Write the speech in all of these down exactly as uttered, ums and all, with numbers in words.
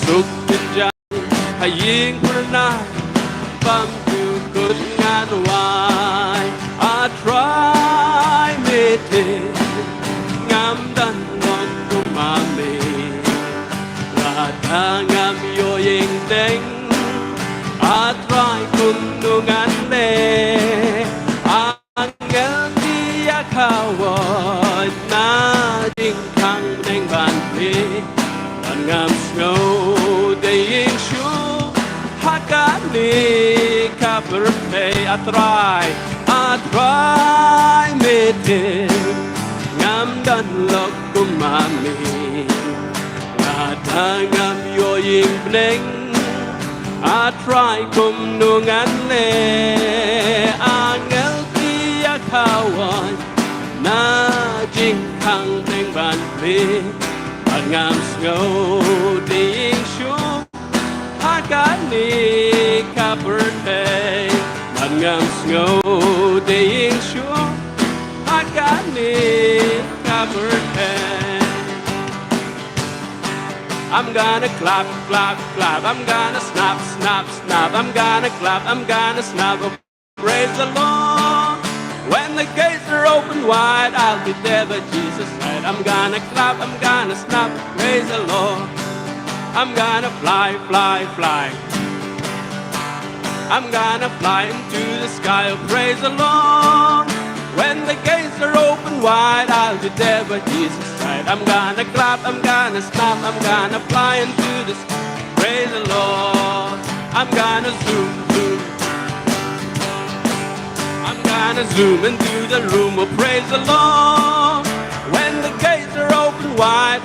Duk kynjang ha ïing pyrnai, bam dukut ngan wai. A Trai, me te ngam don long kum ma me. Lada ngam ïoh ïing bneng, A Trai, kumno ngan leh? Angel ki ïa kawai na jingkhang bneng ban plie. Ban ngam sngew dei ïing shuh ha kane ka pyrthei. A Trai, A Trai, me te ngam don long kum ma me. Lada ngam ïoh ïing bneng, A Trai, kumno ngan leh? Angel ki ïa kawai na jingkhang bneng ban plie. Ban ngam sngew dei ïing shuh ha kane ka pyrthei. Ban ngam sngew dei ïing shuh ha kane ka pyrthei. I'm gonna clap, clap, clap. I'm gonna snap, snap, snap. I'm gonna clap, I'm gonna snap. Oh, praise the Lord. When the gates are open wide, I'll be there by Jesus' side. I'm gonna clap, I'm gonna snap. Praise the Lord. I'm gonna fly, fly, fly. I'm gonna fly into the sky, oh, praise the Lord. When the gates are open wide, I'll be there by Jesus' side. I'm gonna clap, I'm gonna snap, I'm gonna fly into the sky, praise the Lord. I'm gonna zoom, zoom. I'm gonna zoom into the room, oh, praise the Lord. When the gates are open wide,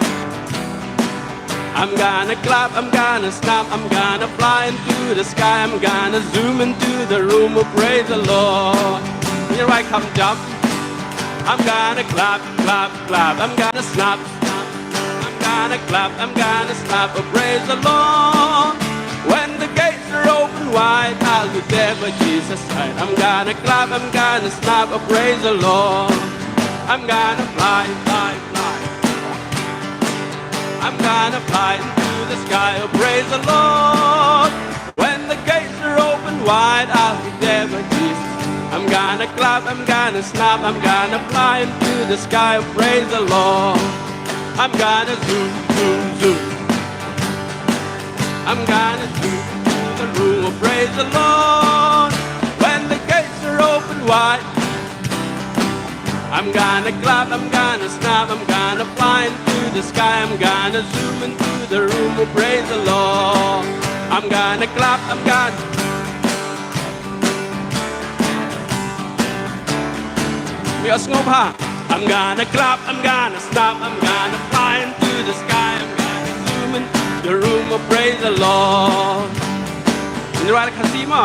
I'm gonna clap, I'm gonna snap, I'm gonna fly into the sky, I'm gonna zoom into the room, oh, praise the Lord. You're right, come jump. I'm gonna clap, clap, clap, I'm gonna snap, snap, I'm gonna clap, I'm gonna snap, oh, praise the Lord. When the gates are open wide, I'll be there by Jesus' side. I'm gonna clap, I'm gonna snap, oh, praise the Lord. I'm gonna fly, fly, fly. I'm gonna fly into the sky, oh, praise the Lord. When the gates are open wide, I'll be there with Jesus. I'm gonna clap, I'm gonna snap, I'm gonna fly into the sky, oh, praise the Lord. I'm gonna zoom, zoom, zoom. I'm gonna zoom into the room, oh, praise the Lord. When the gates are open wide, I'm gonna clap, I'm gonna snap, I'm gonna fly into the sky, I'm gonna zoom into the room, oh, praise the Lord. I'm gonna clap, I'm gonna. Mi os ngop ha. I'm gonna clap, I'm gonna snap, I'm gonna fly into the sky, I'm gonna zoom into the room, oh, praise the Lord. Ngi ruh khasi ma.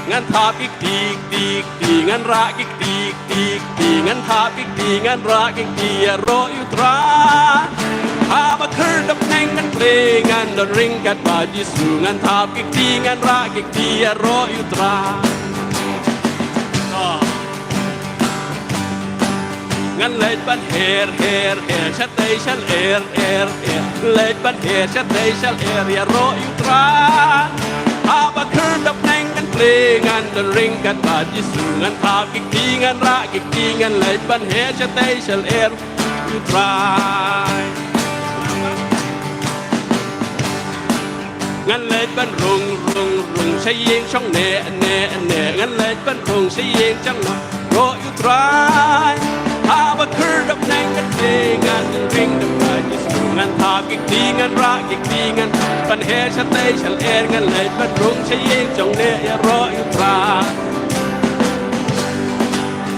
Ngan thap ki kti, kti, kti, ngan rah ki kti, kti, kti, ngan thap ki kti, ngan rah ki kti, ïaroh ïa u Trai. Haba khyrdop neng ngan plie, ngan don ryngkat bad Jisu, ngan thap ki kti, ngan rah ki kti, ïaroh ïa u Trai. Oh. Ngan leit ban her, her, her, shatei shalei, er, er, er. Leit ban her, shatei shalei, er, ïaroh ïa u Trai. Haba khyrdop neng ngan plie, ngan don ryngkat bad Jisu, ngan thap ki kti, ngan rah ki kti, ngan leit ban her, shatei shalei, er, ïa u Trai. Ngan leit ban rung, rung, rung sha ïing shong neh, neh, neh. Ngan leit ban rung sha ïing shong neh, ïaroh ïa u Trai. Haba khyrdop neng ngan plie, ngan don ryngkat bad Jisu, ngan thap ki kti, ngan rah ki kti, ngan ban her, shatei shalei, er, ngan leit ban rung sha ïing shong neh, ïaroh ïa u Trai.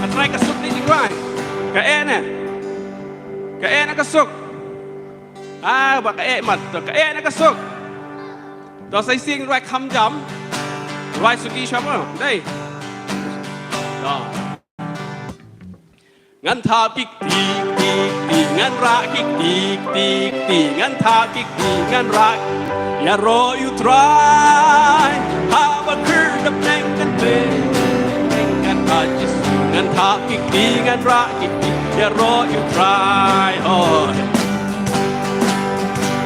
Ka Trai ka suk ne jingrwai? Kaei ne? Kaei ne ka suk? Ah, ba kaei mat, to kaei ne ka suk? To sa shisien rwai kham jam. Rwai suki shwa mo, dei. To. Ngan thap ki kti, kti, kti, ngan rah ki kti, kti, kti, ngan thap ki kti, ngan rah. Ïaroh ïa u Trai. Haba khyrdop neng ngan plie, ngan thap ki kti, ngan rah ki kti, ïaroh ïa u Trai. Oh.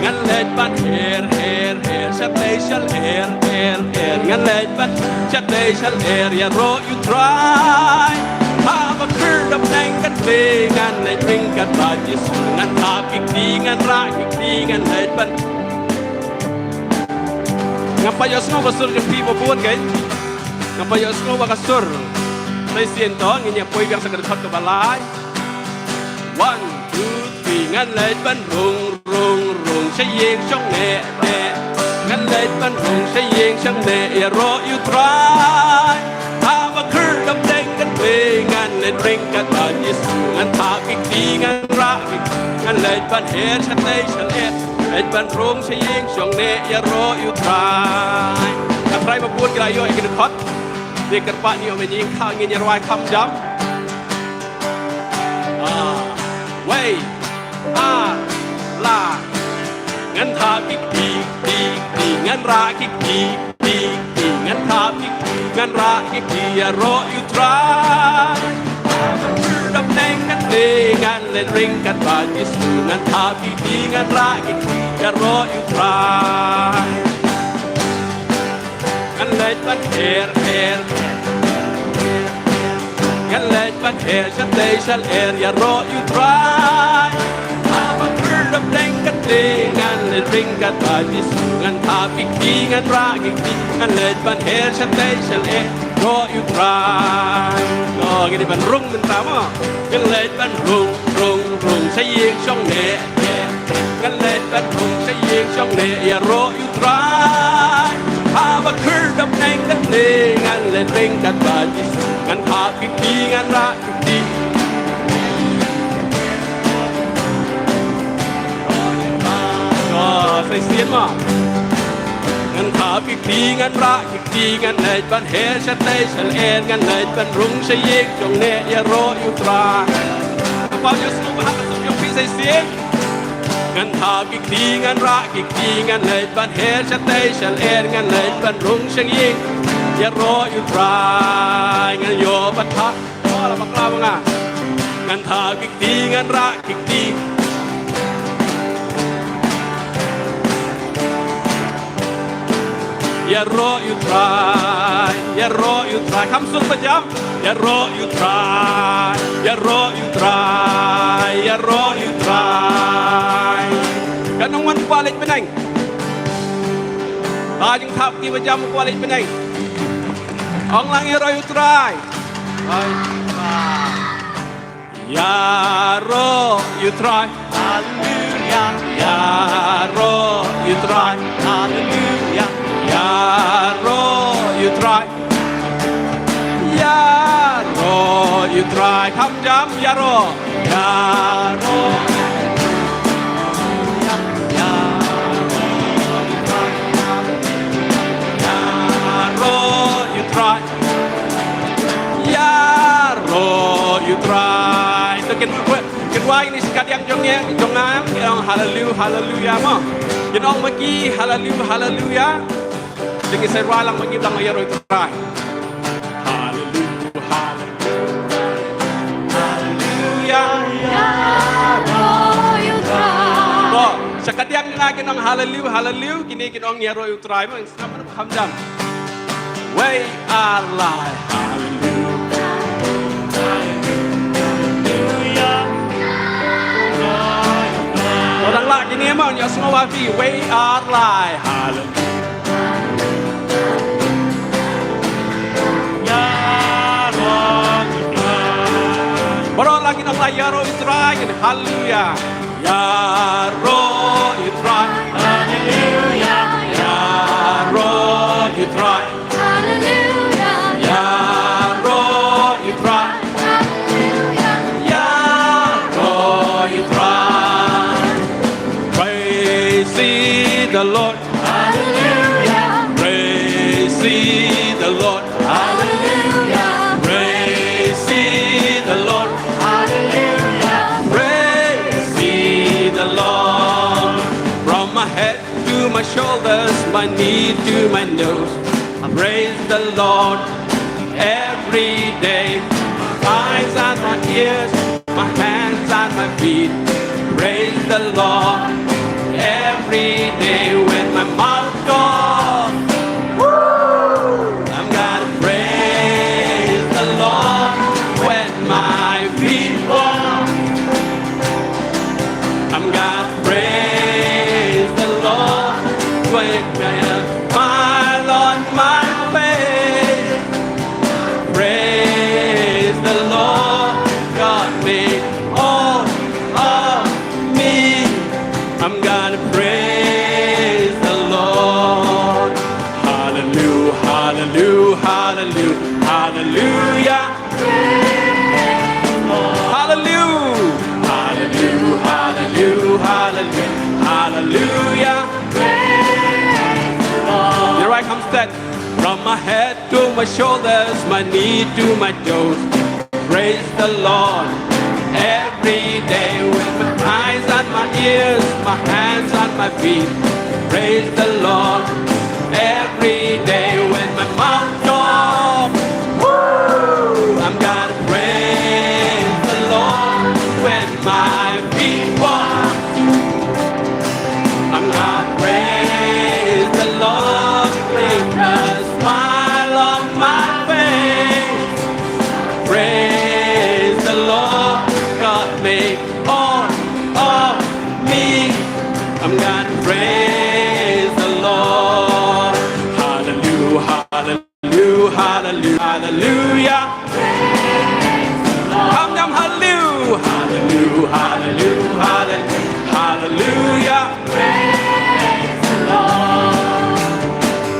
Ngan leit ban her, her, her, shatei shal er, er, er. Ngan leit ban shatei shal er, ïaroh ïa u Trai. Haba khyrdop neng kan plie, ngan leit ryngkat bad Jisu. Ngan thap ki kti, ngan rah ki kti, ngan leit ban. Ngam pat ïohsngew ka sur jong phi ba bun, kei. Ngam pat ïohsngew ba ka sur. Sa shisien to, ngin ïa poi biang sa ka dkhot kaba lai. One, two, three. Ngan leit ban rung, rung, rung sha ïing shong neh, neh. Ngan leit ban rung sha ïing shong neh, ïaroh ïa u Trai. Haba khyrdop neng kan plie, ngan leit ryngkat bad Jisu. Ngan thap ki kti, ngan rah ki kti, ngan leit ban her shatei shal er. Leit ban rung sha ïing shong neh, ïaroh ïa u Trai. Nga trai ba bun ki la ïoh ïa ki dkhot. Te kyrpad ngi ïoh mynta ngin ïa rwai kham jam. Ah, wei, ah, la. Ngan thap ki kti, kti, kti, ngan rah ki kti, kti, kti, ngan thap ki kti, ngan rah ki kti, ïaroh ïa u Trai. Dap neng kan plie, ngan leit ryngkat bad Jisu. Ngan thap ki kti, ngan rah ki kti, ïaroh ïa u Trai. Ngan leit ban her, her, her. Ngan leit ban her shatei shal er, ïaroh ïa u Trai. Haba khyrdop neng kan plie, ngan leit ryngkat bad Jisu. Ngan thap ki kti, ngan rah ki kti, ngan leit ban her shatei shal er, ïaroh ïa u Trai. Oh, ngi dei ban rung mynta mo. Ngan leit ban rung, rung, rung sha ïing shong neh, neh. Ngan leit ban rung sha ïing shong neh, ïaroh ïa u Trai. Haba khyrdop neng kan plie, ngan leit ryngkat bad Jisu. Ngan thap ki kti, ngan rah ki kti. Oh, sa shisien mo. Ngan thap ki kti, ngan rah ki kti, ngan leit ban her shatei shal er, ngan leit ban rung sha ïing shong neh, ïaroh ïa u Trai. Ngam pat ïohsngew ba ha ka sur jong phi sa shisien. Ngan thap ki kti, ngan rah ki kti, ngan leit ban her shatei shal er, ngan leit ban rung sha ïing, ïaroh ïa u Trai. Ngan ïoh ban thap. Oh, la bakla ma nga. Ngan thap ki kti, ngan rah ki kti. Ïaroh ïa u Trai, ïaroh ïa u Trai. Kham suk ba jam. Ïaroh ïa u Trai, ïaroh ïa u Trai, ïaroh ïa u Trai. Kan ong wan kwah leit bneng. Ba jingthap ki ba jam kwah leit bneng. Ong lang ïaroh ïa u Trai. Ïaroh ïa u Trai. Haleluya. Ïaroh ïa u Trai. Haleluya. Ïaroh ïa u Trai. Ïaroh ïa u Trai. Kham jam ïaroh. Ïaroh. Ïaroh ïa u Trai. Ïaroh ïa u Trai. To kin, kin wai ni sa kadiang jong nga, jong nga, kin ong haleluya, haleluya mo. Kin ong ma ki haleluya, haleluya. Jong ngi sa rwai lang ma ki tang ïaroh ïa u Trai. Haleluya, haleluya. Haleluya. Ïaroh ïa u Trai. Mo, sa kadiang jong nga kin ong haleluya, haleluya. Kine kin ong ïaroh ïa u Trai mo. Kham jam. We are live. Hallelujah. Hallelujah. Orang lah kini emang ïa semua wafi. We are live. Hallelujah. Baroh lagi nang ïaroh ïa u Trai. Hallelujah. Ïaroh ïa u Trai. Haleluya. Ïaroh ïa u Trai. Haleluya. Ïaroh ïa u Trai. Haleluya. Ïaroh ïa u Trai. Praise ye the Lord. Hallelujah. Praise ye the Lord. Hallelujah. Praise ye the Lord. Hallelujah. Praise ye the Lord. From my head to my shoulders, my knee to my nose, I praise the Lord every day. My eyes and my ears, my hands and my feet, praise the Lord every Every day when my mouth talks, woo, I'm gonna praise the Lord. When my feet walk, I'm gonna praise the Lord. When I smile on my face, praise the Lord. God made all of me. I'm gonna praise the Lord. Hallelujah, hallelujah, hallelujah, hallelujah. Hallelujah, hallelujah, hallelujah, hallelujah, hallelujah. Your right hand stand. From my head to my shoulders, my knee to my toes, praise the Lord. Every day with my eyes and my ears, my hands and my feet, praise the Lord. Every day when my mouth talks, woo, I'm gonna praise the Lord. When my feet walk, I'm gonna praise the Lord with a smile on my face. Praise the Lord, God made all of me. I'm gonna praise the Lord. Hallelujah, hallelujah, hallelujah, hallelujah. Come down, hallelujah, hallelujah, hallelujah, hallelujah, hallelujah.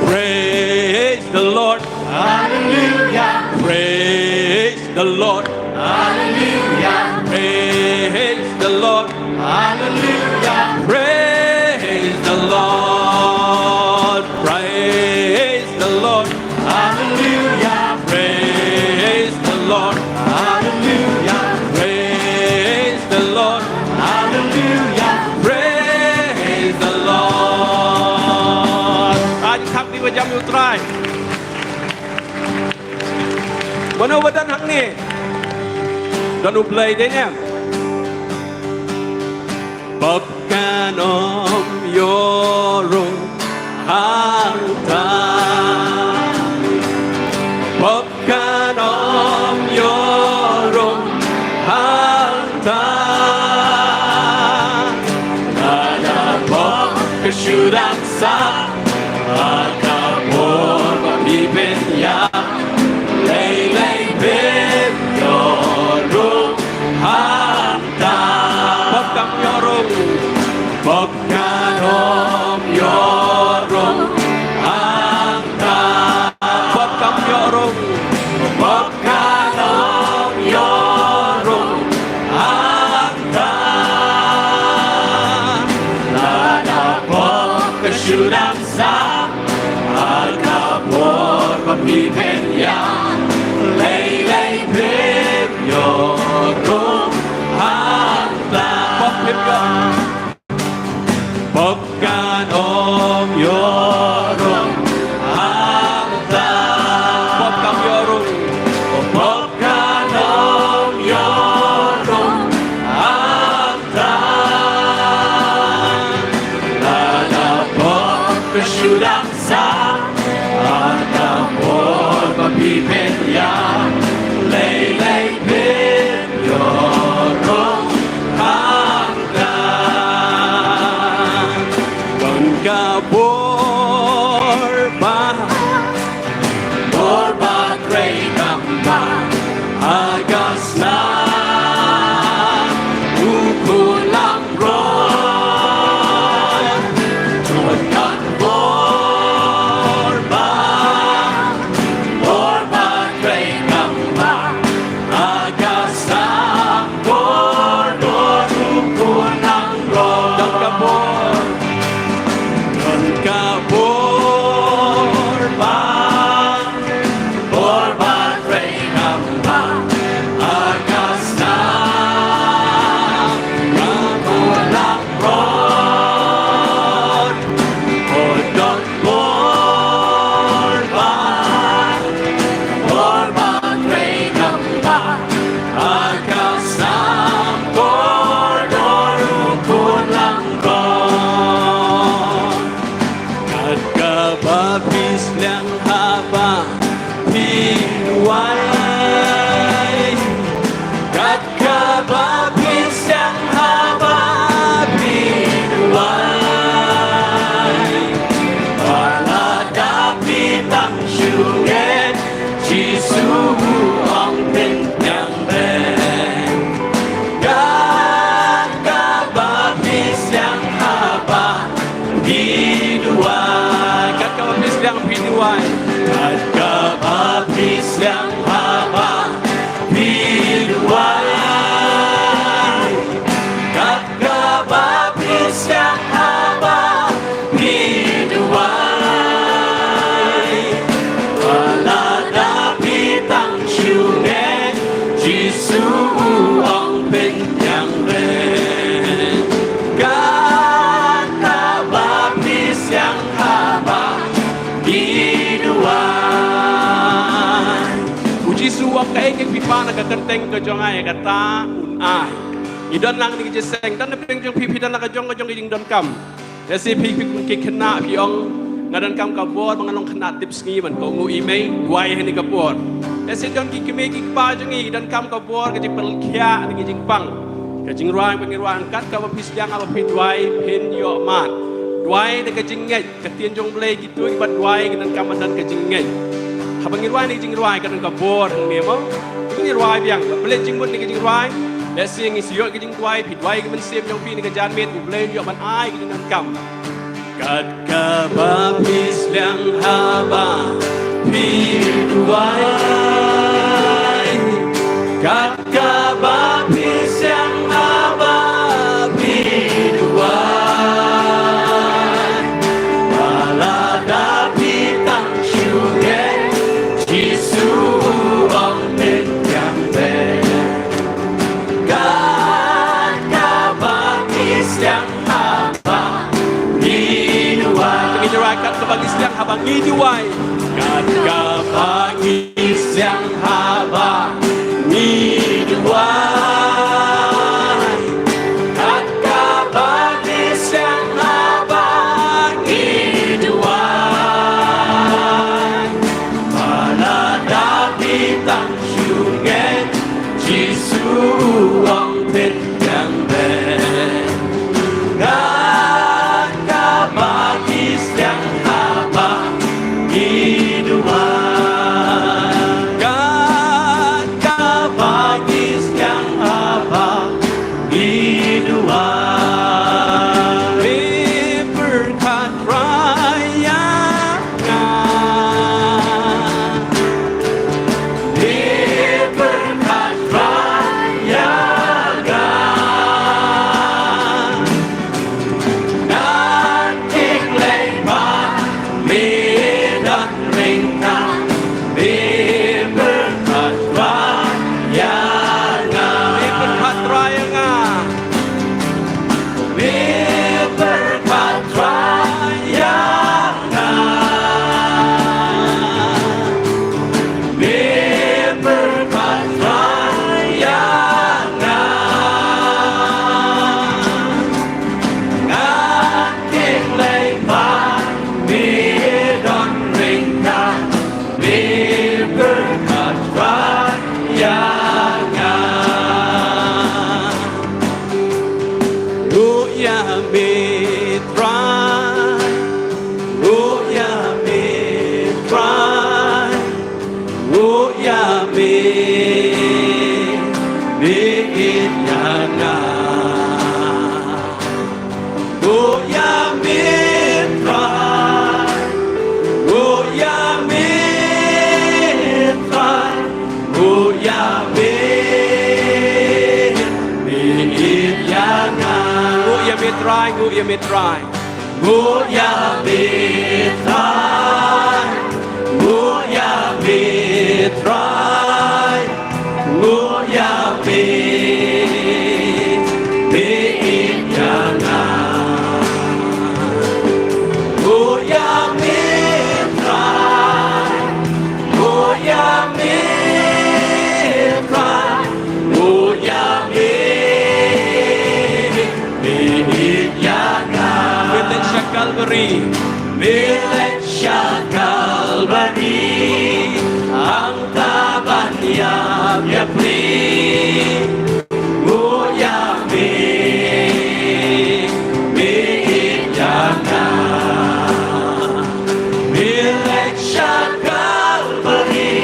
Praise the Lord. Hallelujah. Praise the Lord. Hallelujah. Praise the Lord. Hallelujah. Praise the Lord. Praise the Lord. Hallelujah. Praise the Lord. Hallelujah. Praise the Lord. Hallelujah. Praise the Lord. Aji thap kti ba jam ïa U Trai. Mano ba don hangne? Don U Blei dei ne? Pop kan ym ïoh rung hangta. Pop kan ym ïoh rung hangta. Lada pop ka shu dang sah ha ka por ba phi pynïap, lei lei phin ïoh rung hangta. Pop kan ym ïoh rung. Pop kan ym ïoh rung hangta. Pop kan ym ïoh rung. Pop kan ym ïoh rung hangta. Lada pop ka shu dang sah ha ka por ba phi pynïap, lei lei phin ïoh rung hangta. Pop phin ïoh. Pop kan ym ïoh rung hangta. Pop kan ym ïoh rung. Pop kan ym ïoh rung hangta. Lada pop ka shu dang sah ha ka por ba phi pynïap, lei lei phin ïoh rung hangta. Don ka bor ba, bor ba trei kam ba ha ka shnong u khun langbrot. Don ka bor ba, bor ba trei kam ba ha ka shnong bor, bor u khun langbrot. Don ka bor, don ka duwai. Kat kaba phi sliang phi duwai. Kat kaba phi sliang haba phi duwai. Kat kaba phi sliang haba phi duwai. Ba lada phi tang shu ngeit, Jisu u ong phin ïeng beit. Kat kaba phi sliang haba phi duwai. U Jisu u ong kaei kaei phi pan ha ka kyrteng ka jong nga, ïa kata un ai. Ngi don lang kine ki jingïaseng, don na pdeng jong phi, phi don la ka jong ka jong ka jingdonkam. Lehse phi, phi kum ki khynnah phi ong, nga donkam ka bor ba ngan long khynnah tipsngi ban kohnguh i mei, duwai ha kane ka por. Lehse don ki kmie ki kpa jong ngi, donkam ka bor, ka jingpynkhiah, ka jingpang. Ka jingrwai ba ngi rwai, kat kaba phi sliang haba phi duwai, phin ïoh mad. Duwai da ka jingngeit, ka ktien jong U Blei, kito kiba duwai ki donkam ban don ka jingngeit. Haba ngi rwai kane ka jingrwai ka don ka bor hangne mo. Ngi rwai biang, ba pynleit jingmut kane ka jingrwai. Lehse ngi shu ïoh ka jingduwai, phi duwai ka mynsiem jong phi kane ka janmiet, U Blei un ïoh ban ai ka jingdonkam. Kat kaba phi sliang haba phi duwai. Kat kaba phi sliang haba phi duwai. Ba lada phi tang shu ngeit, Jisu u ong phin ïeng beit. Kat kaba phi sliang haba ngi duwai. Ngi duwai kat kaba ngi sliang haba ngi duwai. Kat kaba ngi sliang haba ngi duwai. Kat kaba ngi sliang haba ngi duwai. Ba lada phi tang shu ngeit, Jisu u ong phin ïeng beit. Kat kaba ngi sliang haba ngi duwai. Kat kaba ngi sliang haba ngi duwai. Me pyrkhat Trai ïa nga. Me pyrkhat Trai ïa nga. Ngan kynglei ba me don ryngkat. Me pyrkhat Trai ïa nga. Me pyrkhat Trai ïa nga. Me pyrkhat Trai ïa nga. Me pyrkhat Trai ïa nga. Ngan kynglei ba me don ryngkat. Me pyrkhat Trai ïa nga. Nguh ïa me Trai. Nguh ïa me Trai. Nguh ïa me. Me ïeit ïa nga. Nguh ïa me Trai. Nguh ïa me Trai. Nguh ïa me. Me ïeit ïa nga. Nguh ïa me Trai, nguh ïa me Trai. Nguh ïa me Trai. Nguh ïa me Trai. Nguh ïa me. Me ïeit ïa nga. Nguh ïa me Trai. Nguh ïa me Trai. Nguh ïa me. Me ïeit ïa nga. Me leit sha Kalbari. Me leit sha Kalbari. Hangta ban ïap ïa phi. Nguh ïa me. Me ïeit ïa nga. Me leit sha Kalbari.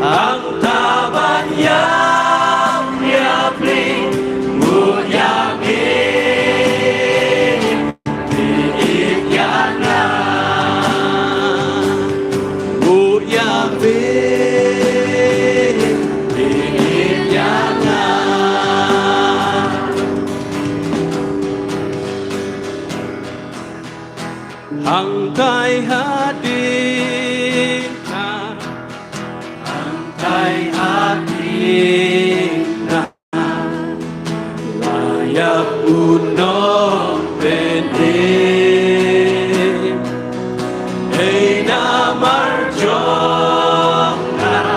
Hangta ban ïap ïa phi. Nguh ïa me. Me Hangtai hadien na, hangtai hadien na, la ïap u nongpynim. Ei namar jong nga,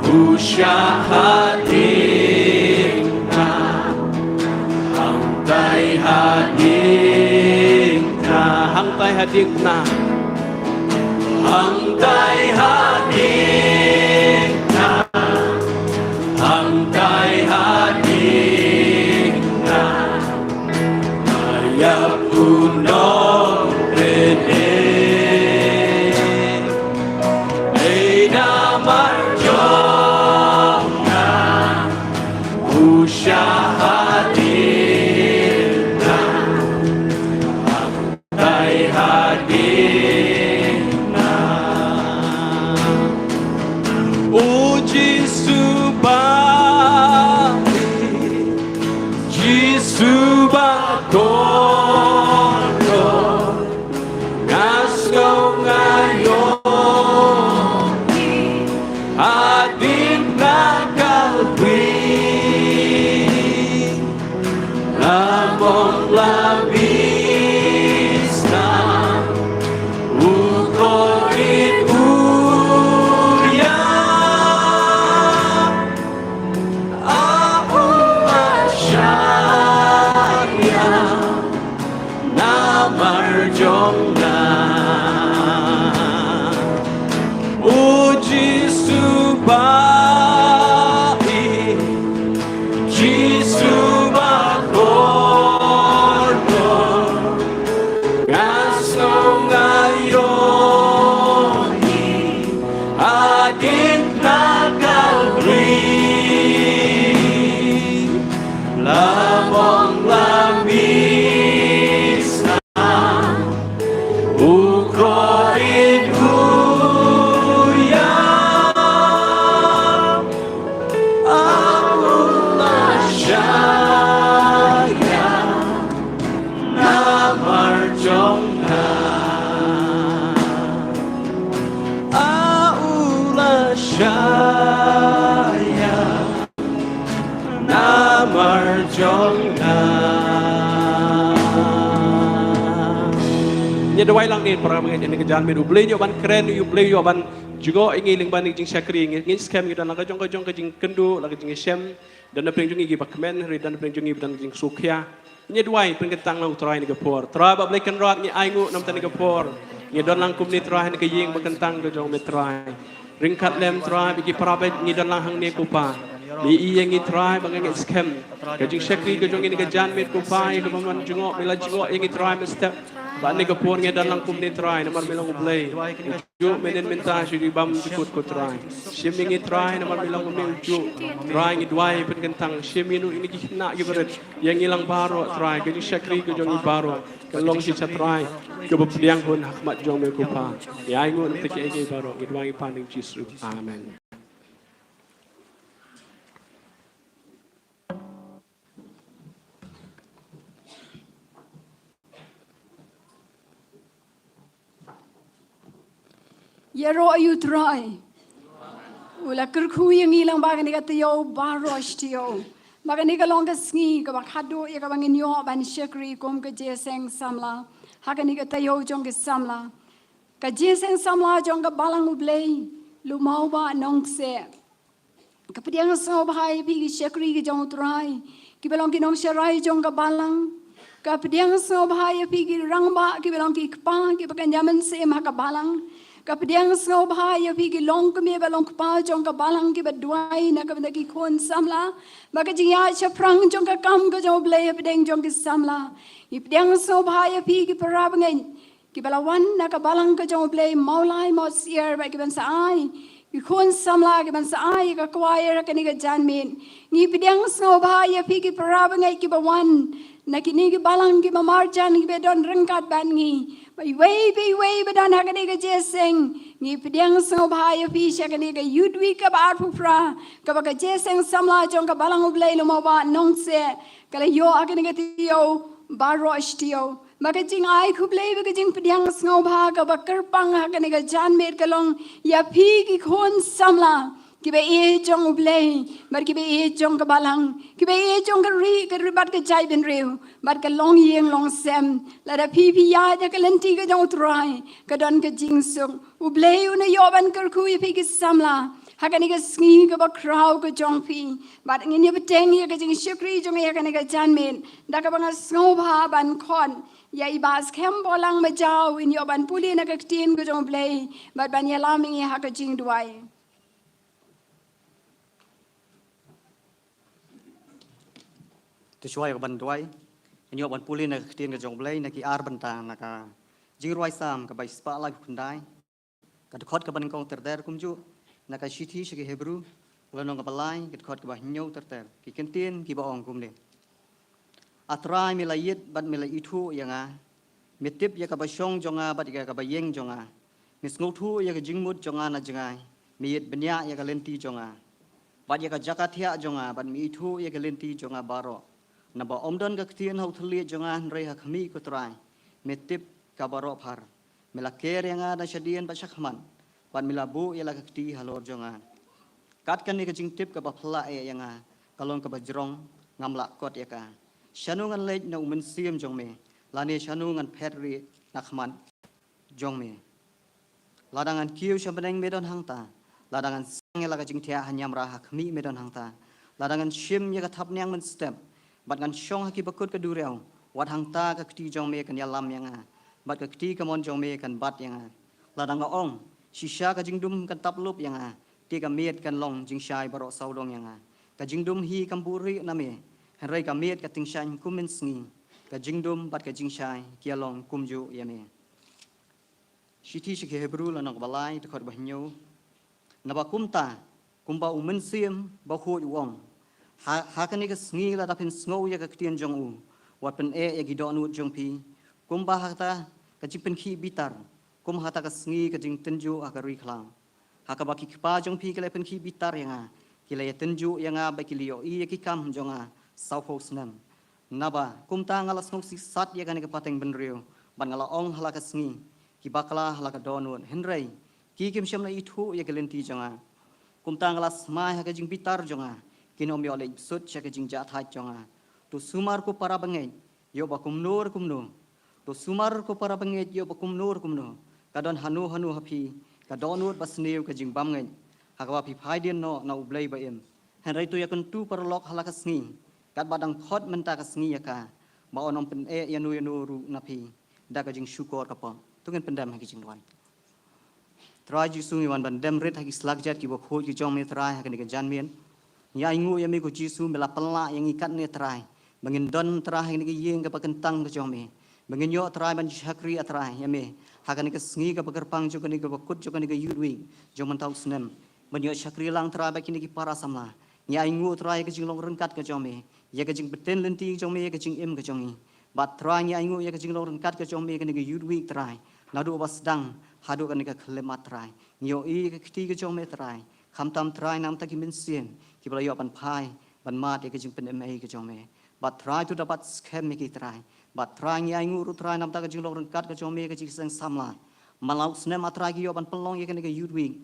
u shah hadien na, hangtai hadien na, hangtai hadien na, hangtai hadien na, hangtai hadien na, la ïap u nongpynim. Ei namar jong nga, u shah hadien na, hangtai hadien na. O Jisu ba, Jisu ba kordor, nga sngew nga ïohi hadien na Kalbari. Lamong la bisna u koit u ïa, a u la shah ïa namar jong nga. O Jisu ba ïeit, Jisu ba kordor, nga sngew nga ïohi hadien na Kalbari. Lamong la bisna u koit u ïa, a u la shah ïa namar jong nga. A u la shah ïa namar jong nga. Ngi duwai lang ne para bangeit ïa kane ka janmiet, U Blei un ïoh ban kren, U Blei un ïoh ban jngoh ïa ngi lyngba kane ka jingshakri. Ngi, ngi skhem ngi don la ka jong ka jong ka jingkynduh, la ka jingïashem. Don na pdeng jong ngi kiba kmen, hynrei don na pdeng jong ngi ba don ka jingsngewkhia. Ngi duwai pynkyntang lang U Trai ha kane ka por. Trai Blei Kynrad, ngi ainguh namar kane ka por. Ngi don lang kumne Trai ha kane ka ïing ba kyntang ka jong me Trai. Ryngkat lem Trai bad ki para bangeit ngi don lang hangne ko Pa. Me ïohi ïa ngi Trai ba nga ngeit skhem ka jingshakri ka jong ngi kane ka janmiet ko Pa, ïa kaba men jngoh me la jngoh ïa ngi Trai mynstep. Bad ha kane ka por ngi don lang kumne Trai namar me long U Blei ujuh mynhynnin mynta sha ki bymjukut ko Trai. Shim ïa ngi Trai namar me long U Blei ujuh. Trai ngi duwai pynkyntang, shim ïa ngi, ïa ngi ki khynnah ki barit, ïa ngi lang baroh Trai, ka jingshakri ka jong ngi baroh kan long shisha Trai kaba pdiang hun ha khmat jong me ko Pa. Ngi ainguh namar kine kiei kiei baroh, ngi duwai ha ka kyrteng Jisu. Amen. Ïaroh ïa U Trai. U la kyrkhu ïa ngi lyngba kane ka taïew baroh shi taïew. Ba kane ka long ka sngi kaba khadduh ïa kaba ngin ïoh ban shakri kum ka jingïaseng samla ha kane ka taïew jong ki samla. Ka jingïaseng samla jong ka Balang U Blei Lum Mawbah Nongkseh. Ka pdiang sngewbha ïa phi ki shakri ki jong U Trai kiba long ki nongsharai jong ka Balang. Ka pdiang sngewbha ïa phi ki rangbah kiba long ki kpa kiba kynja mynsiem ha ka Balang. Ka pdiang sngewbha ïa phi ki longkmie ba long kpa jong ka Balang kiba duwai na ka bynta ki khun samla ba ka jingïaid shaphrang jong ka kam ka jong U Blei hapdeng jong ki samla. Ngi pdiang sngewbha ïa phi ki para bangeit kiba la wan na ka Balang ka jong U Blei Mawlai Mawsiar bad ki ban sa ai, ki khun samla ki ban sa ai ïa ka choir ha kane ka janmiet. Ngi pdiang sngewbha ïa phi ki para bangeit kiba wan na kine ki balang kiba marjan kiba don ryngkat bad ngi. Ba iwei pa iwei ba don ha kane ka jingïaseng, ngi pdiang sngewbha ïa phi sha kane ka Youth Week kaba arphew phra kaba ka jingïaseng samla jong ka Balang U Blei Lum Mawbah Nongkseh ka la ïoh ha kane ka taïew baroh shi taïew. Ba ka jingai khublei bad ka jingpdiang sngewbha kaba kyrpang ha kane ka janmiet ka long ïa phi ki khun samla kiba ïeit jong U Blei bad kiba ïeit jong ka balang, kiba ïeit jong ka ri, ka ri bad ka jaitbynriew bad ka longïing longsem. Lada phi phi ïaid ha ka lynti ka jong U Trai, ka don ka jingsuk. U Blei un ïoh ban kyrkhu ïa phi ki samla ha kane ka sngi kaba khraw ka jong phi. Bad ngin ïa bteng ïa ka jingshakri jong ngi ha kane ka janmiet da kaba nga sngewbha ban khot ïa i Bah Skhem Bawlang Majaw, in ïoh ban pule na ka ktien ka jong U Blei bad ban ïalam ïa ngi ha ka jingduwai. To shuwa ïa ka ban duwai, ngin ïoh ban pule na ka ktien ka jong U Blei na ki ar bynta na ka Jingrwai Salm kaba shispah laiphew khyndai, ka dkhot kaba nyngkong ter ter, kumjuh na ka shithi sha ki Hebru, lynnong kaba lai, ka dkhot kaba hynñiew ter ter. Ki kyntien kiba ong kumne: A Trai, me la ïit bad me la ithuh ïa nga. Me tip ïa kaba shong jong nga bad ïa kaba ïeng jong nga. Me sngewthuh ïa ka jingmut jong nga na jngai. Me ïit bniah ïa ka lynti jong nga bad ïa ka jaka thiah jong nga, bad me ithuh ïa ka lynti jong nga baroh. Naba ym don ka ktien ha u thylliej jong nga, hynrei ha khmih, ko Trai, me tip ka baroh phar. Me la ker ïa nga na shadien bad shakhmat, bad me la buh ïa la ka kti halor jong nga. Kat kane ka jingtip kaba phylla eh ïa nga ka long kaba jrong, ngam lah kot ïa ka. Shano ngan leit na u mynsiem jong me, lane shano ngan phet rieh na khmat jong me? Lada ngan kiew sha bneng, me don hangta. Lada ngan seng ïa la ka jingthiah ha niamra, ha khmih me don hangta. Lada ngan shim ïa ka thapniang mynstep bad ngan shong ha ki bakut ka duriaw, wat hangta ka kti jong me kan ïalam ïa nga, bad ka kti kamon jong me kan bat ïa nga. Lada nga ong, shisha ka jingdum kan tap lup ïa nga, te ka miet kan long jingshai baroh sawdong ïa nga. Ka jingdum hi kam buhrieh na me, hynrei ka miet ka tyngshaiñ kum mynsngi. Ka jingdum bad ka jingshai ki ïalong kumjuh ïa me. Shithi sha ki Hebru, lynnong kaba lai, dkhot ba hynñiew. Naba kumta, kumba u Mynsiem Bakhuid u ong, ha, ha kane ka sngi lada phin sngew ïa ka ktien jong u, wat pyneh ïa ki dohnud jong phi, kumba ha kata ka jingpynkhih bitar, kum ha kata ka sngi ka jingtynjuh ha ka ri khlaw, ha kaba ki kpa jong phi ki la pynkhih bitar ïa nga, ki la ïatynjuh ïa nga bad ki la ïohi ïa ki kam jong nga sawphew snem. Naba kumta nga la sngewsih sat ïa kane ka pateng bynriew, bad nga la ong ha la ka sngi, ki bakla ha la ka dohnud, hynrei ki kim shym la ithuh ïa ka lynti jong nga. Kumta nga la smai ha ka jingbitar jong nga, kin ym ïoh leit bsut sha ka jingjahthait jong nga. To sumar, ko para bangeit, ïoh ba kumno re kumno. To sumar, ko para bangeit, ïoh ba kumno re kumno. Ka don hano hano ha phi ka dohnud basniew, ka jingbymngeit, ha kaba phi phai dien noh na U Blei ba im. Hynrei to ïakyntu paralok ha la ka sngi, katba dang khot mynta ka sngi ïa ka, ba un ym pyneh ïano ïano ruh na phi da ka jingshukor ka pop. To ngin pyndem ha ki jingduwai. Trai Jisu, ngi wan ban dem rit ha ki slajat kiba khuid ki jong me, Trai, ha kane ka janmiet. Ngi ainguh ïa me, ko Jisu, me la pynlah ïa ngi katne, Trai, ba ngin don, Trai, ha kane ka ïing kaba kyntang ka jong me, ba ngin ïoh, Trai, ban shakri, ah Trai, ïa me ha kane ka sngi kaba kyrpang jong kane ka bakut jong kane ka Youth Week jong mynta u snem, ban ïoh shakri lang, Trai, bad kine ki para samla. Ngi ainguh, Trai, ïa ka jinglong ryngkat ka jong me, ïa ka jingbtin lynti jong me, ïa ka jingim ka jong ngi. Bad Trai, ngi ainguh ïa ka jinglong ryngkat ka jong me, kane ka Youth Week, Trai, naduh ba sdang haduh kane ka khyllipmat, Trai. Ngi ïohi ïa ka kti ka jong me, Trai, khamtam, Trai, na ka bynta ki mynsiem kiba la ïoh ban phai ban mad ïa ka jingpynim ei ka jong me. Bad Trai, to da bat skhem ïa ki, Trai. Bad Trai, ngi ainguh ruh, Trai, na ka bynta ka jinglong ryngkat ka jong me, ka jingseng samla. Man la u snem, ah Trai, ki ïoh ban pynlong ïa kane ka Youth Week,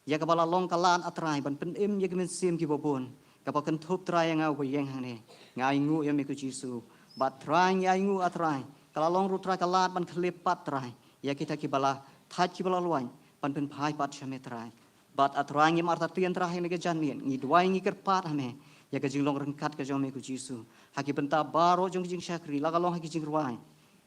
ïa kaba la long ka lad, ah Trai, ban pynim ïa ki mynsiem kiba bun, kaba kynthup, Trai, ïa nga uba ïeng hangne. Ngi ainguh ïa me, ko Jisu. Bad Trai, ngi ainguh, ah Trai, ka la long ruh, Trai, ka lad ban khyllippat, Trai, ïa kita kiba la thait, kiba la luid, ban pynphai pat sha me, Trai. Bad, ah Trai, ngim artatien, Trai, ha kane ka janmiet, ngi duwai, ngi kyrpad ha me ïa ka jinglong ryngkat ka jong me, ko Jisu, ha ki bynta baroh jong ki jingshakri, la ka long ha ki jingrwai,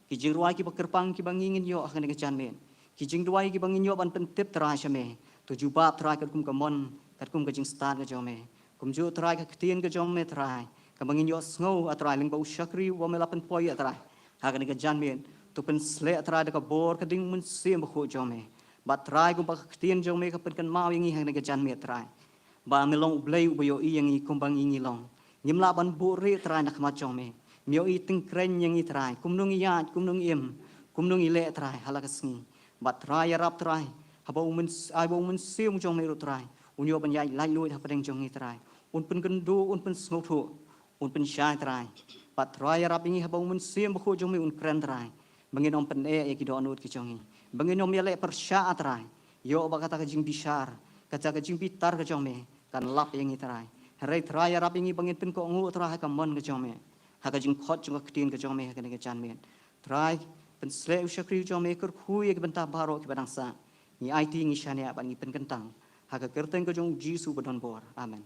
ki jingrwai kiba kyrpang kiba ngi ngin ïoh ha kane ka janmiet, ki jingduwai kiba ngin ïoh ban pyntip, Trai, sha me. To jubab, Trai, katkum ka mon, katkum ka jingstad ka jong me. Kumjuh, Trai, ka ktien ka jong me, Trai, kaba ngin ïoh sngew, ah Trai, lyngba u shakri uba me la pynpoi, ah Trai, ha kane ka janmiet. To pynsleh, Trai, da ka bor ka ding Mynsiem Bakhuid jong me. Bad Trai, kumba ka ktien jong me ka pynkynmaw ïa ngi ha kane ka janmiet, Trai, ba me long U Blei uba ïohi ïa ngi kumba ngi ngi long. Ngim lah ban buhrieh, Trai, na khmat jong me. Me ïohi tyngkreiñ ïa ngi, Trai, kumno ngi ïaid, kumno ngi im, kumno ngi leh, Trai, ha la ka sngi. Bad Trai, ïarap, Trai, haba u Myns-, haba u Mynsiem jong me ruh, Trai, un ïoh ban ïaid laitluid hapdeng jong ngi, Trai, un pynkynduh, un pynsngewthuh, un pynshai, Trai. Bad Trai, ïarap ïa ngi haba u Mynsiem Bakhuid jong me un kren, Trai, ba ngin ym pyneh ïa ki dohnud ki jong ngi, ba ngin ym ïaleh pyrshah, ah Trai. Ïoh ba kata ka jingbishar, kata ka jingbitar ka jong me kan lap ïa ngi, Trai. Hynrei Trai, ïarap ïa ngi ba ngin pynkohnguh, Trai, ha ka mon ka jong me, ha ka jingkhot jong ka ktien ka jong me ha kane ka janmiet. Trai, pynshlur u shakri jong me, kyrkhu ïa ki bynta baroh kiba dang sah. Ngi aiti, ngi shaniah bad ngi pynkyntang ha ka kyrteng ka jong u Jisu ba don bor. Amen.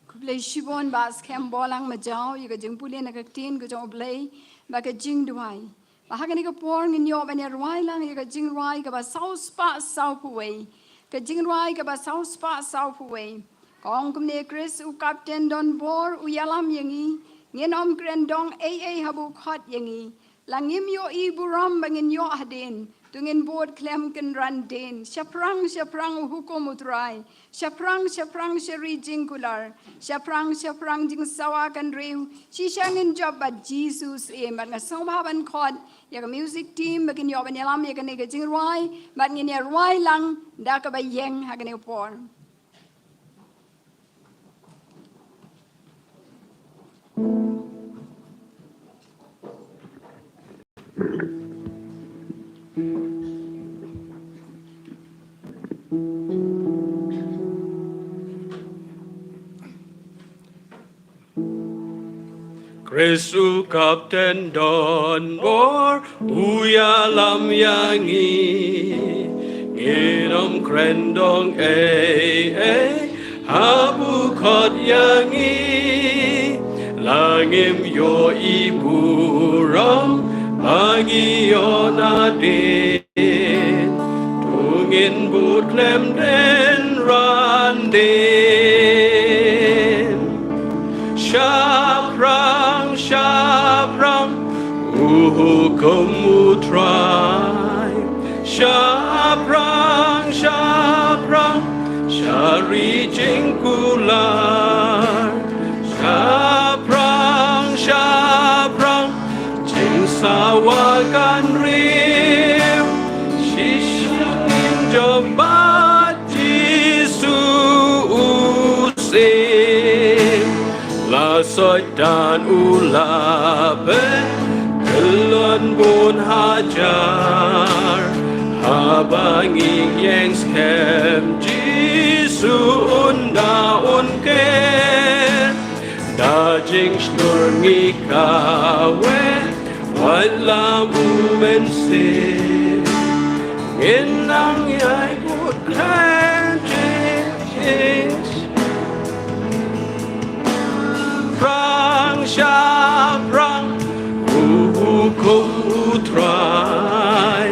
Khublei shibun Bah Skhem Bawlang Majaw ïa ka jingpule na ka ktien ka jong U Blei bad ka jingduwai. Bad ha kane ka por ngin ïoh ban ïa rwai lang ïa ka jingrwai kaba saw spah saw phew wei. Ka jingrwai kaba saw spah saw phew wei ka ong kumne: Khrist u Kapten don bor, u ïalam ïa ngi, ngin ym kren dong ei ei haba u khot ïa ngi. La ngim ïohi burom ba ngin ïoh hadien, to ngin bud khlem kynran dien. Shaphrang shaphrang u hukum U Trai, shaphrang shaphrang sha ri jingkular, shaphrang shaphrang jingsawa kan riew. Shisha ngin jop bad Jisu syiem. Bad nga sngewbha ban khot ïa ka music team ba kin ïoh ban ïalam ïa kane ka jingrwai, bad ngin ïa rwai lang da kaba ïeng ha kane ka por. Khrist u Kapten don bor, u ïalam ïa ngi, ngin ym kren dong ei ei haba u khot ïa ngi. La ngim ïohi burom ba ngi ïoh nadien, to ngin bud khlem kynran dien. Shaphrang shaphrang u hukum U Trai, shaphrang shaphrang sha ri jingkular, shaphrang shaphrang jingsawa kan riew. Shisha ngin jop bad Jisu u syiem. La Soitan u la peit kyllon bun hajar haba ngi ïeng skhem Jisu, un da un kyrkhu. Da jingshlur ngi kawei, wat la u Mynsiem. Ngin nang ïai bud kren jingïeit. Shaphrang shaphrang u hukum U Trai,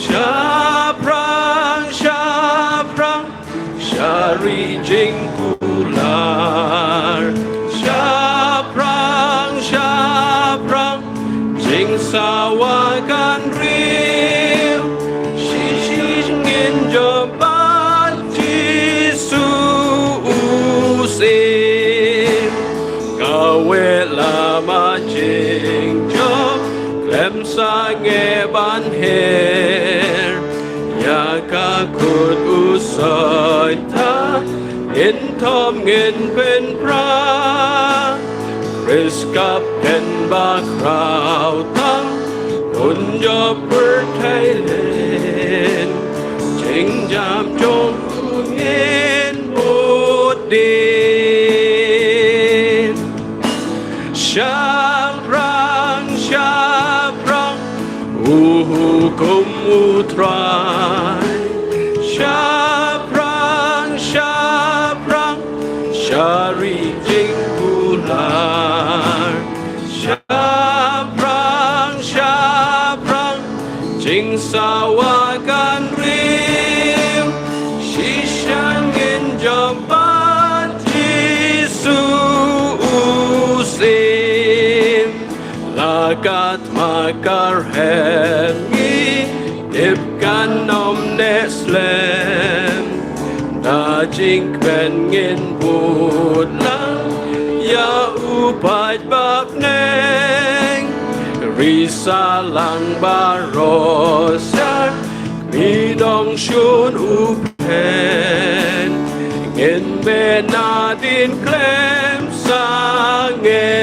shaphrang shaphrang sha ri jingkular, shaphrang shaphrang jingsawa kan riew. Shisha ngin jop bad Jisu u syiem. Kawei lama jingjop khlem sangeh ban her ïa ka kut u Soitan, ngin thom ngin pynpra. Khrist Kapten bakhraw tam, un jop pyrthei lynti, jingjam jong u ngin bud dien. Shaphrang shaphrang u hukum U Trai, shaphrang shaphrang sha ri jingkular, shaphrang shaphrang jingsawa kan riew. Shisha ngin jop bad Jisu u syiem. La ka thma ka rhem ngi tip kan ym neh slem. Da jingkmen ngin bud lang ïa u paidbah bneng. Ri sahlang baroh sha khmih, nongshun u pynbeit, ngin beh Nadien khlem sangeh.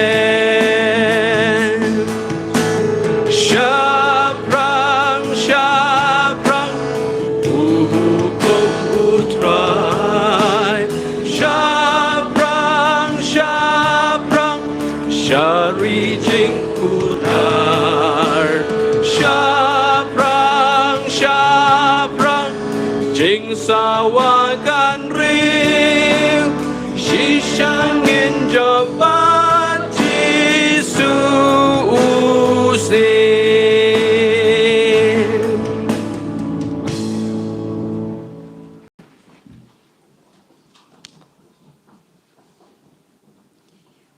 Shaphrang, shaphrang, u hukum u Trai. Shaphrang, shaphrang, sha ri jingkular. Shaphrang, shaphrang, jingsawa kan riew. Shisha ngin jop bad Jisu u sniew.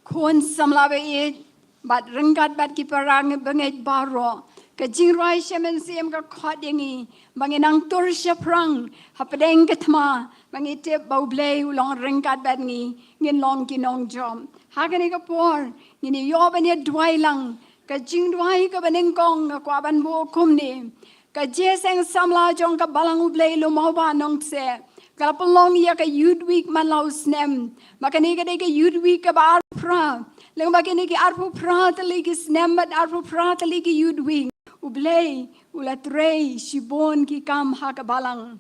Khun samla ba ïeit bad ryngkat bad ki para bangeit baroh, ka jingrwai sha mynsiem ka khot ïa ngi ba ngin nang tur shaphrang hapdeng ka thma, ba ngi tip ba U Blei u long ryngkat bad ngi, ngin long ki nongjop. Ha kane ka por ngin ïoh ban ïa duwai lang. Ka jingduwai kaba nyngkong nga kwah ban buh kumne: Ka jingïaseng samla jong ka Balang U Blei Lum Mawbah Nongkseh ka la pynlong ïa ka Youth Week man la u snem. Ba kane ka dei ka Youth Week kaba arphew phra. Lyngba kine ki arphew phra tylli ki snem bad arphew phra tylli ki Youth Week, U Blei u la trei shibun ki kam ha ka Balang.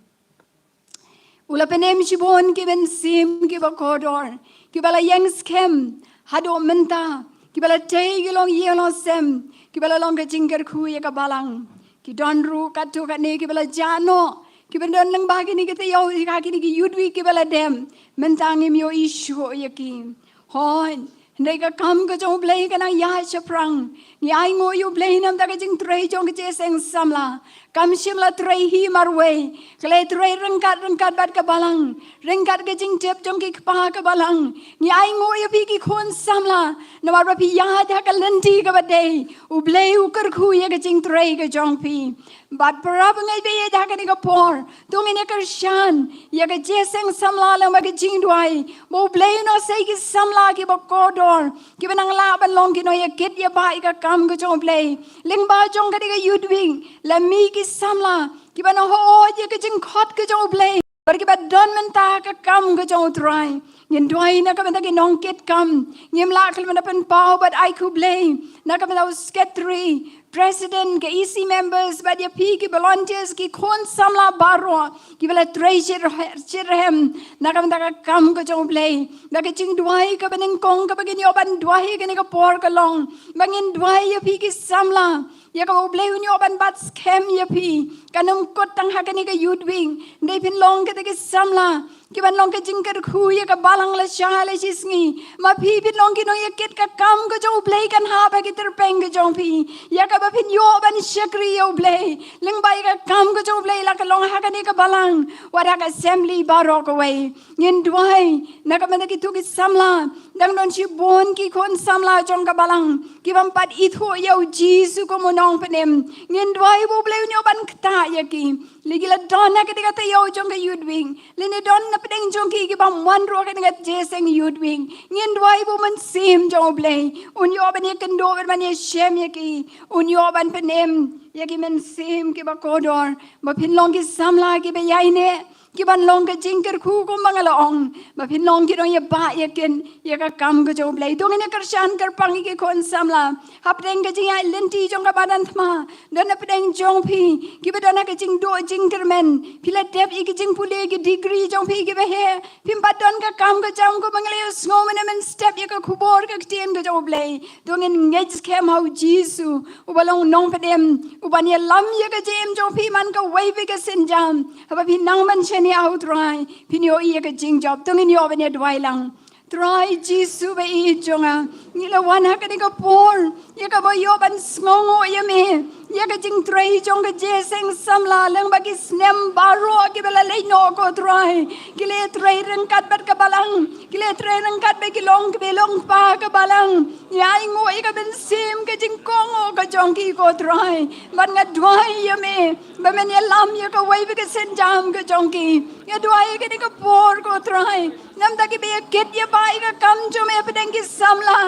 U la pynim shibun ki mynsiem kiba kordor, kiba la ïeng skhem haduh mynta, kiba la tei ki longïing longsem, kiba la long ka jingkyrkhu ïa ka Balang. Ki don ruh katto katne kiba la jah noh, kiba don lyngba kine ki taïew, ha kine ki Youth Week kiba la dep. Mynta ngim ïohi shuh ïa ki. Hooid, hynrei ka kam ka jong U Blei ka nang ïaid shaphrang. Ngi ainguh ïa U Blei namar ka jingtrei jong ka jingïaseng samla. Kam shym la trei hi marwei. Ka la trei ryngkat ryngkat bad ka Balang, ryngkat ka jingtip jong ki kpa ka Balang. Ngi ainguh ïa phi ki khun samla namar ba phi ïaid ha ka lynti kaba dei. U Blei u kyrkhu ïa ka jingtrei ka jong phi. Bad para bangeit ba ïeit, ha kane ka por to ngin ïa kyrshan ïa ka jingïaseng samla lyngba ka jingduwai ba U Blei un ïohsngew ïa ki samla kiba kordor, kiba nang lah ban long ki nongïakit ïa ba ïa ka kam ka jong U Blei. Lyngba jong kane ka Youth Week la mih ki samla kiba nang hoi ïa ka jingkhot ka jong U Blei. Bad kiba don mynta ha ka kam ka jong U Trai. Ngin duwai na ka bynta ki nongkitkam. Ngim lah khlem da pynpaw bad ai khublei na ka bynta u secretary, president, ka E C members bad ïa phi ki volunteers, ki khun samla baroh kiba la trei shitrhem na ka bynta ka kam ka jong U Blei. Da ka jingduwai kaba nyngkong kaba ngin ïoh ban duwai kane ka por ka long ba ngin duwai ïa phi ki samla, ïa kaba U Blei un ïoh ban bat skhem ïa phi. Kan ym kut tang ha kane ka Youth Week, dei phin long kita ki samla kiban long ka jingkyrkhu ïa ka Balang lashai lashisngi. Ma phi phin long ki nongïakit, ka kam ka jong U Blei kan hap ha ki tyrpeng ka jong phi, ïa kaba phin ïoh ban shakri ïa U Blei. Lyngba ïa ka kam ka jong U Blei la ka long ha kane ka Balang, wat ha ka assembly baroh kawei. Ngin duwai na ka bynta kito ki samla. Dang don shibun ki khun samla jong ka Balang ki bym pat ithuh ïa U Jisu kum u Nongpynim. Ngin duwai ba U Blei un ïoh ban ktah ïa ki. Lehse ki la don ha kane ka taïew jong ka Youth Week, lane don na pdeng jong ki ki bym wan ruh ha kane ka jingïaseng Youth Week. Ngin duwai ba U Mynsiem jong U Blei un ïoh ban ïakynduh bad ban ïashem ïa ki. Un ïoh ban pynim ïa ki mynsiem kiba kordor ba phin long ki samla kiba ïaineh, kiban long ka jingkyrkhu kumba nga la ong, ba phin long ki nongïabah ïakit ïa ka kam ka jong U Blei. To ngin ïa kyrshan kyrpang ïa ki khun samla. Hapdeng ka jingïaid lynti jong ka madan thma, don na pdeng jong phi kiba don ha ka jingduh jingkyrmen. Phi la dep ïa ki jingpule, ki degree jong phi kiba heh. Phim pat don ka kam ka jam kumba ngi la ïohsngew mynne mynstep ïa ka khubor ka ktien ka jong U Blei. To ngin ngeit skhem ha U Jisu uba long Nongpynim, uban ïalam ïa ka jingim jong phi man kawei pat ka sienjam. Haba phi nang ban shaniah ha U Trai, phin ïohi ïa ka jingjop. To ngin ïoh ban ïa duwai lang. Trai Jisu ba ïeit jong nga, ngi la wan ha kane ka por ïa kaba ïoh ban sngewnguh ïa me ïa ka jingtrei jong ka jingïaseng samla lyngba ki snem baroh kiba la leit noh, ko Trai. Ki la trei ryngkat bad ka Balang, ki la trei ryngkat bad ki long kmie long kpa ka Balang. Ngi ainguh ïa ka mynsiem ka jingkohnguh ka jong ki, ko Trai. Bad nga duwai ïa me ba men ïalam ïa kawei pat ka sienjam ka jong ki. Nga duwai ïa kane ka por, ko Trai, namar ki ba ïakit ïa ba ïa ka kam jong me hapdeng ki samla.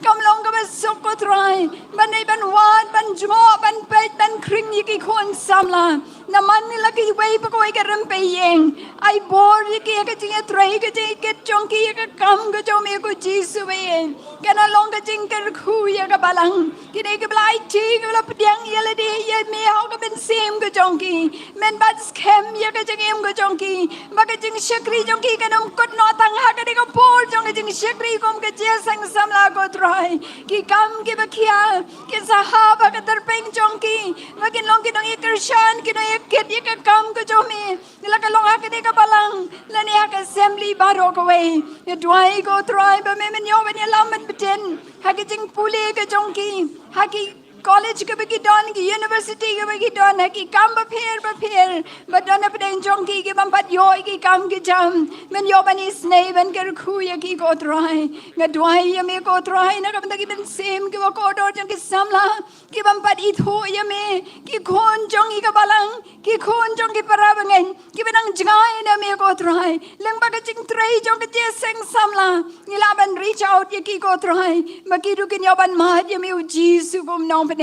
Kam long kaba suk ko Trai. Ban dei ban wad, ban jngoh, ban peit, ban khring ïa ki khun samla. Namar ngi la kiwei pa kawei ka rympei ïing. Ai bor ïa ki ïa ka jingïatrei, ka jingïakit jong ki ïa ka kam ka jong me ko Jisu ba ïeit. Kan long ka jingkyrkhu ïa ka balang. Kine kiba la aiti, kiba la pdiang ïa lade ïa me ha ka mynsiem ka jong ki. Men bat skhem ïa ka jingim ka jong ki. Ba ka jingshakri jong ki kan ym kut noh tang ha kane ka por jong ka jingshakri kum ka jingïaseng samla ko Trai. Ki kam kiba khia, kin sa hap ha ka tyrpeng jong ki. Ba kin long ki nongïakyrshan, ki nongïakit ïa ka kam ka jong me. La ka long ha kane ka balang, lane ha ka assembly baroh kawei. Nga duwai ko Trai ba me men ïoh ban ïalam ban btin ha ka jingpule ka jong ki, ha ki college kaba ki don, ki university kaba ki don, ha ki kam bapher bapher ba don hapdeng jong ki, ki bym pat ïoh ïa ki kam ki jam. Men ïoh ban isynei ban kyrkhu ïa ki ko Trai. Nga duwai ïa me ko Trai na ka bynta ki mynsiem kiba kordor jong ki samla, ki bym pat ithuh ïa me, ki khun jong i ka balang, ki khun jong ki para bangeit, kiba nang jngai na me ko Trai. Lyngba ka jingtrei jong ka jingïaseng samla, ngi lah ban reach out ïa ki ko Trai. Ba ki ruh kin ïoh ban mad ïa me u Jisu kum nongpynim.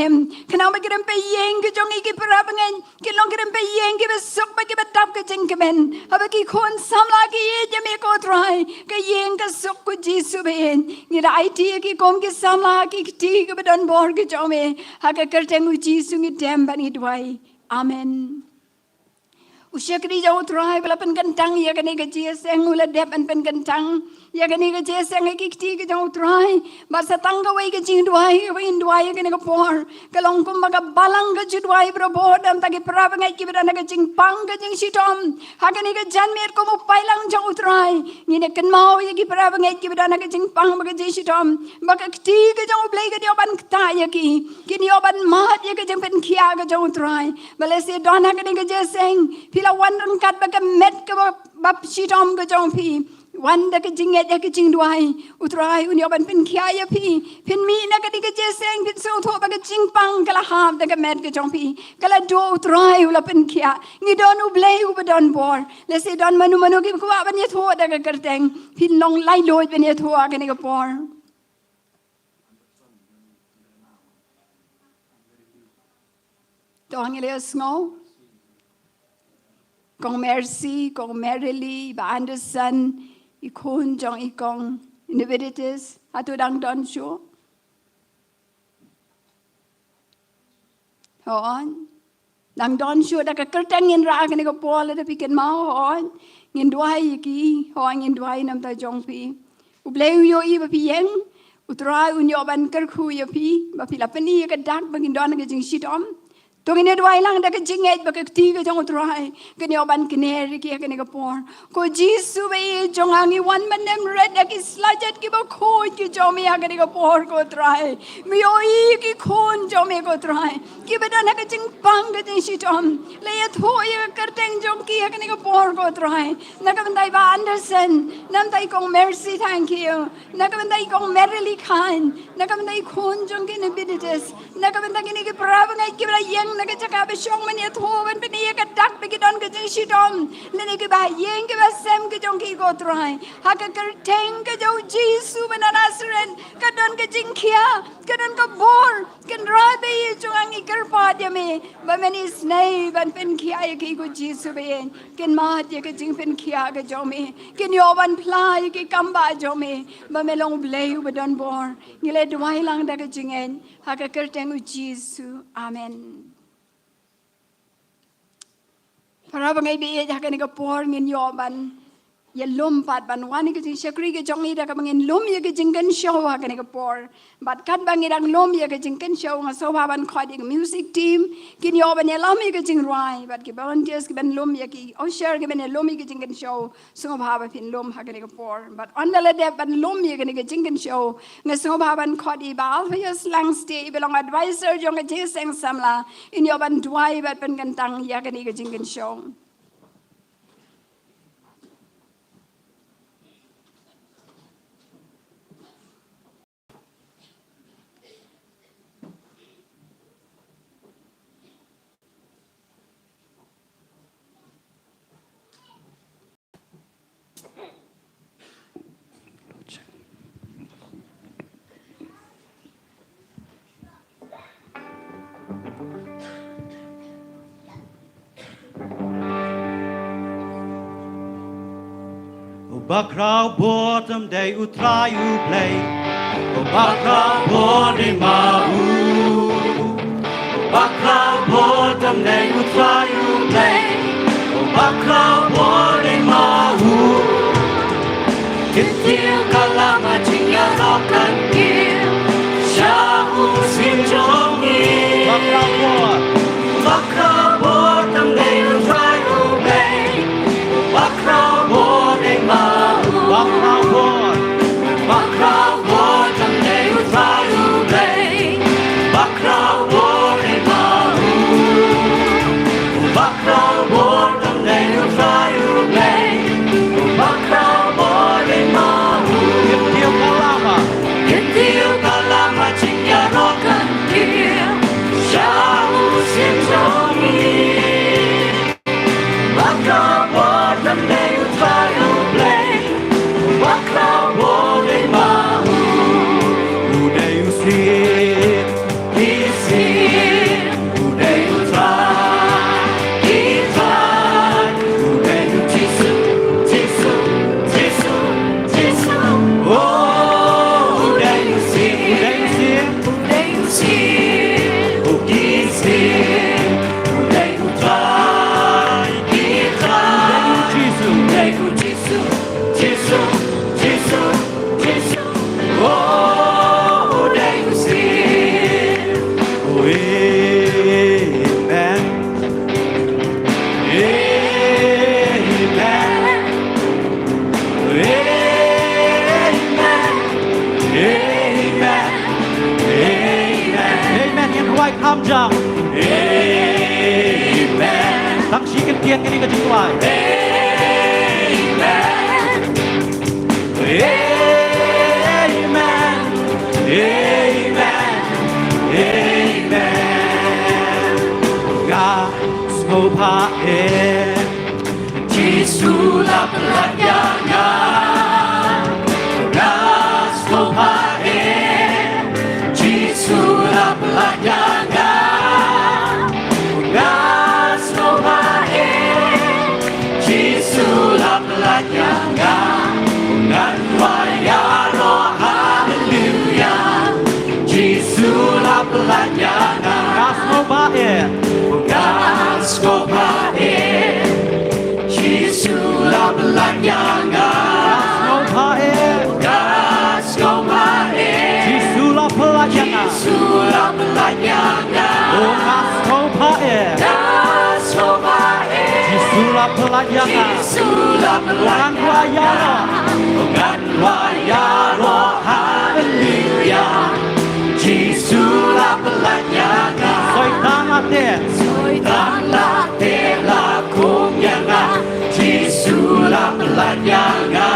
Khnang ba ki rympei ïing ki jong i ki para bangeit, kin long ki rympei ïing kiba suk bad kiba dap ka jingkmen. Haba ki khun samla ki ïeit ïa me ko Trai, ka ïing ka suk ko Jisu ba ïeit. Ngi da aiti ïa ki kum ki samla ha ki kti kiba don bor ki jong me. Ha ka kyrteng u Jisu ngi dem bad ngi duwai. Amen. U shakri jong u Trai ba la pynkyntang ïa kane ka jingïaseng, u la dep ban pynkyntang ïa kane ka jingïaseng ha ki kti ki jong u Trai. Bad sa tang kawei ka jingduwai kaba ngin duwai ha kane ka por, ka long kumba ka balang ka ju duwai barabor, da ki para bangeit kiba don ha ka jingpang ka jingshitom ha kane ka janmiet kum u paidlang jong u Trai. Ngin ïa kynmaw ïa ki para bangeit kiba don ha ka jingpang bad ka jingshitom, ba ka kti ka jong u Blei kan ïoh ban ktah ïa ki, kin ïoh ban mad ïa ka jingpynkhiah ka jong u Trai. Ba lehse don ha kane ka jingïaseng phi la wan ryngkat bad ka met kaba, ba shitom ka jong phi. Wan da ka jingngeit da ka jingduwai, u Trai un ïoh ban pynkhiah ïa phi. Phin mih na kane ka jingïaseng phin sngewthuh ba ka jingpang ka la hap da ka met ka jong phi, ka la duh, u Trai u la pynkhiah. Ngi don u Blei uba don bor. Lehse don mano mano kiba kwah ban ïathuh da ka kyrteng, phin long laitluid ban ïathuh ha kane ka por. To ngin ïa sngew. Kong Mercy, Kong Merrily, Bah Anderson, i khun jong i Kong Nividitis, hato dang don shuh? Hooid. Dang don shuh, da ka kyrteng ngin rah ha kane ka por, lada phi kynmaw, hooid. Ngin duwai ïa ki, hooid, ngin duwai namar jong phi. U Blei u ïohi ba phi ïeng, u Trai un ïoh ban kyrkhu ïa phi, ba phi la pyni ïa ka dak ba ngin don ha ka jingshitom. To ngin ïa duwai lang da ka jingngeit ba ka kti ka jong u Trai kan ïoh ban kner ïa ki ha kane ka por. Ko Jisu ba ïeit jong nga, ngi wan ban ïeng rit da ki slajat kiba khuid ki jong me ha kane ka por ko Trai. Me ïohi ki khun jong me ko Trai, kiba don ha ka jingpang ka jingshitom. La ïathuh ïa ka kyrteng jong ki ha kane ka por ko Trai. Na ka bynta i Bah Anderson, na ka bynta i Kong Mercy, thank you. Na ka bynta i Kong Merrily Khan, na ka bynta i khun jong ki Nividitis, na ka bynta kine ki para bangeit kiba la ïeng na ka jaka ba shong ban ïathuh, ban pyni ïa ka dak ba ki don ka jingshitom, lane kiba ïeng kiba sem ki jong ki ko Trai. Ha ka kyrteng ka jong u Jisu ba na Nasareth, ka don ka jingkhia, ka don ka bor, Kynrad ba ïeit jong nga, ngi kyrpad ïa me ba men isynei ban pynkhiah ïa ki ko Jisu ba ïeit. Kin mad ïa ka jingpynkhiah ka jong me, kin ïoh ban phla ïa ki kam ba jong me, ba me long U Blei uba don bor. Ngi la duwai lang da ka jingngeit ha ka kyrteng u Jisu. Amen. Para bangeit ba ïeit, ha kane ka por ngin ïoh ban ïalum pat ban wan ïa ka jingshakri ka jong ngi da kaba ngin lum ïa ka jingkynshew ha kane ka por. Bad katba ngi dang lum ïa ka jingkynshew, nga sngewbha ban khot ïa ka music team kin ïoh ban ïalam ïa ka jingrwai, bad ki volunteers kiban lum ïa ki usher kiban ïalum ïa ka jingkynshew. Sngewbha ba phin lum ha kane ka por. Bad ynda la dep ban lum ïa kane ka jingkynshew, nga sngewbha ban khot ïa i Bah Alphaeus Langstay, iba long advisor jong ka Jingïaseng Samla, in ïoh ban duwai bad pynkyntang ïa kane ka jingkynshew. Bakhraw bor tam dei U Trai U Blei. Bakhraw bor dei ma u. Bakhraw bor tam dei U Trai U Blei. Bakhraw bor dei ma u. Kyntiew ka lama jingïaroh kan kiew sha u syiem jong ngi. Bakhraw bor. Bakhraw bor tam dei U Trai U Blei. Bakhraw bor dei ma u. Bakhraw bor. Bakhraw bor tam dei U Trai U Blei. Bakhraw bor dei ma u. Bakhraw bor tam dei U Trai U Blei. Bakhraw bor dei ma u. Kyntiew ka lama. Kyntiew ka lama jingïaroh kan kiew sha u syiem jong ngi. Bakhraw bor tam dei U Trai U Blei. Bakhraw bor dei ma u. U dei u syiem ki syiem. U dei U Trai ki trai. U dei U Jisu, Jisu, Jisu, Jisu. Oh, u dei u syiem, u dei u syiem. U dei u syiem, u ki syiem. U dei U Trai ki trai. U dei U Jisu, u dei U Jisu, Jisu, Jisu, Jisu. Oh, u dei u syiem. Oh, amen. Amen. Amen. Amen. Amen. Amen. Ngin rwai kham jam. Amen. Tang shi kyntien kane ka jingduwai. Amen. Amen. Amen. Amen. Nga sngewbha eh. Jisu la pyllait ïa nga. Nga sngewbha eh. Jisu la pyllait ïa nga. Nga sngewbha eh. Jisu la pyllait ïa nga. Ngan rwai ïaroh haleluya. Jisu la pyllait ïa nga. Nga sngewbha eh. Nga sngewbha eh. Jisu la pyllait ïa nga. Nga sngewbha eh. Nga sngewbha eh. Jisu la pyllait ïa nga. Jisu la pyllait ïa nga. Oh, nga sngewbha eh. Nga sngewbha eh. Jisu la pyllait ïa nga. Jisu la pyllait ïa nga. Ngan rwai ïaroh. Ngan rwai ïaroh haleluya. Jisu la pyllait ïa nga. Soitan la teh. Soitan la teh la kum ïa nga. Jisu la pyllait ïa nga.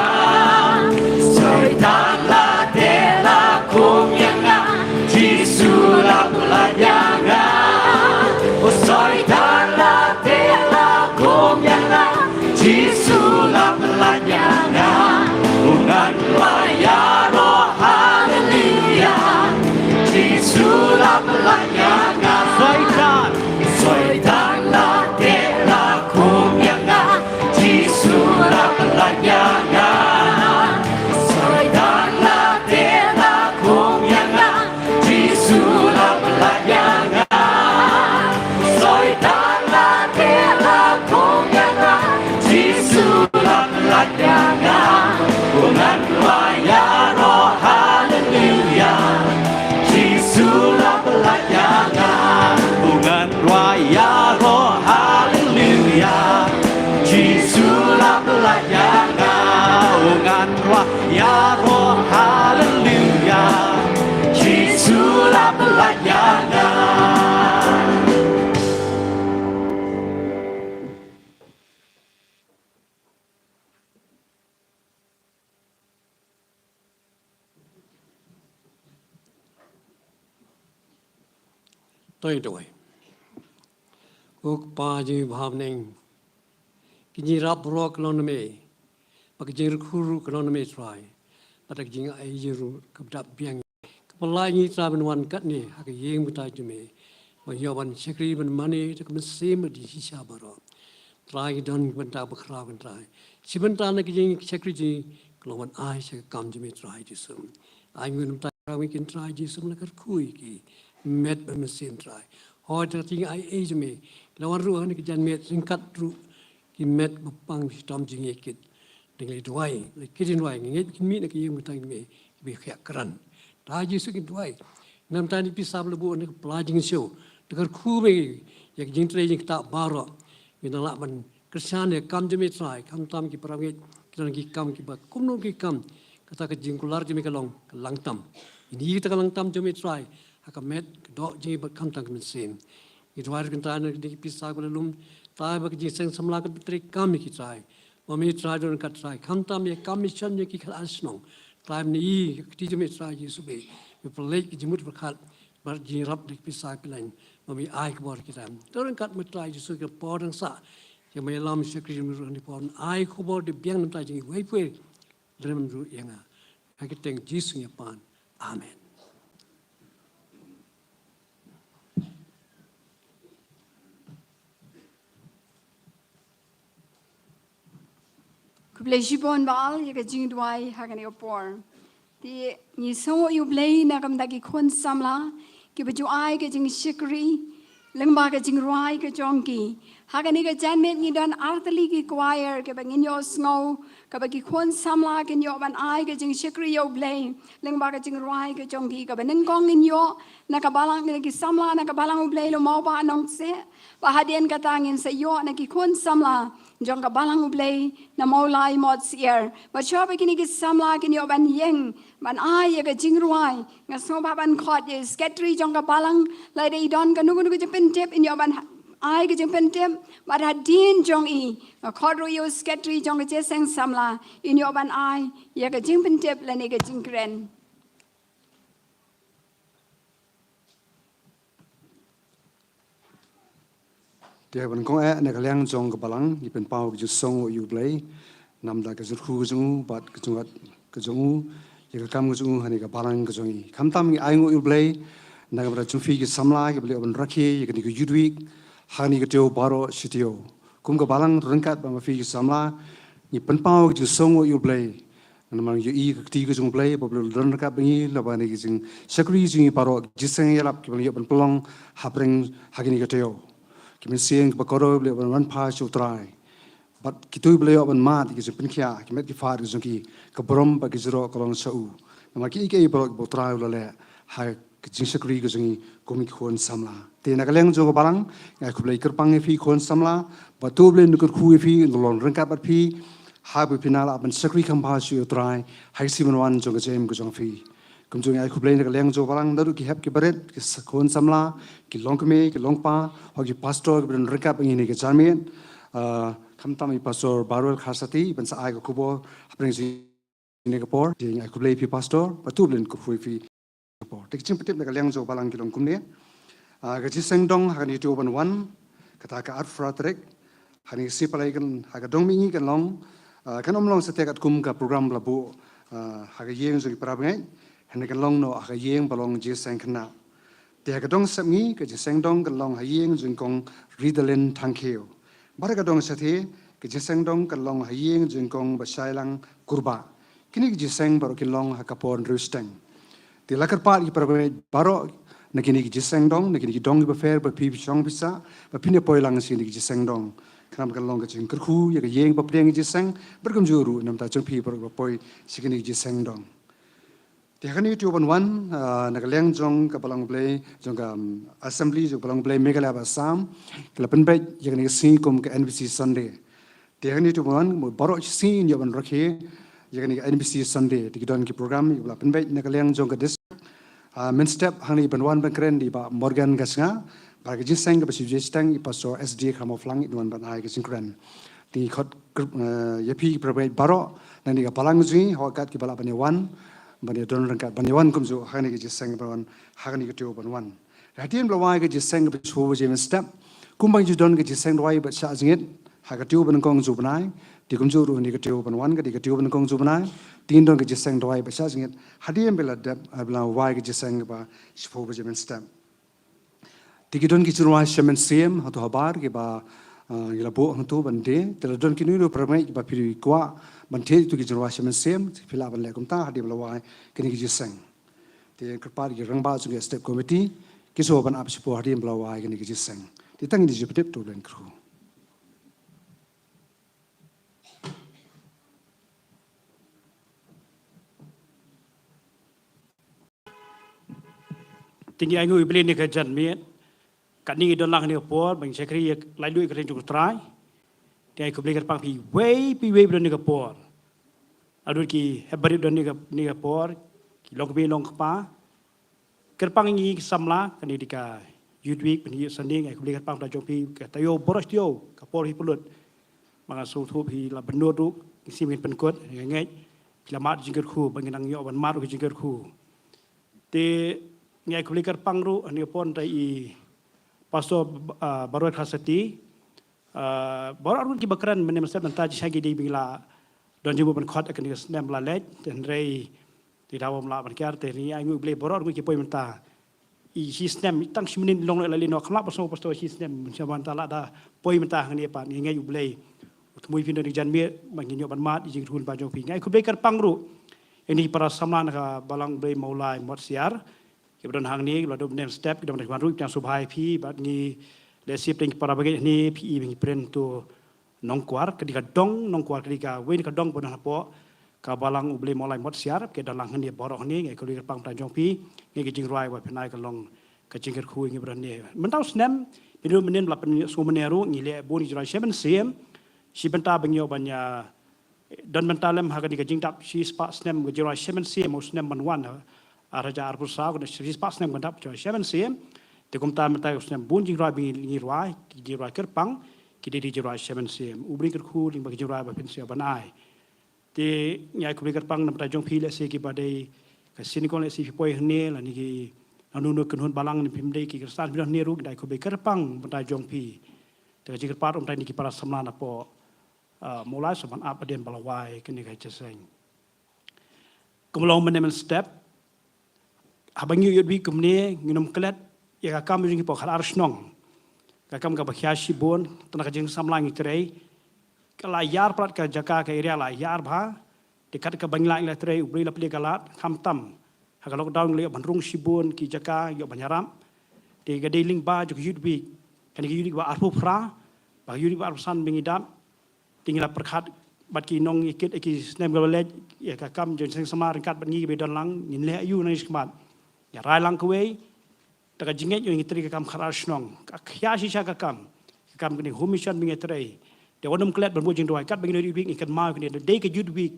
Soitan la teh la kum ïa nga. Jisu la pyllait ïa nga. Oh, Soitan la teh la kum ïa nga. Jisu la pyllait ïa nga. Oh, ngan rwai ïaroh haleluya. Jisu la pyllait ïa nga. Soitan. Soitan la teh la kum ïa nga. Jisu la pyllait ïa nga. Soitan la teh la kum ïa nga. Jisu la pyllait ïa nga. Soitan la teh la kum ïa nga. Jisu la pyllait ïa nga. Oh, ngan rwai ïaroh haleluya. Jisu la pyllait ïa nga. Oh, ngan rwai ïaroh haleluya. Jisu la pyllait ïa nga. Oh, ngan rwai ïaroh haleluya. Jisu la pyllait ïa nga. To ngin duwai. Ko Kpa jong ngi ba ha bneng, ka jingïarap baroh ka long na me, bad ka jingkyrkhu ruh ka long na me Trai, bad ka jingai ruh kaba dap biang. Kaba la ngi Trai ban wan katne ha ka ïing batai jong me, ban ïoh ban shakri ban mane da ka mynsiem bad jingshisha baroh. Trai ngi don ka bynta bakhraw kynta. Shi bynta na ka jingshakri jong ngi ka long ban ai sha ka kam jong me Trai Jisu. Ai ngi ngim tai rang ïa ki Trai Jisu, la kyrkhu ïa ki met bad mynsiem Trai. Hooid da ka jingai ei jong me la wan ruh ha kane ka janmiet ryngkat ruh ki met ba pang shitom jong ngi kit. Dang lei duwai, lei kit jingduwai, ngi ngeit kin mih na ka ïing ka tang jong me kiba ïa khiah kren. Trai Jisu ngi duwai. Namar ta ngi pisa ba la buh na ka pla jingsiew, da ka kyrkhu me ïa ka jingtrei jingktah baroh. Ngi nang lah ban kyrshan ïa ka kam jong me Trai, khamtam ki para ngeit ki don ki kam kiba kumno ki kam. Kata ka jingkular jong me ka long ka lang tam. Ngi ïohi kata ka lang tam jong me Trai ha ka met, ka doh jong ngi bad khamtam ka mynsiem. Ngi duwai ruh kynta na ki pisa kiba la lum, tai ba ka jingïaseng samla kan pyntreikam ïa ki Trai. Ba me Trai don ryngkat Trai, khamtam ïa ka kam mission jong ki khatar shnong. Trai, mynne ïa ka kti jong me Trai Jisu, ba me pynleit ki jingmut pyrkhat bad jingïarap da ki pisa ki laiñ. Ba me ai khubor ki Trai. Don ryngkat me Trai Jisu, ka por dang sah. Ïa me lam shakri jong me ruh ha kane ka por, ai khubor da biang na ka bynta jong ngi uwei pa uwei. Lem ruh ïa nga. Ha ka kyrteng Jisu ngi pan. Amen. Khublei shibun Baal ïa ka jingduwai ha kane ka por. Te ngi sngewnguh ïa U Blei na ka bynta ki khun samla kiba ju ai ka jingshakri lyngba ka jingrwai ka jong ki. Ha kane ka janmiet ngi don artylli ki choir kiba ngin ïohsngew, kaba ki khun samla kin ïoh ban ai ka jingshakri ïa U Blei lyngba ka jingrwai ka jong ki. Kaba nyngkong ngin ïoh na ka balang, na ki samla na ka balang U Blei Lawmawbah Nongkseh. Bad hadien kata ngin sa ïoh na ki khun samla jong ka balang U Blei na Mawlai Motsyiar. Bad shuwa ba kine ki samla kin ïoh ban ïeng ban ai ïa ka jingrwai, nga sngewbha ban khot ïa u secretary jong ka balang, lada i don kano kano ka jingpyntip in ïoh ban ha-, ai ka jingpyntip. Bad hadien jong i nga khot ruh ïa u secretary jong ka jingïaseng samla in ïoh ban ai ïa ka jingpyntip lane ka jingkren. Te ha kaba nyngkong eh na ka liang jong ka balang ngi pynpaw ka jingsngewnguh ïa U Blei namar ka jingkyrkhu ka jong u bad ka jingbat ka jong u ïa ka kam ka jong u ha kane ka balang ka jong ngi. Khamtam ngi ainguh ïa U Blei na ka bynta jong phi ki samla kiba la ïoh ban rakhe ïa kane ka Youth Week ha kane ka taïew baroh shi taïew. Kum ka balang ryngkat bad ma phi ki samla ngi pynpaw ka jingsngewnguh ïa U Blei. Namar ngi ïohi ka kti ka jong U Blei ba U Blei u la don ryngkat bad ngi lyngba kane ka jingshakri jong ngi baroh, ki jingïaseng ïalap kiba ngi ïoh ban pynlong hapdeng ha kane ka taïew. Ki mynsiem kiba kordor ba la ïoh ban wanphai sha U Trai. Bad kito kiba la ïoh ban mad ïa ka jingpynkhiah, ki met ki phad ki jong ki, ka burom bad ka jingïaroh ka long sha u. Namar kiei kiei baroh kiba U Trai u la leh ha ka jingshakri ka jong ngi kum ki khun samla. Te na ka liang jong ka balang nga ai khublei kyrpang ïa phi khun samla, bad to U Blei un kyrkhu ïa phi, un long ryngkat bad phi haba phi nang lah ban shakri kham bha sha U Trai ha ka sngi ban wan jong ka jingim ka jong phi. Kumjuh nga ai khublei na ka liang jong ka balang naduh ki hep ki barit, ki sa-, khun samla, ki longkmie ki longkpa, ha ki pastor kiba don ryngkat bad ngi ha kane ka janmiet. Ah, khamtam i Pastor Barwell Kharsati ban sa ai ka khubor hapdeng jong kane ka por. Te nga ai khublei ïa phi Pastor, bad to U Blei un kyrkhu ïa phi. Te ka jingpyntip na ka liang jong ka balang ki long kumne. Ah, ka jingïaseng dong ha kane ka taïew ban wan, kata ka arphew phra tarik, ha kane ka sngi Palei kan, ha ka dong mihngi kan long, ah, kan ym long satia katkum ka program ba la buh, ah, ha ka ïing jong ki para bangeit, hynrei kan long noh ha ka ïing ba long jingïaseng khynnah. Te ha ka dong sepngi ka jingïaseng dong kan long ha ïing jong i Kong Ridalin Thangkhiew. Bad ha ka dong shathie ka jingïaseng dong kan long ha ïing jong i Kong Basailang Kurbah. Kine ki jingïaseng baroh kin long ha ka por hynriew shiteng. Te la kyrpad ïa ki para bangeit baroh na kine ki jingïaseng dong, na kine ki dong kiba pher ba phi phi shong phi sah, ba phin ïa poi lang sha kine ki jingïaseng dong. Khnang ba kan long ka jingkyrkhu ïa ka ïing ba pdiang ïa ka jingïaseng, bad kumjuh ruh na ka bynta jong phi baroh ba poi sha kine ki jingïaseng dong. Te ha kane ka taïew ban wan, ah, na ka liang jong ka Balang U Blei, jong ka, um, Assembly jong ka Balang U Blei Meghalaya bad Assam, ki la pynbeit ïa kane ka sngi kum ka N B C Sunday. Te ha kane ka taïew ban wan, mo baroh shi sngi ngin ïoh ban rakhe ïa kane ka N B C Sunday. Te ki don ki program kiba la pynbeit na ka liang jong ka district. Ah, mynstep hangne ban wan ban kren dei i Bah Morgan Kharsnga, bad ka jingïaseng kaba shi baje shiteng i Pastor S D Kharmawphlang in wan ban ai ka jingkren. Te ngi khot, eh, ïa phi ki para bangeit baroh na kane ka balang jong ngi, hooid kat kiba lah ban ïa wan, ban ïa don ryngkat, ban ïa wan kumjuh ha kane ka jingïaseng ban wan ha kane ka taïew ban wan. Hadien ba la wai ka jingïaseng kaba shiphew baje mynstep, kumba ngi ju don ka jingïaseng dawai bad shah jingit ha ka taïew ba nyngkong jong u bnai, te kumjuh ruh ha kane ka taïew ban wan, ka dei ka taïew ba nyngkong jong u bnai, te ngin don ka jingïaseng dawai bad shah jingit hadien ba la dep, eh, ba la wai ka jingïaseng kaba shiphew baje mynstep. Te ki don ki jingrwai sha mynsiem hato habar kiba, Ah, ngi la buh hangto ban die, te la don kino kino para bangeit ba phi kwah ban thied ïa kito ki jingrwai sha mynsiem, phi lah ban leh kumta hadien ba la wai kane ka jingïaseng. Te kyrpad ïa ki rangbah jong ka step committee, ki sngewbha ban ap shipor hadien ba la wai kane ka jingïaseng. Te tang ïa kine ki jingpyntip, to Blei un kyrkhu. Te ngi ainguh ïa U Blei na kane ka janmiet. Katne ngi don lang ha kane ka por ban shakri ïa ka laitluid ka ktien jong U Trai. Te ngi ai khublei kyrpang ïa phi iwei pa iwei ba don ha kane ka por. Lada ki hep barit don ha kane ka, kane ka por, ki long kmie long kpa. Kyrpang ïa ngi ki samla, kane ka dei ka Youth Week, ban ïa sanding, ai khublei kyrpang ïa jong phi, ka taïew baroh taïew, ka por hi pynlut. Ba nga sngewthuh phi la bynnud ruh, ngi sngew ngin pynkut, nga ngeit phi la mad jingkyrkhu, ba ngin nang ïoh ban mad ruh ka jingkyrkhu. Te ngi ai khublei kyrpang ruh, ha kane ka por, ïa i Pastor, ah, Baroh Kharsati, ah, baroh arngut kiba kren mynne mynstep mynta, shisha ki dei ba ngi la don jingmut ban khot ha kane ka snem ba la leit, te hynrei te daw ym lah ban kiar, te ngi ainguh ïa U Blei baroh arngut ki poi mynta. I shi snem, tang shi mynnin long la lei noh, khlem lah ban sngew Pastor, shi snem, sha ban ta la da poi mynta hangne pat, ngi ngeit U Blei u thmu ïa phi na kane ka janmiet, ba ngin ïoh ban mad ïa ka jingkyrkhu lyngba jong phi. Ngi ai khublei kyrpang ruh ïa kine ki para samla na ka Balang U Blei Mawlai Motsiar, kiba don hangne, kiba la dep mynne mynstep, ki don ban wan ruh, pdiang sngewbha ïa phi, bad ngi lehse pdeng ki para bangeit hangne, phi i ba ngi pyrshang to Nongkwar, ka dei ka dong Nongkwar, ka dei kawei na ka dong ba don hapoh ka Balang U Blei Mawlai Motsiar, ki don lang hangne baroh hangne, ngi ai khublei kyrpang bynta jong phi, ngi, ka jingrwai ba phin ai ka long ka jingkyrkhu ïa ngi baroh hangne. Mynta u snem, mynnin mynnin ba la pynsngew mynne ruh, ngi leh bun ki jingrwai sha mynsiem, shi bynta ba ngi ïoh ban ïa don bynta lem ha kane ka jingdap shispah snem ka jingrwai sha mynsiem, u snem ban wan ha ar hajar arphew saw, kane shispah snem ka dap jingrwai sha mynsiem. Te kumta mynta u snem bun jingrwai ba ngi, ngi rwai, ki jingrwai kyrpang, ki dei ki jingrwai sha mynsiem. U Blei un kyrkhu lyngba ki jingrwai ba phin sa ïoh ban ai. Te ngi ai khublei kyrpang na bynta jong phi, lehse kiba dei ka sien kong, lehse phi poi hangne, lane ki nongkynhun balang ne phim dei ki khristan, phi don hangne ruh, ngi ai khublei kyrpang na bynta jong phi. Te ka jingkyrpad ruh na bynta kine ki para samla napoh, ah, Mawlai, sngewbha ban ap hadien ba la wai kane ka jingïaseng. Kumba long mynne mynstep, haba ngi ïoh Youth Week kumne, ngin ym klet ïa ka kam jong ngi hapoh khatar shnong. Ka kam kaba khia shibun, tang na ka jingsamla ngi trei. Ka la ïar palat ka jaka, ka area la ïar bha. Te kat kaba ngi la, ngi la trei, U Blei la plie ka lad, khamtam ha ka lockdown ngi la ïoh ban rung shibun ki jaka, ïoh ban ïarap. Te ka dei lyngba jong ka Youth Week, kane ka Youth Week ba arphew phra, ba ka Youth Week ba arphew san ba ngi dap. Te ngi la pyrkhat bad ki nongïakit, ki snem kiba la leit, ïa ka kam jong ka seng samla ryngkat bad ngi kiba don lang, ngin leh aïu nangne shakhmat. Ïa rai lang kawei, da ka jingngeit ïa ngi trei ka kam khatar shnong. Ka khia shisha ka kam. Ka kam kane ka home mission ba ngi trei. Te wat nym klet ban buh jingduwai, katba ngi don Youth Week ngi kynmaw kane, da dei ka Youth Week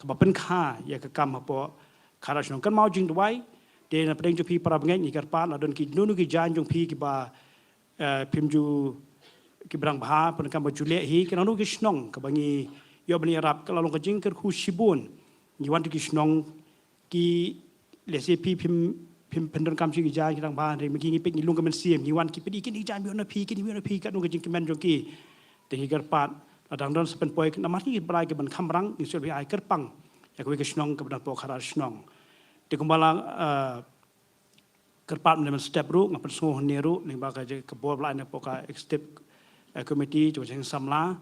kaba pynkha ïa ka kam hapoh khatar shnong. Kynmaw jingduwai, te na pdeng jong phi para bangeit ngi kyrpad, la don kino kino ki jaiñ jong phi kiba eh, phim ju, kiba dang bha, pyndonkam ba ju leh hi, kano kano ki shnong kaba ngi ïoh ban ïarap, ka la long ka jingkyrkhu shibun. Ngi wan to ki shnong, ki, lehse phi phim, phim pyndonkam shuh ki jaiñ ki dang bha, hynrei ma ngi ngi peit, ngi lung ka mynsiem, ngi wan, ki peit kine ki jaiñ ba ïoh na phi, kine ba ïoh na phi, katno ka jingkmen jong ki. Te ngi kyrpad, la dang don sa pynpoi, namar ngi ba la ki ban kham rang, ngi sngewbha ai kyrpang ïa kawei ka shnong kaba don hapoh khatar shnong. Te kumba la, eh, kyrpad mynne mynstep ruh, nga pynsngew hangne ruh lyngba ka, ka bor ba la ai napoh ka executive, eh, committee jong ka seng samla.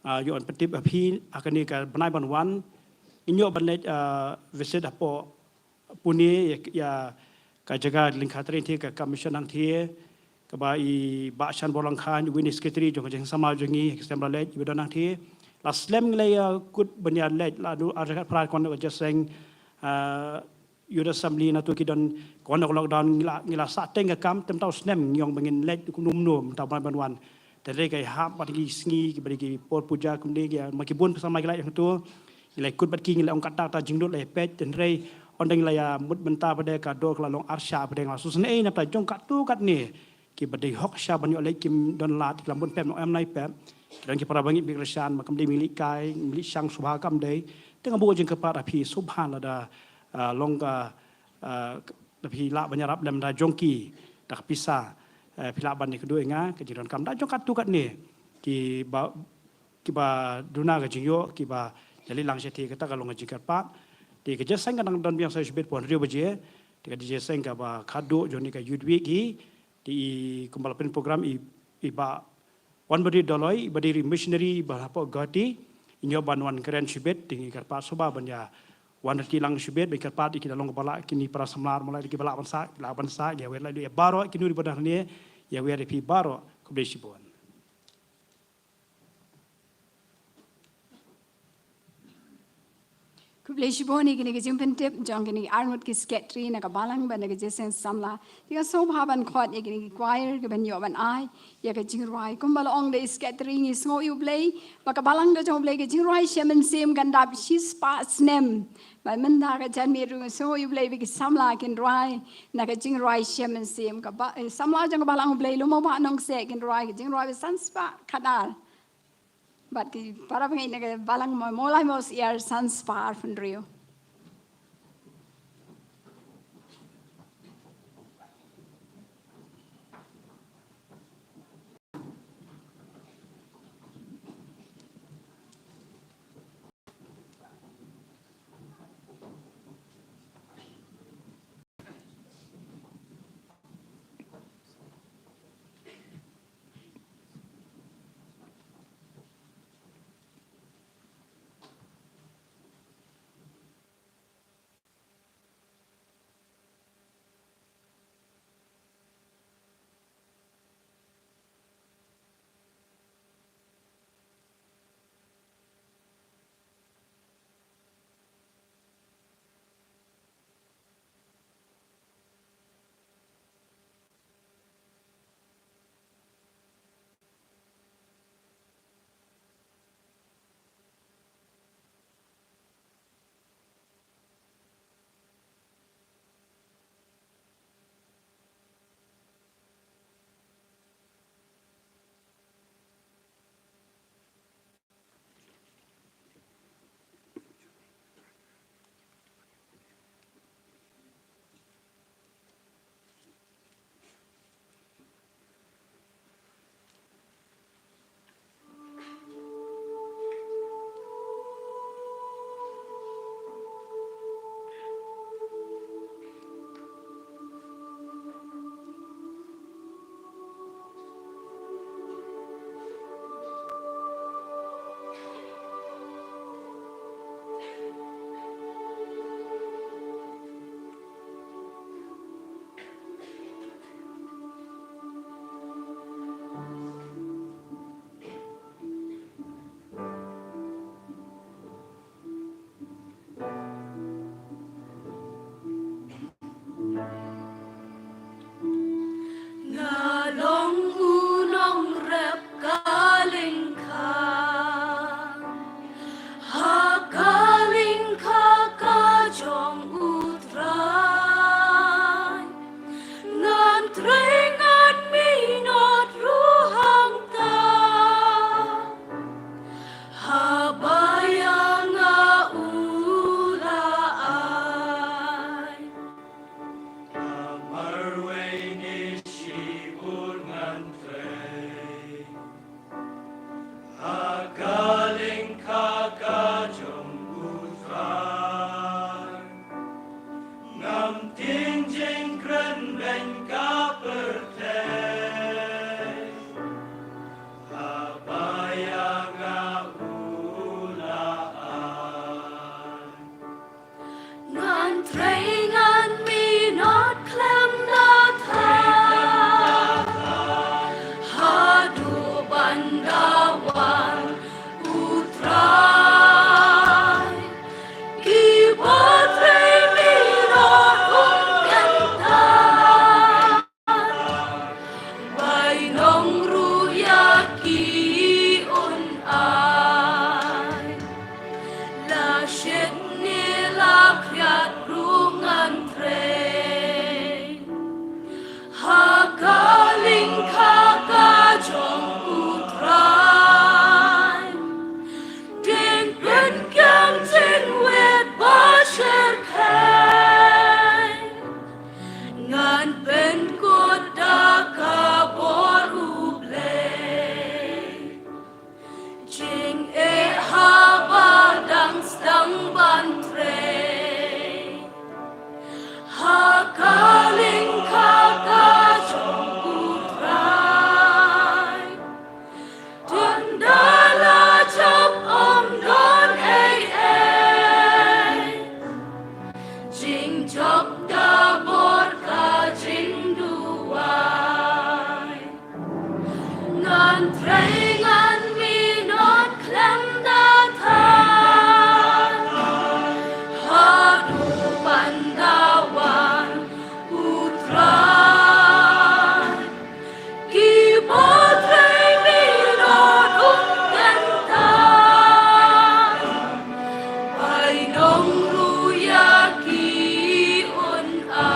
Ah, ïoh ban pyntip ha phi ha kane ka bnai ban wan, ngin ïoh ban leit, ah, visit hapoh Pune, ïa, ïa ka jaka lyngkha trei hangtei, ka commission hangtei, kaba i Bah Shanbor Langkhan, uwei na ki secretary jong ka seng samla jong ngi, ka seng ba la leit, iba don hangtei. La slem ngi la ïa kut ban ïa leit, la naduh ar hajar khatphra, kawei ka jingïaseng, ah, Youth Assembly, naduh ki don, kawei ka lockdown, ngi la, ngi la sah teng ka kam, te mynta u snem ngi ong ba ngin leit kumno kumno, mynta ban, ban wan. Te hynrei ka hap bad ki sngi, kiba dei ki por puja kumne, ki, ma ki bun ki samla ki la ïa hangto. Ngi la kut bad ki, ngi la ong katto katne jinglut la ïa peit, te hynrei ynda ngi la ïa mut mynta pat de, ka dor ka la long ar shah pat de. Nga sngewsynei na bynta jong katto katne kiba dei hok sha ban ïoh leit, kim don lad, ki la bun pep, noh em nai pep. Ki don ki para bangeit ba kyrshan, ma kam dei, mih leit kai, mih leit shang, sngewbha, kam dei. Te nga buh jingkyrpad ha phi, sngewbha lada, ah, long ka, ah, lada phi lah ban ïarap lem da jong ki, da ka pisa, eh, phi lah ban ïakynduh ïa nga, ka jingdonkam da jong katto katne kiba, kiba duna ka jingïoh, kiba ïaleit lang shatei, kata ka long ka jingkyrpad. Te ka jingïaseng ka dang don biang sa shibit, pon hynriew baje. Te ka jingïaseng kaba khadduh jong kane ka Youth Week hi. Te i, kumba la pynprogram i, i Bah Wan ba dei doloi, ba dei missionary, ba hapoh Guwahati, ïoh ban wan kren shibit, te ngi kyrpad sngewbha ban ïa wan riti lang shibit, ba kyrpad ïa ki da long ba lah, kine para samla, ba lah, ki ba lah ban sah, lah ban sah, ïa wer lah ïa baroh, kine ri ba dah ne, ïa wer ïa phi baroh, khublei shibun. Khublei shibun ïa kine ki jingpyntip jong kine ki arngut ki secretary na ka balang bad na ka jingïaseng samla. Te nga sngewbha ban khot ïa kine ki choir ki ban ïoh ban ai ïa ka jingrwai. Kumba la ong da i secretary, ngi sngew ïa U Blei ba ka balang ka jong U Blei ka jingrwai shem mynsiem kan dap shispah snem. Bad mynta ka janmiet ruh ngi sngew ïa U Blei ba ki samla kin rwai na ka jingrwai shem mynsiem. Ka ba, eh, samla jong ka balang U Blei Lum Bah Nongkseh kin rwai ka jingrwai ba san spah khatar. Bad ki para bangeit na ka balang Mawlai Mawsiar san spah arphew hynriew. Nga long u nongrep ka lyngkha, ha ka lyngkha ka jong U Trai. Ngan trei ngan minot ruh hangta, haba ïa nga u la ai. Ka marwei ne shibun ngan trei, ha ka lyngkha ka jong U Trai. Ngam tieng jingkren beiñ ka pyrthei, haba ïa nga u la ai. Ngan trei ngan minot khlem da thait, haduh ban da wan U Trai. Kiba trei minot um kyntait, Dei ngan minot khlem da than haduh ban da wan U Trai. Ki ba trei minot u kynta, ai nong ruh ïa ki un ai.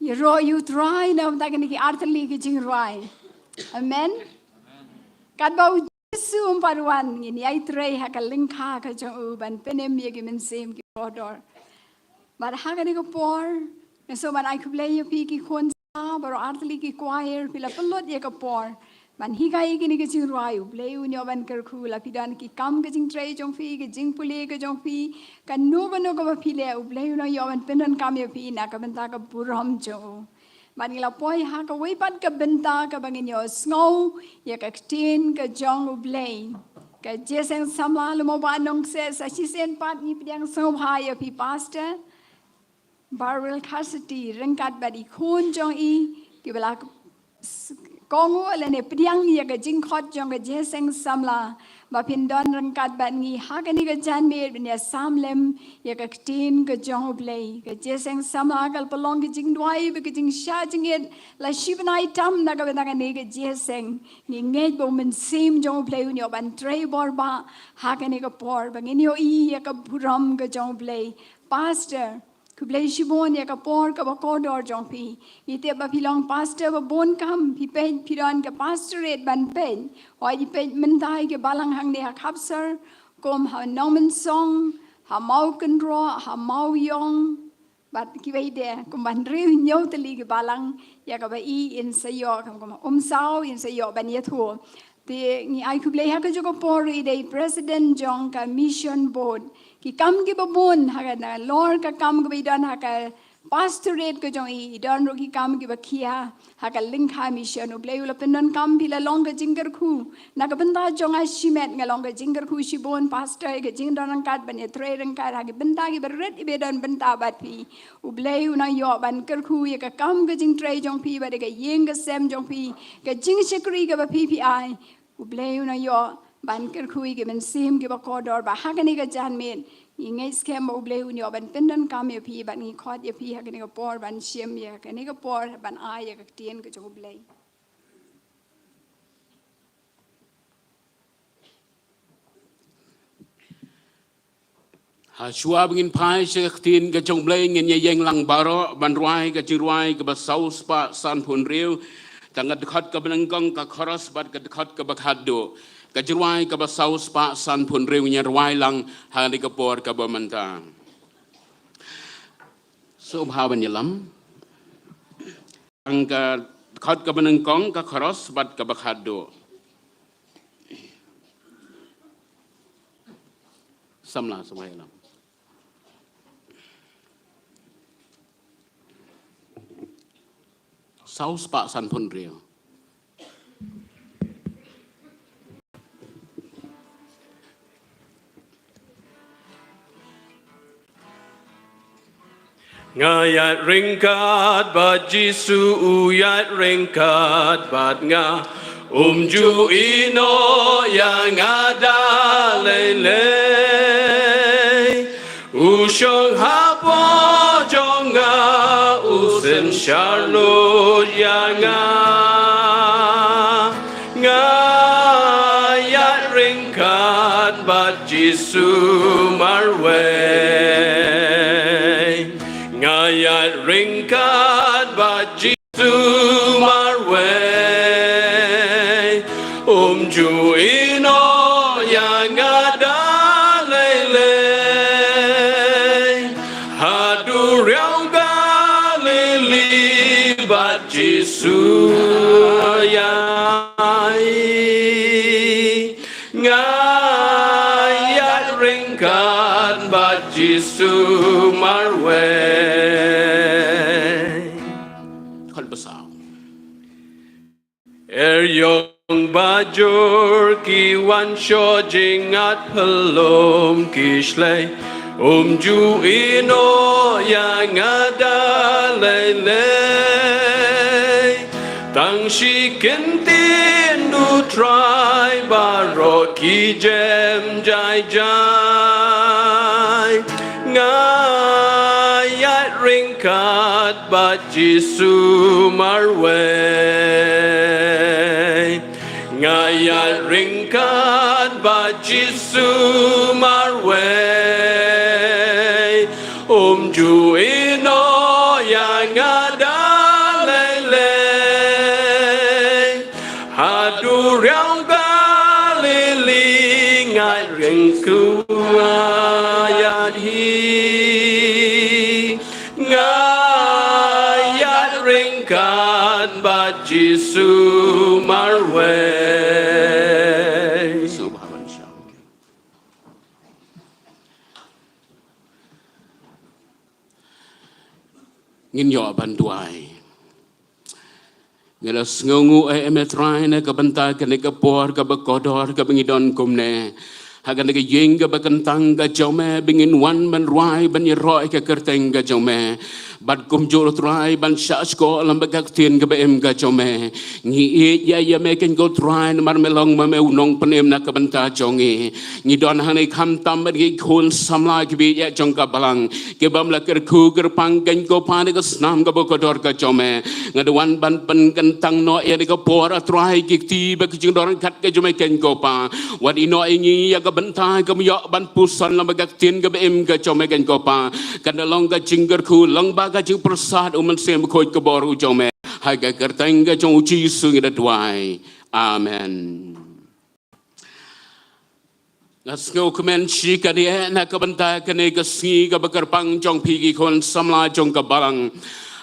Ïaroh ïa U Trai na ka bynta kine ki artylli ki jingrwai. Amen. Katba U Jisu um pat wan, ngin ïai trei ha ka lyngkha ka jong u ban pynim ïa ki mynsiem ki kordor. Bad ha kane ka por, nga sngewbha ban ai khublei ïa phi ki khun sa baroh artylli ki choir, phi la pynlut ïa ka por ban hikai ïa kine ki jingrwai. U Blei un ïoh ban kyrkhu, la phi don ki kam ka jingtrei jong phi, ka jingpule ka jong phi, kano kano kaba phi leh, U Blei un ïoh ban pyndonkam ïa phi na ka bynta ka burom jong u. Bad ngi la poi ha kawei pat ka bynta kaba ngin ïohsngew ïa ka ktien ka jong U Blei. Ka Jingïaseng Samla Lymphua Nongkseh, sa shisien pat ngi pdiang sngewbha ïa phi Pastor Barwell Cassidy ryngkat bad i khun jong i, kiba la s-, kohnguh lane pdiang ïa ka jingkhot jong ka Jingïaseng Samla, ba phin don ryngkat bad ngi ha kane ka janmiet ban ïa sam lem ïa ka ktien ka jong U Blei. Ka Jingïaseng Samla ka la pynlong ka jingduwai bad ka jingshah jingit la shi bnai tam na ka bynta kane ka jingïaseng. Ngi ngeit ba U Mynsiem jong U Blei un ïoh ban trei bor bha ha kane ka por, ba ngin ïohi ïa ka burom ka jong U Blei. Pastor, khublei shibun ïa ka por kaba kordor jong phi. Ngi tip ba phi long pastor ba bun kam, phi peit, phi don ka pastorate ban peit. Hooid, phi peit mynta ïa ki balang hangne ha Khapsar, kum ha Nongmynsong, ha Mawkynroh, ha Mawiong, bad kiwei de, kum ban hynriew hynñiew tylli ki balang, ïa kaba i in sa ïoh, kum, kum Umsaw in sa ïoh ban ïathuh. Te ngi ai khublei ha kajuh ka por i dei president jong ka mission board. Ki kam kiba bun ha ka, nalor ka kam kaba i don ha ka pastorate ka jong i, i don ruh ki kam kiba khia ha ka lyngkha mission. U Blei u la pyndonkam phi, la long ka jingkyrkhu na ka bynta jong nga shimet, nga long ka jingkyrkhu shibun Pastor, ka jingdon ryngkat ban ïatrei ryngkat ha ki bynta kiba rit iba don bynta bad phi. U Blei u nang ïoh ban kyrkhu ïa ka kam ka jingtrei jong phi bad ïa ka ïing ka sem jong phi, ka jingshakri kaba phi phi ai. U Blei u nang ïoh ban kyrkhu ïa ki mynsiem kiba kordor, ba ha kane ka janmiet ngi ngeit skhem ba U Blei un ïoh ban pyndonkam ïa phi, bad ngi khot ïa phi ha kane ka por ban shim ïa kane ka por ban ai ïa ka ktien ka jong U Blei. Ha shuwa ba ngin phai sha ka ktien ka jong U Blei, ngin ïa ïeng lang baroh ban rwai ka jingrwai kaba saw spah sanphew hynriew, tang ka dkhot kaba nyngkong ka chorus bad ka dkhot kaba khatduh. Ka jingrwai kaba saw spah sanphew hynriew, ngin ïa rwai lang ha kane ka por kaba mynta. Sngewbha ban ïalam. Tang ka dkhot kaba nyngkong ka chorus bad kaba khatduh. Samla, samla ïalam. Saw spah sanphew hynriew. Nga ïaid ryngkat bad Jisu, u ïaid ryngkat bad nga. Um ju ïehnoh ïa nga da lei lei. U shong hapoh jong nga, u synshar lut ïa nga. Nga ïaid ryngkat bad Jisu marwei. Nga ïaid ryngkat bad Jisu marwei. Um ju ïehnoh ïa nga da lei lei. Ha duriaw Galili bad Jisu ïa nga. Nga ïaid ryngkat bad Jisu marwei. Khot ba saw. Er ïong ba jur ki wan shoh jingngad phyllum ki shlei. Um ju ïehnoh ïa nga da lei lei. Tang shi kyntien, U Trai, baroh ki jem jai jai. Nga ïaid ryngkat bad Jisu marwei. Nga ïaid ryngkat bad Jisu marwei. Um ju ïehnoh ïa nga da Galili ngai ring ku ayat hi, ngai yat ring kan bad Jisu marwei. Ngin ïoh ban duwai. Ngi la sngewnguh, eh, em, eh, Trai, na ka bynta kane ka por kaba kordor kaba ngi don kumne ha kane ka ïing kaba kyntang ka jong me, ba ngin wan ban rwai ban ïaroh ïa ka kyrteng ka jong me. Bad kumjuh ruh Trai ban shah shkor lem bad ka ktien kaba im ka jong me. Ngi ïeit ïa, ïa me keiñ ko Trai, namar me long ma me u nongpynim na ka bynta jong ngi. Ngi don hangne khamtam bad ki khun samla kiba ïeit jong ka balang, kiba ym la kyrkhu kyrpang keiñ ko Pa na ka snam kaba kordor ka jong me. Nga da wan ban pynkyntang noh ïa kane ka por, ah Trai, ki kti bad ki jingdonkam ka jong me keiñ ko Pa. Wat ïehnoh ïa ngi ïa ka bynta kaba ïoh ban puson lem bad ka ktien kaba im ka jong me keiñ ko Pa. Kan da long ka jingkyrkhu, long ba ka jingpyrsad U Mynsiem Bakhuid ka bor u jong me. Ha ka kyrteng ka jong U Jisu ngi da duwai. Amen. Nga sngewkmen shikatdei na ka bynta kane ka sngi kaba kyrpang jong phi ki khun samla jong ka balang,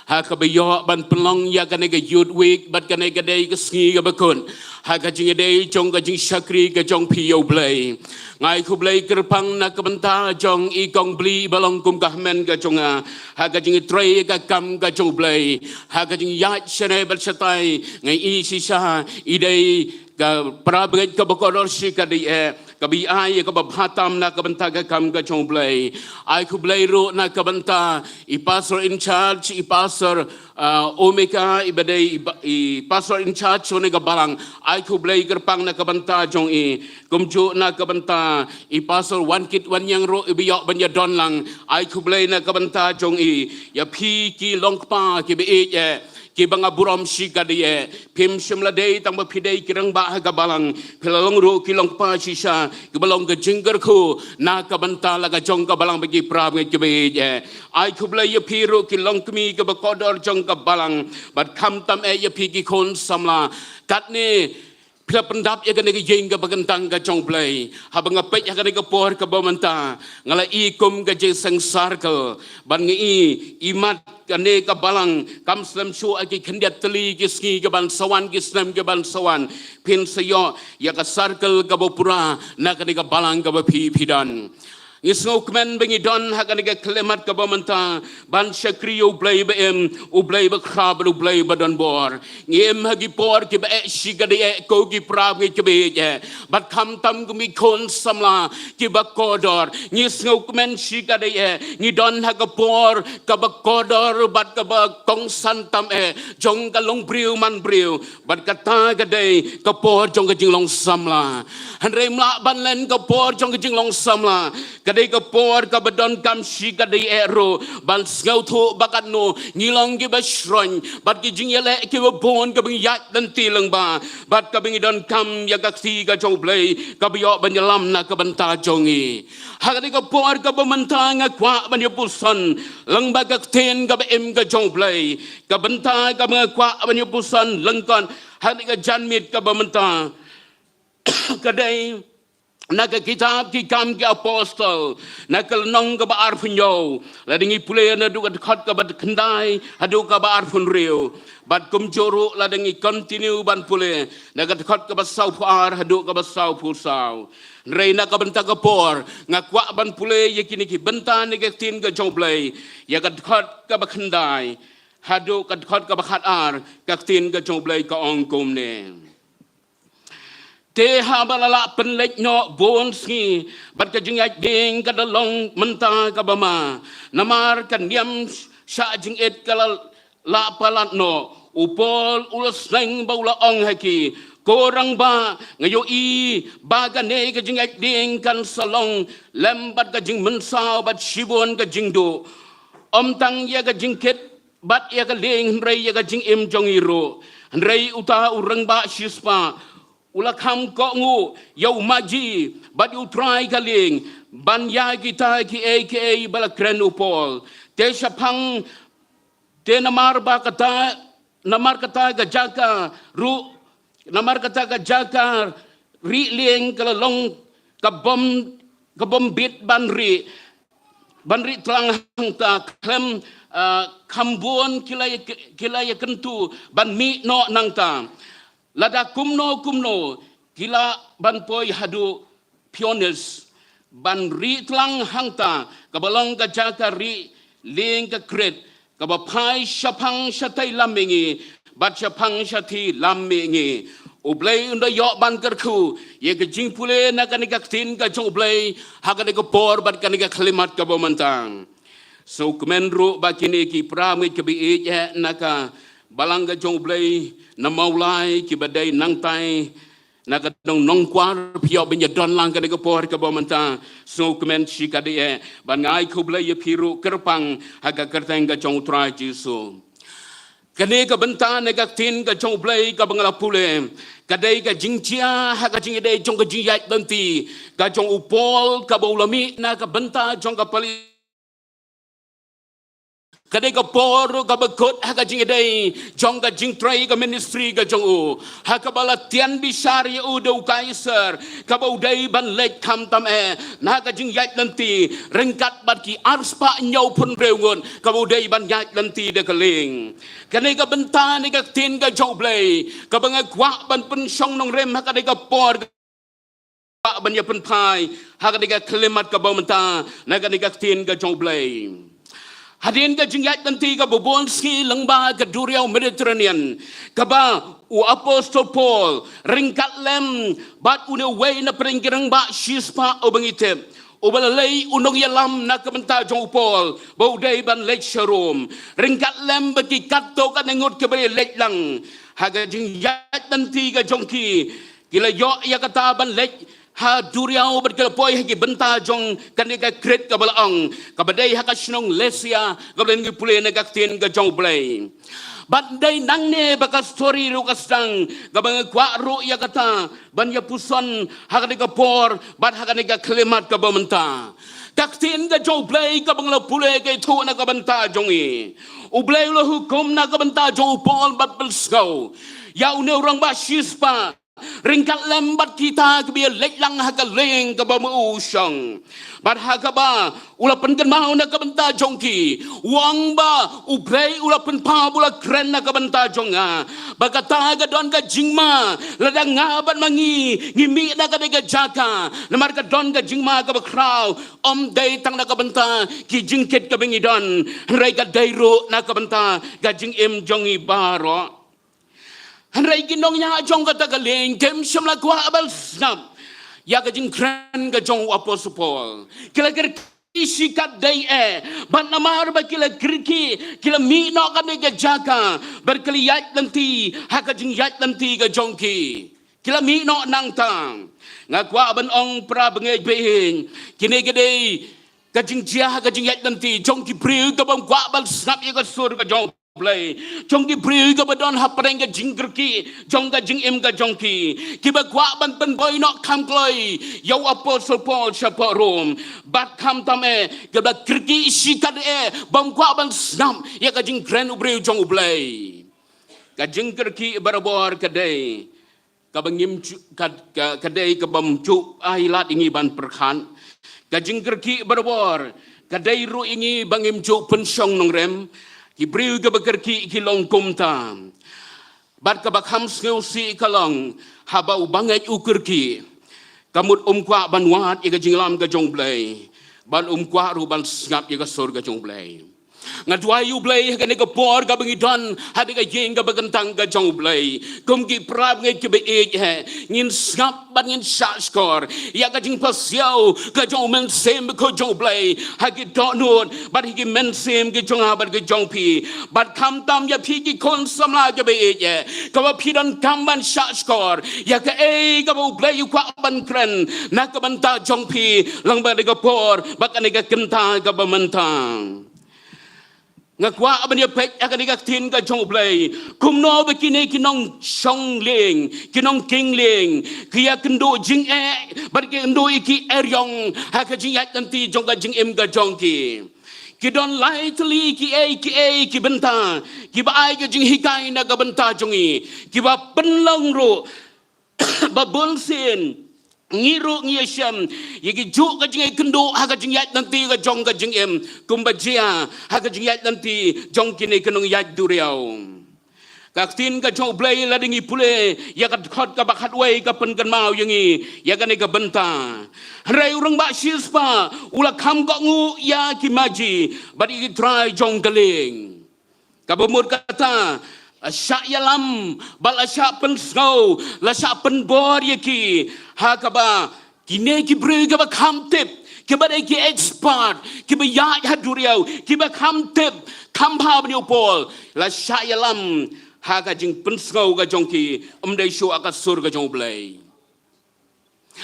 ha kaba ïoh ban pynlong ïa kane ka Youth Week bad kane ka dei ka sngi kaba kut ha ka jingïadei jong ka jingshakri ka jong phi ïa U Blei. Nga ai khublei kyrpang na ka bynta jong i Kong Bli ba long kum ka hynmen ka jong nga ha ka jingtrei ka kam ka jong U Blei ha ka jingïaid shane bad shatai. Nga i shisha i dei ka para bangeit kaba kordor shikatdei, eh, kaba ïai, kaba bha tam na ka bynta ka kam ka jong U Blei. Ai khublei ruh na ka bynta i pastor in charge, i pastor, ah, Omeka, i ba dei i ba-, i pastor in charge jong kane ka balang. Ai khublei kyrpang na ka bynta jong i. Kumjuh na ka bynta i pastor Wankit Wanïang ruh iba ïoh ban ïadon lang. Ai khublei na ka bynta jong i. Ïa phi ki long kpa kiba ïeit, eh, kiba nga burom shikatdei, eh, phim shym la dei tang ba phi dei ki rangbah ha ka balang, phi la long ruh ki long kpa shisha kiba long ka jingkyrkhu na ka bynta la ka jong ka balang bad ki para bangeit kiba ïeit, eh. Ai khublei ïa phi ruh ki long kmie kiba kordor jong ka balang bad khamtam, eh, ïa phi ki khun samla. Katne phi la pyndap ïa kane ka ïing kaba kyntang ka jong U Blei. Haba nga peit ha kane ka por kaba mynta, nga la i kum ka Jingïaseng Circle, bad nga i, i mat kane ka balang kam slem shuh ha ki khyndiat tylli ki sngi ki ban sa wan, ki snem ki ban sa wan. Phin sa ïoh ïa ka circle kaba pura na kane ka balang kaba phi, phi don. Ngi sngewkmen ba ngi don ha kane ka khyllipmat kaba mynta ban shakri ïa U Blei ba im, U Blei ba khraw bad U Blei ba don bor. Ngi im ha ki por kiba eh shikatdei, eh, ko ki para bangeit kiba ïeit, eh, bad khamtam kum ki khun samla kiba kordor. Ngi sngewkmen shikatdei, eh, ngi don ha ka por kaba kordor bad kaba kongsan tam, eh, jong ka longbriew manbriew. Bad kata ka dei ka por jong ka jinglong samla. Hynrei ym lah ban len ka por jong ka jinglong samla. Ka dei ka por kaba donkam shikatdei, eh, ruh ban sngewthuh ba katno ngi long kiba shroiñ bad ki jingïaleh kiba bun kaba ngi ïaid lynti lyngba, bad kaba ngi donkam ïa ka kti ka jong U Blei kaba ïoh ban ïalam na ka bynta jong ngi. Ha kane ka por kaba mynta nga kwah ban ïa puson lyngba ka ktien kaba im ka jong U Blei. Ka bynta kaba nga kwah ban ïa puson lyngkot ha kane ka janmiet kaba mynta ka dei na ka kitab Ki Kam ki Apostol, na ka lynnong kaba arphew hynñiew, lada ngi pule naduh ka dkhot kaba khyndai haduh kaba arphew hynriew. Bad kumjuh ruh lada ngi continue ban pule na ka dkhot kaba sawphew ar haduh kaba sawphew saw. Hynrei na ka bynta ka por, nga kwah ban pule ïa kine ki bynta na ka ktien ka jong U Blei, ïa ka dkhot kaba khyndai haduh ka dkhot kaba khatar. Ka ktien ka jong U Blei ka ong kumne: Te haba la lah pynleit noh bun sngi, bad ka jingïaid dieng ka da long mynta kaba ma, namar ka niam shah jingit ka la lah palat noh, u Paul u la sneng bad u la ong ha ki: Ko rangbah, nga ïohi ba kane ka jingïaid dieng kan sa long lem bad ka jingmynsaw bad shibun ka jingduh, ym tang ïa ka jingkit bad ïa ka lieng, hynrei ïa ka jingim jong ngi ruh. Hynrei uta u rangbah shispah u la kham kohnguh ïa u maji bad ïa u trai ka lieng, ban ïa kita kiei kiei ba la kren u Paul. Te shaphang, te namar ba kata, namar kata ka jaka ruh Namar kata ka jaka rieh lieng ka la long ka bym, ka bym bit ban rieh, ban rieh tlang hangta. Khlem, ah, kham bun ki la ïa, ki la ïakyntu ban mih noh nangta. Lada kumno kumno ki lah ban poi haduh Phoenix ban rieh tlang hangta, kaba long ka jaka rieh lieng ka Crete, kaba phai shaphang shatei lam mihngi bad shaphang shathie lam mihngi. U Blei un da ïoh ban kyrkhu ïa ka jingpule na kane ka ktien ka jong U Blei ha kane ka por bad kane ka khyllipmat kaba mynta. Sngewkmen ruh ba kine ki para bangeit kiba ïeit eh na ka Balang ka jong U Blei na Mawlai kiba dei nangtai na ka dong Nongkwar, phi ïoh ban ïadon lang kane ka por kaba mynta. Sngewkmen shikatdei eh, ban ai khublei ïa phi ruh kyrpang ha ka kyrteng ka jong U Trai Jisu. Kane ka bynta na ka ktien ka jong U Blei kaba nga la pule, ka dei ka jingjia ha ka jingïadei jong ka jingïaid lynti ka jong u Paul kaba u la mih na ka bynta jong ka Pali Ka dei ka por kaba kut ha ka jingïadei jong ka jingtrei ka ministry ka jong u, ha kaba la tian bishar ïa u da u Kaiser, kaba u dei ban leit khamtam eh na ka jingïaid lynti ryngkat bad ki arspah hynñiewphew hynriew ngut kaba u dei ban ïaid lynti da ka lieng. Kane ka bynta na ka ktien ka jong U Blei kaba nga kwah ban pynshong nongrim ha kane ka por, ban ïa pynphai ha kane ka khyllipmat kaba mynta na kane ka ktien ka jong U Blei. Hadien ka jingïaid lynti kaba bun sngi lyngba ka duriaw Mediterranean, kaba u Apostol Paul ryngkat lem bad une uwei na pdeng ki rangbah shispah uba ngi tip, uba la leit u nongïalam na ka bynta jong u Paul ba u dei ban leit sha Rom, ryngkat lem bad ki katto katne ngut kiba leit lang ha ka jingïaid lynti ka jong ki. Ki la ïoh ïa kata ban leit ha duriaw bad ki la poi ha ki bynta jong kane ka Crete kaba la ong, kaba dei ha ka shnong Lasea, kaba la ngi pule na ka ktien ka jong U Blei. Bad dei nangne ba ka story ruh ka sdang, kaba nga kwah ruh ïa kata ban ïa puson ha kane ka por bad ha kane ka khyllipmat kaba mynta. Ka ktien ka jong U Blei kaba nga la pule ka ïathuh na ka bynta jong ngi. U Blei u la hukum na ka bynta jong u Paul ban pynsngew ïa une u rangbah shispah ryngkat lem bad kita kiba ïa leit lang ha ka lieng kaba ma u u shong. Bad ha kaba u la pynkynmaw na ka bynta jong ki, u ong ba U Blei u la pynpaw, u la kren na ka bynta jong nga ba kata ka don ka jingma lada nga bad ma ngi ngi mih na kane ka jaka, namar ka don ka jingma kaba khraw, ym dei tang na ka bynta ki jingkit kaba ngi don, hynrei ka dei ruh na ka bynta ka jingim jong ngi baroh. Hynrei ki nongñiah jong kata ka lieng kim shym la kwah ban sngap ïa ka jingkren ka jong u Apostol Paul. Ki la kyrkieh shikatdei eh, bad namar ba ki la kyrkieh ki la mih noh kane ka jaka bad ki la ïaid lynti ha ka jingïaid lynti ka jong ki. Ki la mih noh nangta. Nga kwah ban ong para bangeit baieit, kine ki dei ka jingjia ha ka jingïaid lynti jong ki briew kibym kwah ban sngap ïa ka sur ka jong U Blei, jong ki briew kiba don hapdeng ka jingkyrkieh jong ka jingim ka jong ki, kiba kwah ban pynboi noh kham kloi ïa u Apostol Paul shapoh Rom. Bad khamtam eh, kiba kyrkieh shikatdei eh, bym kwah ban sngap ïa ka jingkren u briew jong U Blei. Ka jingkyrkieh barabor ka dei kaba ngim ju, ka, ka, ka dei kabym ju ai lad ïa ngi ban pyrkhat. Ka jingkyrkieh barabor ka dei ruh ïa ngi ba ngim ju pynshong nongrim. Ki briew kiba kyrkieh ki long kumta. Bad kaba kham sngewsih ka long, haba u bangeit u kyrkieh, ka mut um kwah ban wad ïa ka jingïalam ka jong U Blei, bad um kwah ruh ban sngap ïa ka sur ka jong U Blei. Nga duwai ïa U Blei ha kane ka por kaba ngi don ha kane ka ïing kaba kyntang ka jong U Blei, kum ki para bangeit kiba ïeit eh, ngin sngap bad ngin shahshkor ïa ka jingpasiaw ka jong U Mynsiem Bakhuid jong U Blei ha ki dohnud bad ha ki mynsiem ki jong nga bad ki jong phi. Bad khamtam ïa phi ki khun samla kiba ïeit eh, kaba phi donkam ban shahshkor ïa kaei kaba U Blei u kwah ban kren na ka bynta jong phi lyngba kane ka por bad kane ka kynta kaba mynta. Nga kwah ban ïa peit ha kane ka ktien ka jong U Blei kumno ba kine ki nongshong lieng, ki nongkieng lieng, ki ïakynduh jingeh bad ki ïakynduh ïa ki eriong ha ka jingïaid lynti jong ka jingim ka jong ki. Ki don lai tylli ki ei ki ei ki bynta kiba ai ka jinghikai na ka bynta jong ngi, kiba pynlong ruh ba bun sien ngi ruh ngi ïashem ïa ki juk ka jingïakynduh ha ka jingïaid lynti ka jong ka jingim, kumba jia ha ka jingïaid lynti jong kine ki nongïaid duriaw. Ka ktien ka jong U Blei, lada ngi pule ïa ka dkhot kaba khatwei, ka pynkynmaw ïa ngi ïa kane ka bynta: Hynrei u rangbah shispah u la kham kohnguh ïa ki maji bad ïa ki trai jong ka lieng. Kaba mut kata, la shah ïalam bad la shah pynsngew, la shah pynbor ïa ki, ha kaba kine ki briew kiba kham tip, kiba dei ki expert, kiba ïaid ha duriaw, kiba kham tip kham bha ban ïoh pol, la shah ïalam ha ka jingpynsngew ka jong ki, ym dei shuh ha ka sur ka jong U Blei.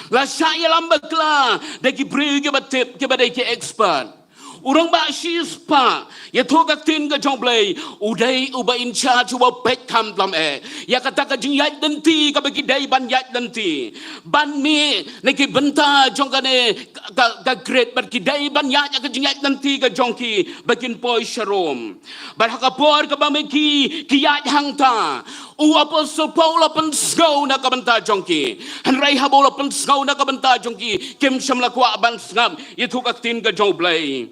La shah ïalam bakla da ki briew kiba tip, kiba dei ki expert. U rangbah shispah, ïathuh ka ktien ka jong U Blei, u dei uba in charge, uba peit kham tam eh ïa kata ka jingïaid lynti kaba ki dei ban ïaid lynti. Ban mih na ki bynta jong kane ka, ka, ka grid, bad ki dei ban ïaid ïa ka jingïaid lynti ka jong ki ba kin poi sha Rom. Bad ha ka por kaba ma ki ki ïaid hangta, u Apostol Paul u la pynsngew na ka bynta jong ki. Hynrei haba u la pynsngew na ka bynta jong ki, kim shym la kwah ban sngap ïathuh ka ktien ka jong U Blei.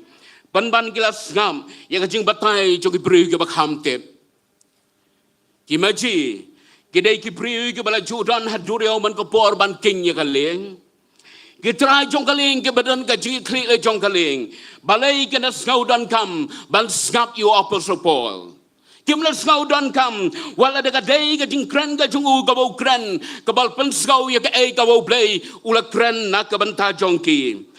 Pynban ki la sngap ïa ka jingbatai jong ki briew kiba kham tip. Ki maji ki dei ki briew kiba la ju don ha duriaw man ka por ban king ïa ka lieng. Ki trai jong ka lieng kiba don ka jingïakhlieh la jong ka lieng, balei kin da sngew donkam ban sngap ïa u Apostol Paul? Kim da sngew donkam, wat la da ka dei ka jingkren ka jong u kaba u kren, kaba la pynsngew ïa kaei kaba U Blei u la kren na ka bynta jong ki.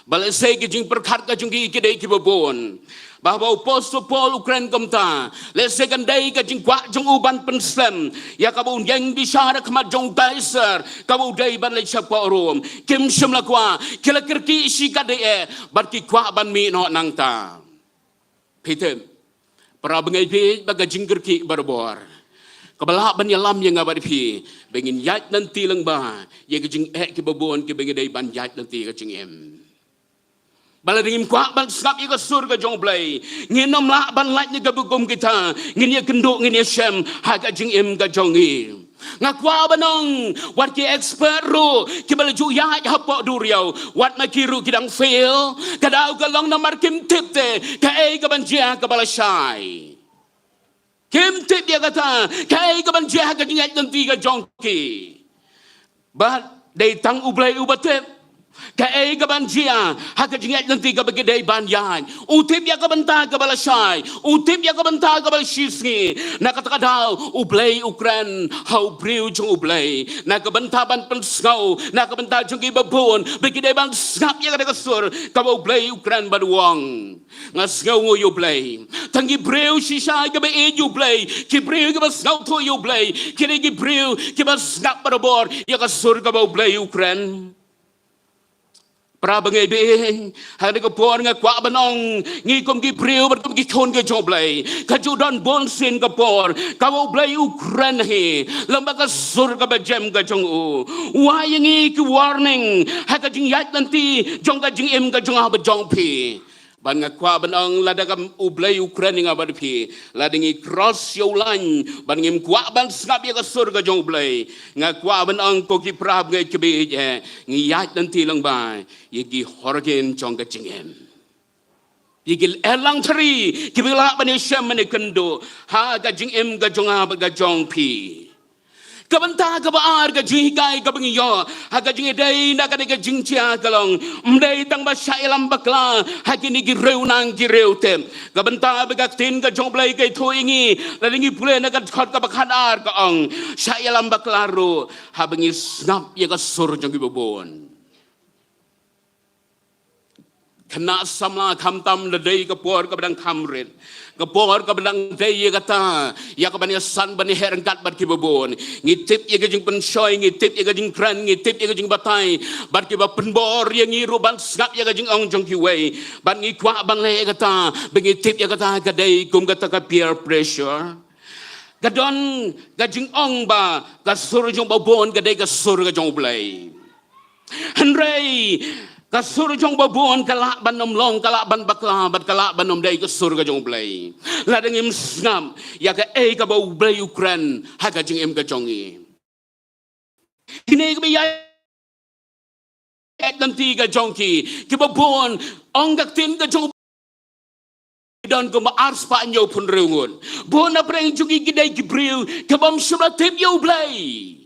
Ba lehse ki jingpyrkhat ka jong ki ki dei kiba bun. Ba haba u Apostol Paul u kren kumta, lehse kan dei ka jingkwah jong u ban pynslem ïa kaba u ïeng bishar ha khmat jong u Kaisar, kaba u dei ban leit shapoh Rom. Kim shym la kwah, ki la kyrkieh shikatdei eh bad ki kwah ban mih noh nangta. Phi tip, para bangeit, ba ka jingkyrkieh barabor kaba lah ban ïalam ïa nga bad phi ba ngin ïaid lynti lyngba ïa ki jingeh kiba bun kiba ngi dei ban ïaid lynti ha ka jingim. Ba lada ngim kwah ban sngap ïa ka sur ka jong U Blei, ngin ym lah ban lait na kaba kum kita, ngin ïakynduh, ngin ïashem ha ka jingim ka jong ngi. Nga kwah ban ong, wat ki expert ruh kiba la ju ïaid hapoh duriaw, wat ma ki ruh ki dang fail. Ka daw ka long namar kim tip te kaei kaban jia kaba lashai. Kim tip ïa kata kaei kaban jia ha ka jingïaid lynti ka jong ki. Bad dei tang U Blei uba tip kaei kaban jia ha ka jingïaid lynti kaba ki dei ban ïaid. U tip ïa ka bynta kaba lashai, u tip ïa ka bynta kaba la shisngi. Na kata ka daw U Blei u kren ha u briew jong U Blei na ka bynta ban pynsngew na ka bynta jong kiba bun ba ki dei ban sngap ïa kata ka sur kaba U Blei u kren bad u ong, nga sngewnguh ïa U Blei. Tang ki briew shisha kiba ïeit ïa U Blei, ki briew kiba sngewthuh ïa U Blei, ki dei ki briew kiba sngap barabor ïa ka sur kaba U Blei u kren. Para bangeit, ha kane ka por nga kwah ban ong, ngi kum ki briew bad kum ki khun ka jong U Blei, ka ju don bun sien ka por kaba U Blei u kren hi lyngba ka sur kaba jem ka jong u. U ai ïa ngi ki warning ha ka jingïaid lynti jong ka jingim ka jong nga bad jong phi. Bad nga kwah ban ong, lada ka U Blei u kren ïa nga bad phi, lada ngi cross ïa u lain bad ngim kwah ban sngap ïa ka sur ka jong U Blei, nga kwah ban ong, ko ki para bangeit kiba ïeit, ngi ïaid lynti lyngba ïa ki hurricane jong ka jingim, ïa ki lehlang thari kiba lah ban ïashem ban ïakynduh ha ka jingim ka jong nga bad ka jong phi. Ka bynta kaba ar ka jinghikai kaba ngi ïoh ha ka jingïadei na kane ka jingjia ka long, ym dei tang ba shah ïalam bakla ha kine ki riewniam ki riewtip. Ka bynta ba ka ktien ka jong U Blei ka ïathuh ïa ngi, lada ngi pule na ka dkhot kaba khatar ka ong, shah ïalam bakla ruh haba ngi sngap ïa ka sur jong kiba bun. Khynnah samla, khamtam lada dei ka por kaba dang kham rit, ka por kaba dang dei ïa kata, ïa kaban ïasan ban ïaher ryngkat bad kiba bun. Ngi tip ïa ka jingpynshoi, ngi tip ïa ka jingkren, ngi tip ïa ka jingbatai bad kiba pynbor ïa ngi ruh ban sngap ïa ka jingong jong kiwei. Bad ngi kwah ban leh ïa kata ba ngi tip ïa kata ka dei kum kata ka peer pressure. Ka don ka jingong ba ka sur jong ba bun ka dei ka sur ka jong U Blei. Hynrei Ka sur jong ba bun ka lah ban ym long, ka lah ban bakla, bad ka lah ban ym dei ka sur ka jong U Blei. Lada ngim sngap ïa kaei kaba U Blei u kren ha ka jingim ka jong ngi. Kine kiba ïaid lynti ka jong ki, kiba bun, ong ka ktien ka jong, don kumba arspah hynñiewphew hynriew ngut. Bun na pdeng jong ki ki dei ki briew kibym shym la tip ïa U Blei.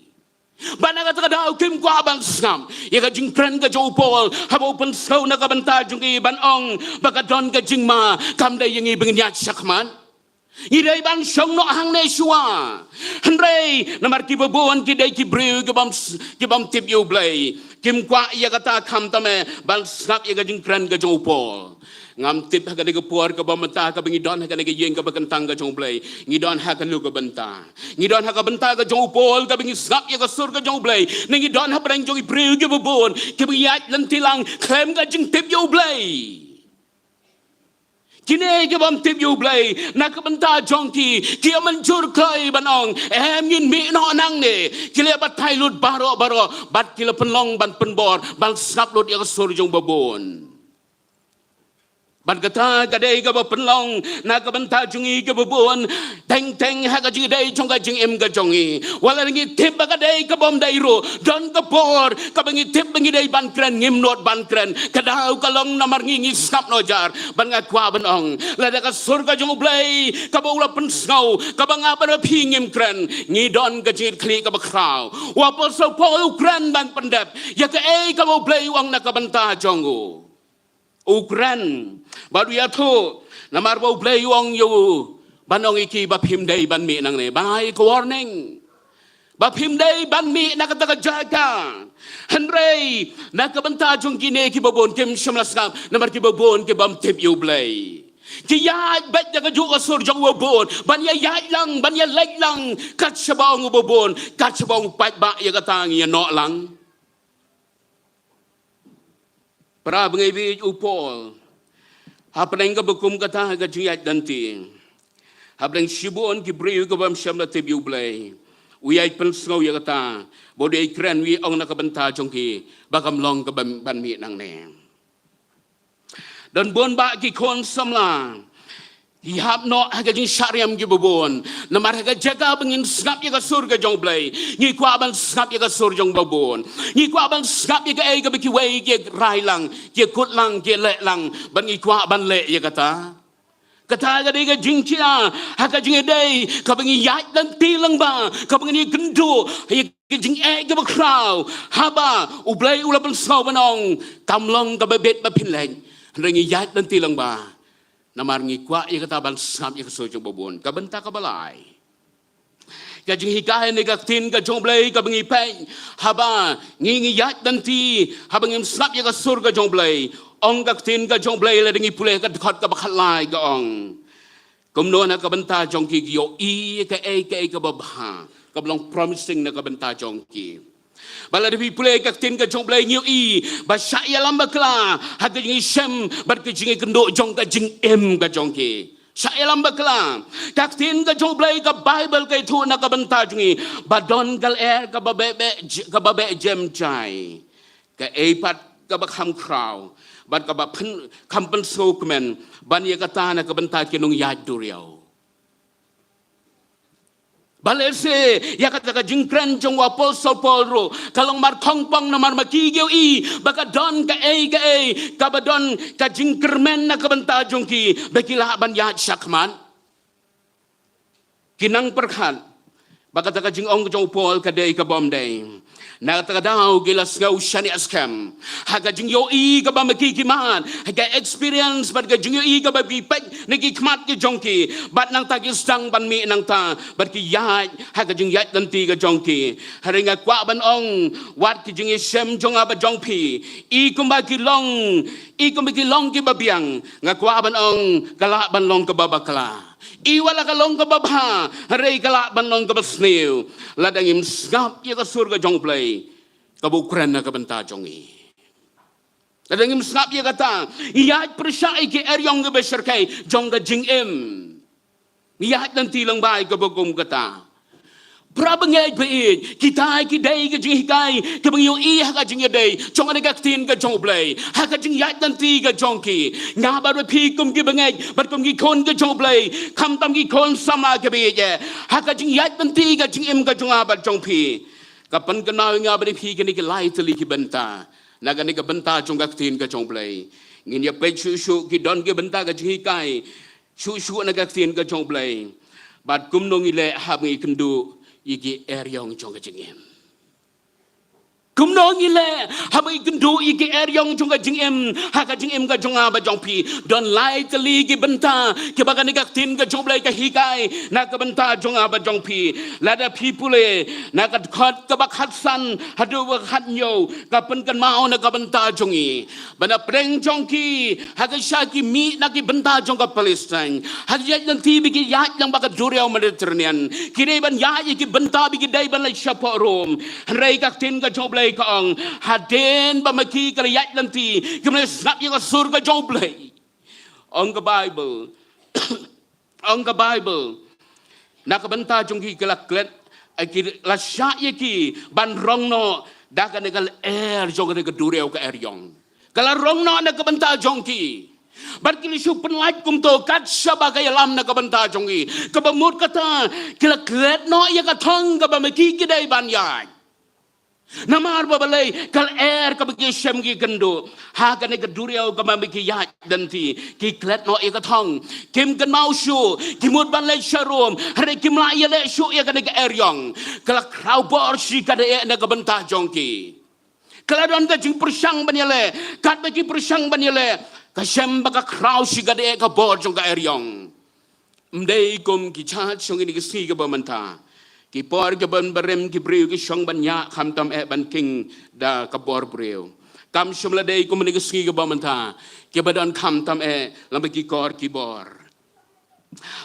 Bad na kata ka daw kim kwah ban sngap ïa ka jingkren ka jong u Paul, haba u pynsngew na ka bynta jong ki ban ong ba ka don ka jingma, kam dei ïa ngi ba ngin ïaid shakhmat. Ngi dei ban shong noh hangne shuwa. Hynrei namar kiba bun ki dei ki briew kibym s-, kibym tip ïa U Blei, kim kwah ïa kata, khamtam eh ban sngap ïa ka jingkren ka jong u Paul. Ngam tip ha kane ka por kaba mynta kaba ngi don ha kane ka ïing kaba kyntang ka jong U Blei, ngi don ha kano ka bynta? Ngi don ha ka bynta ka jong u Paul kaba ngi sngap ïa ka sur ka jong U Blei, ne ngi don hapdeng jong ki briew kiba bun kiba ngi ïaid lynti lang khlem ka jingtip ïa U Blei? Kine kibym tip ïa U Blei, na ka bynta jong ki, ki ïa mynjur kloi ban ong, em, ngin mih noh nangne. Ki la batai lut baroh baroh, bad ki la pynlong ban pynbor, ban sngap lut ïa ka sur jong ba bun. Bad kata ka dei kaba pynlong na ka bynta jong ngi kiba bun, teng teng ha ka jingdei jong ka jingim ka jong ngi. Wat la ngi tip ba ka dei kabym dei ruh, don ka por kaba ngi tip ba ngi dei ban kren, ngim nud ban kren. Ka daw ka long namar ngi ngi sngap noh jar. Bad nga kwah ban ong, lada ka sur ka jong U Blei kaba u la pynsngew kaba nga bad phi ngim kren, ngi don ka jingkitkhlieh kaba khraw. U Apostol Paul u kren ban pyndep ïa kaei kaba U Blei u ong na ka bynta jong u. U kren bad u ïathuh, namar ba U Blei u ong ïa u ban ong ïa ki ba phim dei ban mih nangne, ban ai ka warning ba phim dei ban mih na kata ka jaka. Hynrei na ka bynta jong kine kiba bun kim shym la sngap, namar kiba bun kibym tip ïa U Blei. Ki ïaid beit da kajuh ka sur jong u ba bun, ban ïa ïaid lang, ban ïa leit lang kat shaba ong u ba bun, kat shaba ong u paidbah, ïa kata ngi ïa noh lang. Para bangeit, u Paul, hapdeng kaba kum kata ka jingïaid lynti, hapdeng shibun ki briew kibym shym la tip ïa U Blei, u ïai pynsngew ïa kata, bad u ïai kren, u ïai ong na ka bynta jong ki ba kam long kaba ban mih nangne. Don bun bah ki khun samla, ki hap noh ha ka jingshah riam kiba bun. Namar ha ka jaka ba ngin sngap ïa ka sur ka jong U Blei, ngi kwah ban sngap ïa ka sur jong ba bun. Ngi kwah ban sngap ïa kaei kaba kiwei ki rai lang, ki kut lang, ki leh lang, bad ngi kwah ban leh ïa kata. Kata ka dei ka jingkhia ha ka jingïadei kaba ngi ïaid lynti lyngba, kaba ngi kynduh ïa ka jingeh kaba khraw. Haba U Blei u la pynsngew ban ong, kam long kaba bit ba phin leit, hynrei ngi ïaid lynti lyngba. Namar ngi kwah ïa kata ban sngap ïa ka sur jong ba bun. Ka bynta kaba lai, ka jinghikai ne ka ktien ka jong U Blei kaba ngi peit haba ngi, ngi ïaid lynti, haba ngim sngap ïa ka sur ka jong U Blei. Ong ka ktien ka jong U Blei, lada ngi pule ka dkhot kaba khatlai, ka ong, kumno na ka bynta jong ki, ki ïohi kaei kaei kaba bha, kaba long promising na ka bynta jong ki. Bad lada phi pule ka ktien ka jong U Blei, ngi ïohi ba shah ïalam bakla ha ka jingïashem bad ka jingïakynduh jong ka jingim ka jong ki. Shah ïalam bakla. Ka ktien ka jong U Blei, ka Baibl, ka ïathuh na ka bynta jong ngi ba don ka lyer kaba beh, beh j-, kaba beh jem jai, kaei pat kaba kham khraw bad kaba pyn-, kham pynsngewkmen ban ïa kata na ka bynta ki nongïaid duriaw. Balei se ïa kata ka jingkren jong u Apostol Paul ruh ka long mar khongpong, namar ma ki ki ïohi ba ka don kaei kaei kaba don ka jingkyrmen na ka bynta jong ki ba ki lah ban ïaid shakhmat. Ki nang pyrkhat ba kata ka jingong jong u Paul ka dei kabym dei. Na kata ka daw ki la sngew shaniah skhem ha ka jingïohi kaba ma ki ki mad, ha ka experience bad ka jingïohi kaba ki peit na ki khmat ki jong ki. Bad nangta ki sdang ban mih nangta bad ki ïaid ha ka jingïaid lynti ka jong ki. Hynrei nga kwah ban ong, wat ki jingïashem jong nga bad jong phi, i kumba ki long, i kumba ki long kiba biang, nga kwah ban ong ka lah ban long kaba bakla. I wat la ka long kaba bha, hynrei ka lah ban long kaba sniew lada ngim sngap ïa ka sur ka jong U Blei kaba u kren na ka bynta jong ngi. Lada ngim sngap ïa kata, ïaid pyrshah ïa ki eriong kiba shyrkhei jong ka jingim. Ïaid lynti lyngba ïa kaba kum kata. Para bangeit baieit, kita ki dei ka jinghikai kaba ngi ïohi ha ka jingïadei jong kane ka ktien ka jong U Blei, ha ka jingïaid lynti ka jong ki. Nga bad phi kum ki bangeit bad kum ki khun ka jong U Blei, khamtam ki khun samla kiba ïeit, ha ka jingïaid lynti ka jingim ka jong nga bad jong phi, ka pynkynmaw ïa nga bad phi kine ki lai tylli ki bynta. Na kane ka bynta jong ka ktien ka jong U Blei, ngin ïa peit shuh shuh, ki don ki bynta ka jinghikai shuh shuh na ka ktien ka jong U Blei. Bad kumno ngi leh haba ngi kynduh ïa ki eriong jong ka jingim? Kumno ngi leh haba ngi kynduh ïa ki eriong jong ka jingim ha ka jingim ka jong nga bad jong phi? Don lai tylli ki bynta kiba kane ka ktien ka jong U Blei ka hikai na ka bynta jong nga bad jong phi. Lada phi pule na ka dkhot kaba khatsan haduh ba khathynñiew, ka pynkynmaw na ka bynta jong ngi ba na pdeng jong ki, ha ka sha ki mih na ki bynta jong ka Palestine, ha ka ïaid lynti ba ki ïaid lang bad ka duriaw Mediterranean, ki dei ban ïaid ïa ki bynta ba ki dei ban leit shapoh Rom. Hynrei ka ktien ka jong U Blei ka ong, hadien ba ma ki ka la ïaid lynti, kim la sngap ïa ka sur ka jong U Blei. Ong ka Bible, ong ka Bible, na ka bynta jong ki ka la klet, eh, ki la shah ïa ki ban rong noh da kane ka lyer jong kane ka duriaw ka eriong. Ka la rong noh na ka bynta jong ki. Bad ki la shu pynlait kumto kat shaba ka ïalam na ka bynta jong ki. Kaba mut kata, ki la klet noh ïa ka thong kaba ma ki ki dei ban ïaid. Namar ba balei? Ka lyer kaba ki shem ki kynduh ha kane ka duriaw kaba ma ki ïaid lynti, ki klet noh ïa ka thong. Kim kynmaw shuh, ki mut ban leit sha Rom, hynrei kim lah ïaleh shuh ïa kane ka eriong. Ka la khraw bor shi katdei na ka bynta jong ki. Ka la don ka jingpyrshang ban ïaleh, katba ki pyrshang ban ïaleh, ka shem ba ka khraw shi katdei ka bor jong ka eriong. Ym dei kum ki jait shong ïa kine ki sngi kaba mynta. Ki por kiban barim ki briew ki shong ban ïa khamtam eh ban king da ka bor briew. Kam shym la dei kum ïa kine ki sngi kaba mynta, kiba don khamtam eh lem bad ki kor ki bor.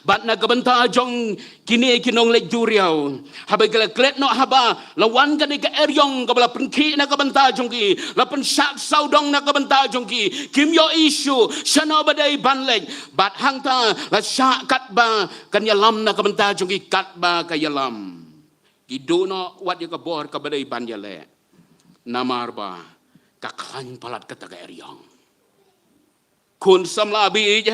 Bad na ka bynta jong kine ki nongleit duriaw, haba ki la klet noh, haba la wan kane ka eriong kaba la pynkhih na ka bynta jong ki, la pynshah sawdong na ka bynta jong ki, kim ïohi shuh shano ba dei ban leit. Bad hangta la shah katba kan ïalam na ka bynta jong ki, katba ka ïalam. Ki duh noh wat ïa ka bor kaba dei ban ïaleh. Namar ba ka khlaiñ palat kata ka eriong. Khun samla baieit,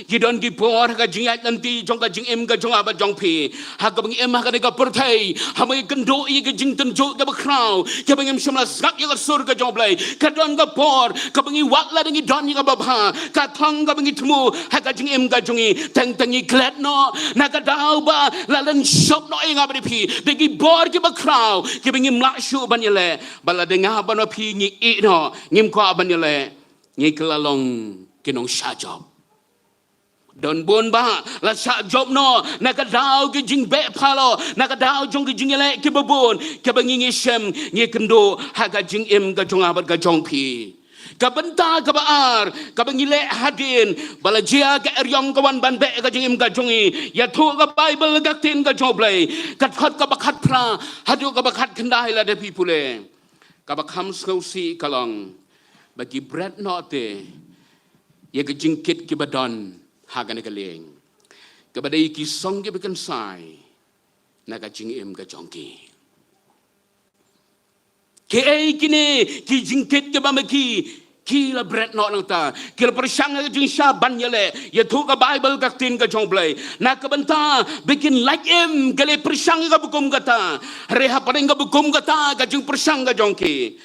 ki don ki por ha ka jingïaid lynti jong ka jingim ka jong nga bad jong phi, ha kaba ngi im ha kane ka pyrthei, haba ngi kynduh ïa ka jingtynjuh kaba khraw, kaba ngim shym la sngap ïa ka sur ka jong U Blei. Ka don ka por kaba ngi wad lada ngi don ïa kaba bha, ka thong kaba ngi thmu ha ka jingim ka jong ngi, teng teng ngi klet noh. Na ka daw ba la lynshop noh ïa nga bad ïa phi da ki bor kiba khraw, kiba ngim lah shuh ban ïaleh. Ba lada nga bad phi ngi ïeh noh, ngim kwah ban ïaleh, ngi kylla long ki nongshah jop. Don bun ba la shah jop noh na ka daw ki jingbeh phalor, na ka daw jong ki jingïaleh kiba bun, kiba ngi ngi shem, ngi kynduh ha ka jingim ka jong nga bad ka jong phi. Ka bynta kaba ar kaba ngi leh hadien ba la jia ka eriong ka wan ban beh ka jingim ka jong ngi, ïathuh ka Bible, ka ktien ka jong U Blei, ka dkhot kaba khatphra haduh kaba khatkhyndai, lada phi pule. Kaba kham sngewsih ka long ba ki bret noh te ïa ka jingkit kiba don ha kane ka lieng, kaba dei ki song kiba kynsai na ka jingim ka jong ki. Kiei kine ki jingkit kiba ma ki ki la bret noh nangta? Ki la pyrshang ïa ka jingshisha ban ïaleh, ïathuh ka Bible, ka ktien ka jong U Blei, na ka bynta ba kin lait im. Ki la pyrshang ïa kaba kum kata. Hynrei hapdeng kaba kum kata ka jingpyrshang ka jong ki,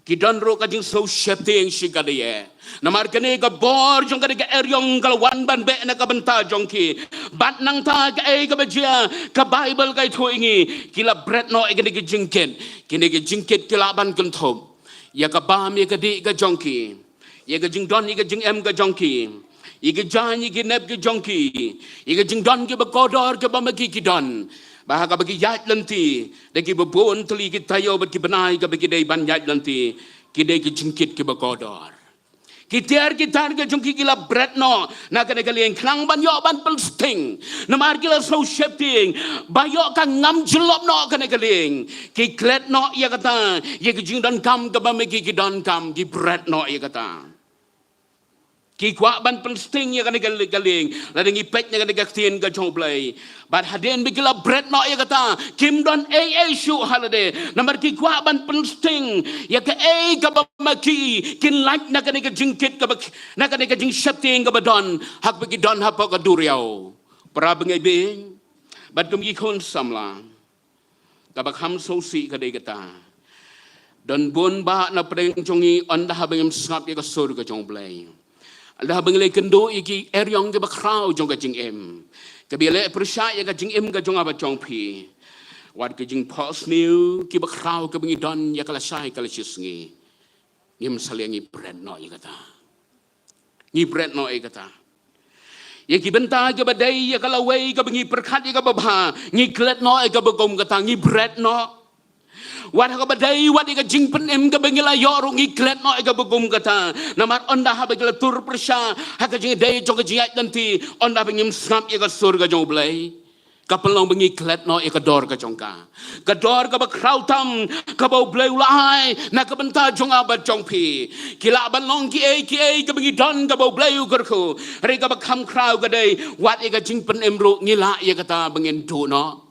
ki don ruh ka jingsngewsheptieng shi katdei. Namar kane ka bor jong kane ka eriong ka la wan ban beh na ka bynta jong ki. Bad nangta kaei kaba jia? Ka Bible ka ïathuh ïa ngi, ki la bret noh ïa kine ki jingkit. Kine ki jingkit ki lah ban kynthup ïa ka bam ïa ka dih ka jong ki, ïa ka jingdon ïa ka jingem ka jong ki, ïa ka jaiñ ïa ka nep ka jong ki, ïa ka jingdon kiba kordor kiba ma ki ki don. Ba ha kaba ki ïaid lynti da kiba bun tylli ki taïew bad ki bnai kaba ki dei ban ïaid lynti, ki dei ki jingkit kiba kordor. Ki tiar ki tar ka jong ki ki la bret noh na kane ka lieng khnang ban ïoh ban pynsting. Namar ki la sngewsheptieng ba ïoh ka ngam jyllop noh kane ka lieng. Ki klet noh ïa kata, ïa ka jingdonkam kaba ma ki ki donkam, ki bret noh ïa kata. Ki kwah ban pynsting ïa kane ka lieng, lada ngi peit na kane ka ktien ka jong U Blei. Bad hadien ba ki la bret noh ïa kata, kim don ei ei shuh ha lade. Namar ki kwah ban pynsting ïa kaei kaba ma ki, kin lait na kane ka jingkit kaba, na kane ka jingsheptieng kaba don, ha kaba ki don hapoh ka duriaw. Para bangeit bieit, bad kum ki khun samla. Kaba kham sngewsih ka dei kata. Don bun bah na pdeng jong ngi ynda haba ngim sngap ïa ka sur ka jong U Blei. Ynda haba ngi la ïakynduh ïa ki eriong kiba khraw jong ka jingim. Kaba ïaleh pyrshah ïa ka jingim ka jong nga bad jong phi. Wat ka jingphohsniew kiba khraw kaba ngi don ïa ka lashai ka lashisngi. Ngim salia, ngi bret noh ïa kata. Ngi bret noh ïa kata. Ïa ki bynta kiba dei ïa ka lawei kaba ngi pyrkhat ïa kaba bha, ngi klet noh ïa kaba kum kata, ngi bret noh. Wat ha kaba dei wat ïa ka jingpynim kaba ngi la ïoh ruh ngi klet noh ïa kaba kum kata. Namar ynda haba ki la tur pyrshah ha ka jingdei jong ka jingïaid lynti, ynda haba ngim sngap ïa ka sur ka jong U Blei. Ka pynlong ba ngi klet noh ïa ka dor ka jong ka. Ka dor kaba khraw tam, kaba U Blei u la ai na ka bynta jong nga bad jong phi. Ki lah ban long kiei kiei kaba ngi don kaba U Blei u kyrkhu. Hynrei kaba kham khraw ka dei, wat ïa ka jingpynim ruh ngi lah ïa kata ba ngin duh noh.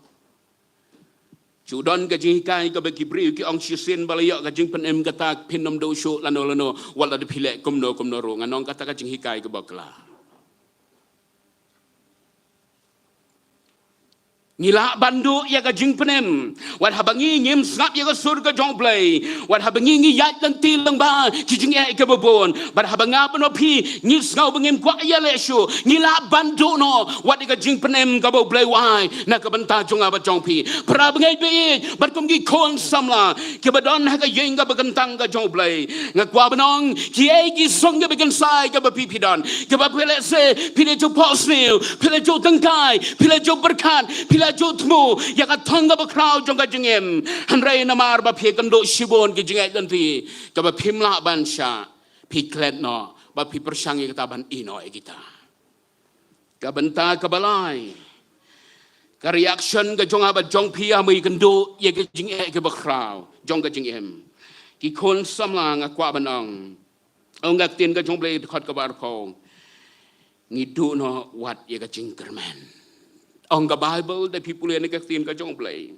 Shu don ka jinghikai kaba ki briew ki ong shisien ba la ïoh ka jingpynim kata phin ym duh shuh lano lano, wat lada phi leh kumno kumno ruh. Ngan ong kata ka jinghikai kaba kla. Ngi lah ban duh ïa ka jingpynim. Wat haba ngi ngim sngap ïa ka sur ka jong U Blei. Wat haba ngi ngi ïaid lynti lyngba ki jingeh kiba bun. Bad haba nga bad phi ngi sngew ba ngim kwah ïaleh shuh, ngi lah ban duh noh wat ïa ka jingpynim kaba U Blei u ai na ka bynta jong nga bad jong phi. Para bangeit bieit, bad kum ki khun samla kiba don ha ka ïing kaba kyntang ka jong U Blei. Nga kwah ban ong, kiei ki song kiba kynsai kaba phi phi don, kiba phi lehse phi la ju phohsniew, phi la ju tyngkai, phi la ju pyrkhat, phi la ju thmu ïa ka thong kaba khraw jong ka jingim. Hynrei namar ba phi ïakynduh shibun ki jingïaid lynti kaba phim lah ban shah, phi klet noh, ba phi pyrshang ïa kata ban ïeh noh ïa kita. Ka bynta kaba lai, ka reaction ka jong nga bad jong phi haba ngi ïakynduh ïa ka jingeh kaba khraw jong ka jingim. Ki khun samla, nga kwah ban ong, ong ka ktien ka jong U Blei dkhot kaba arphew, ngi duh noh wat ïa ka jingkyrmen. Ong ka Baibl, da phi pule na ka ktien ka jong U Blei,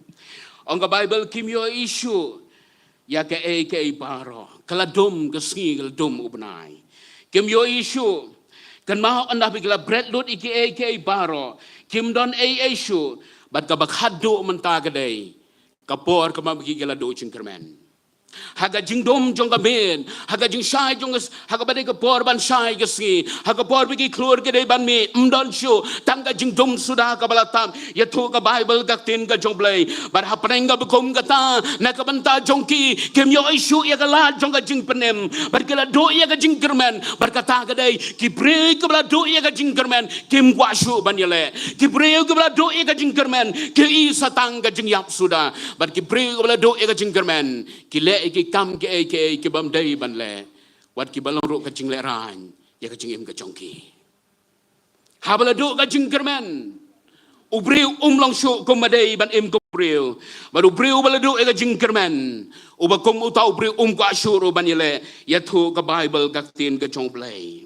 ong ka Baibl, kim ïohi shuh ïa kaei kaei baroh, ka la dum ka sngi, ka la dum u bnai. Kim ïohi shuh. Kynmaw, ynda ba ki la bret lut ïa kaei kaei baroh, kim don ei ei shuh. Bad kaba khadduh mynta ka dei ka por kaba ma ki ki la duh jingkyrmen. Ha ka jingdum jong ka miet, ha ka jingshai jong ka s-, ha kaba dei ka por ban shai ka sngi, ha ka por ba ki khlur ki dei ban mih, ym don shuh, tang ka jingdum suda kaba la tap. Ïathuh ka Baibl ka ktien ka jong U Blei, bad hapdeng kaba kum kata, na ka bynta jong ki, kim ïohi shuh ïa ka lad jong ka jingpynim, bad ki la duh ïa ka jingkyrmen. Bad kata ka dei, ki briew kiba la duh ïa ka jingkyrmen kim kwah shuh ban ïaleh. Ki briew kiba la duh ïa ka jingkyrmen ki ïohi sa tang ka jingïap suda. Bad ki briew kiba la duh ïa ka jingkyrmen ki leh ïa ki kam kiei kiei ki bym dei ban leh, wat kiba long ruh ka jinglehrain ïa ka jingim ka jong ki. Haba la duh ka jingkyrmen, u briew um long shuh kum ba dei ban im kum u briew. Bad u briew uba la duh ïa ka jingkyrmen, uba kum uta u briew um kwah shuh ruh ban ïaleh. Ïathuh ka Baibl ka ktien ka jong U Blei.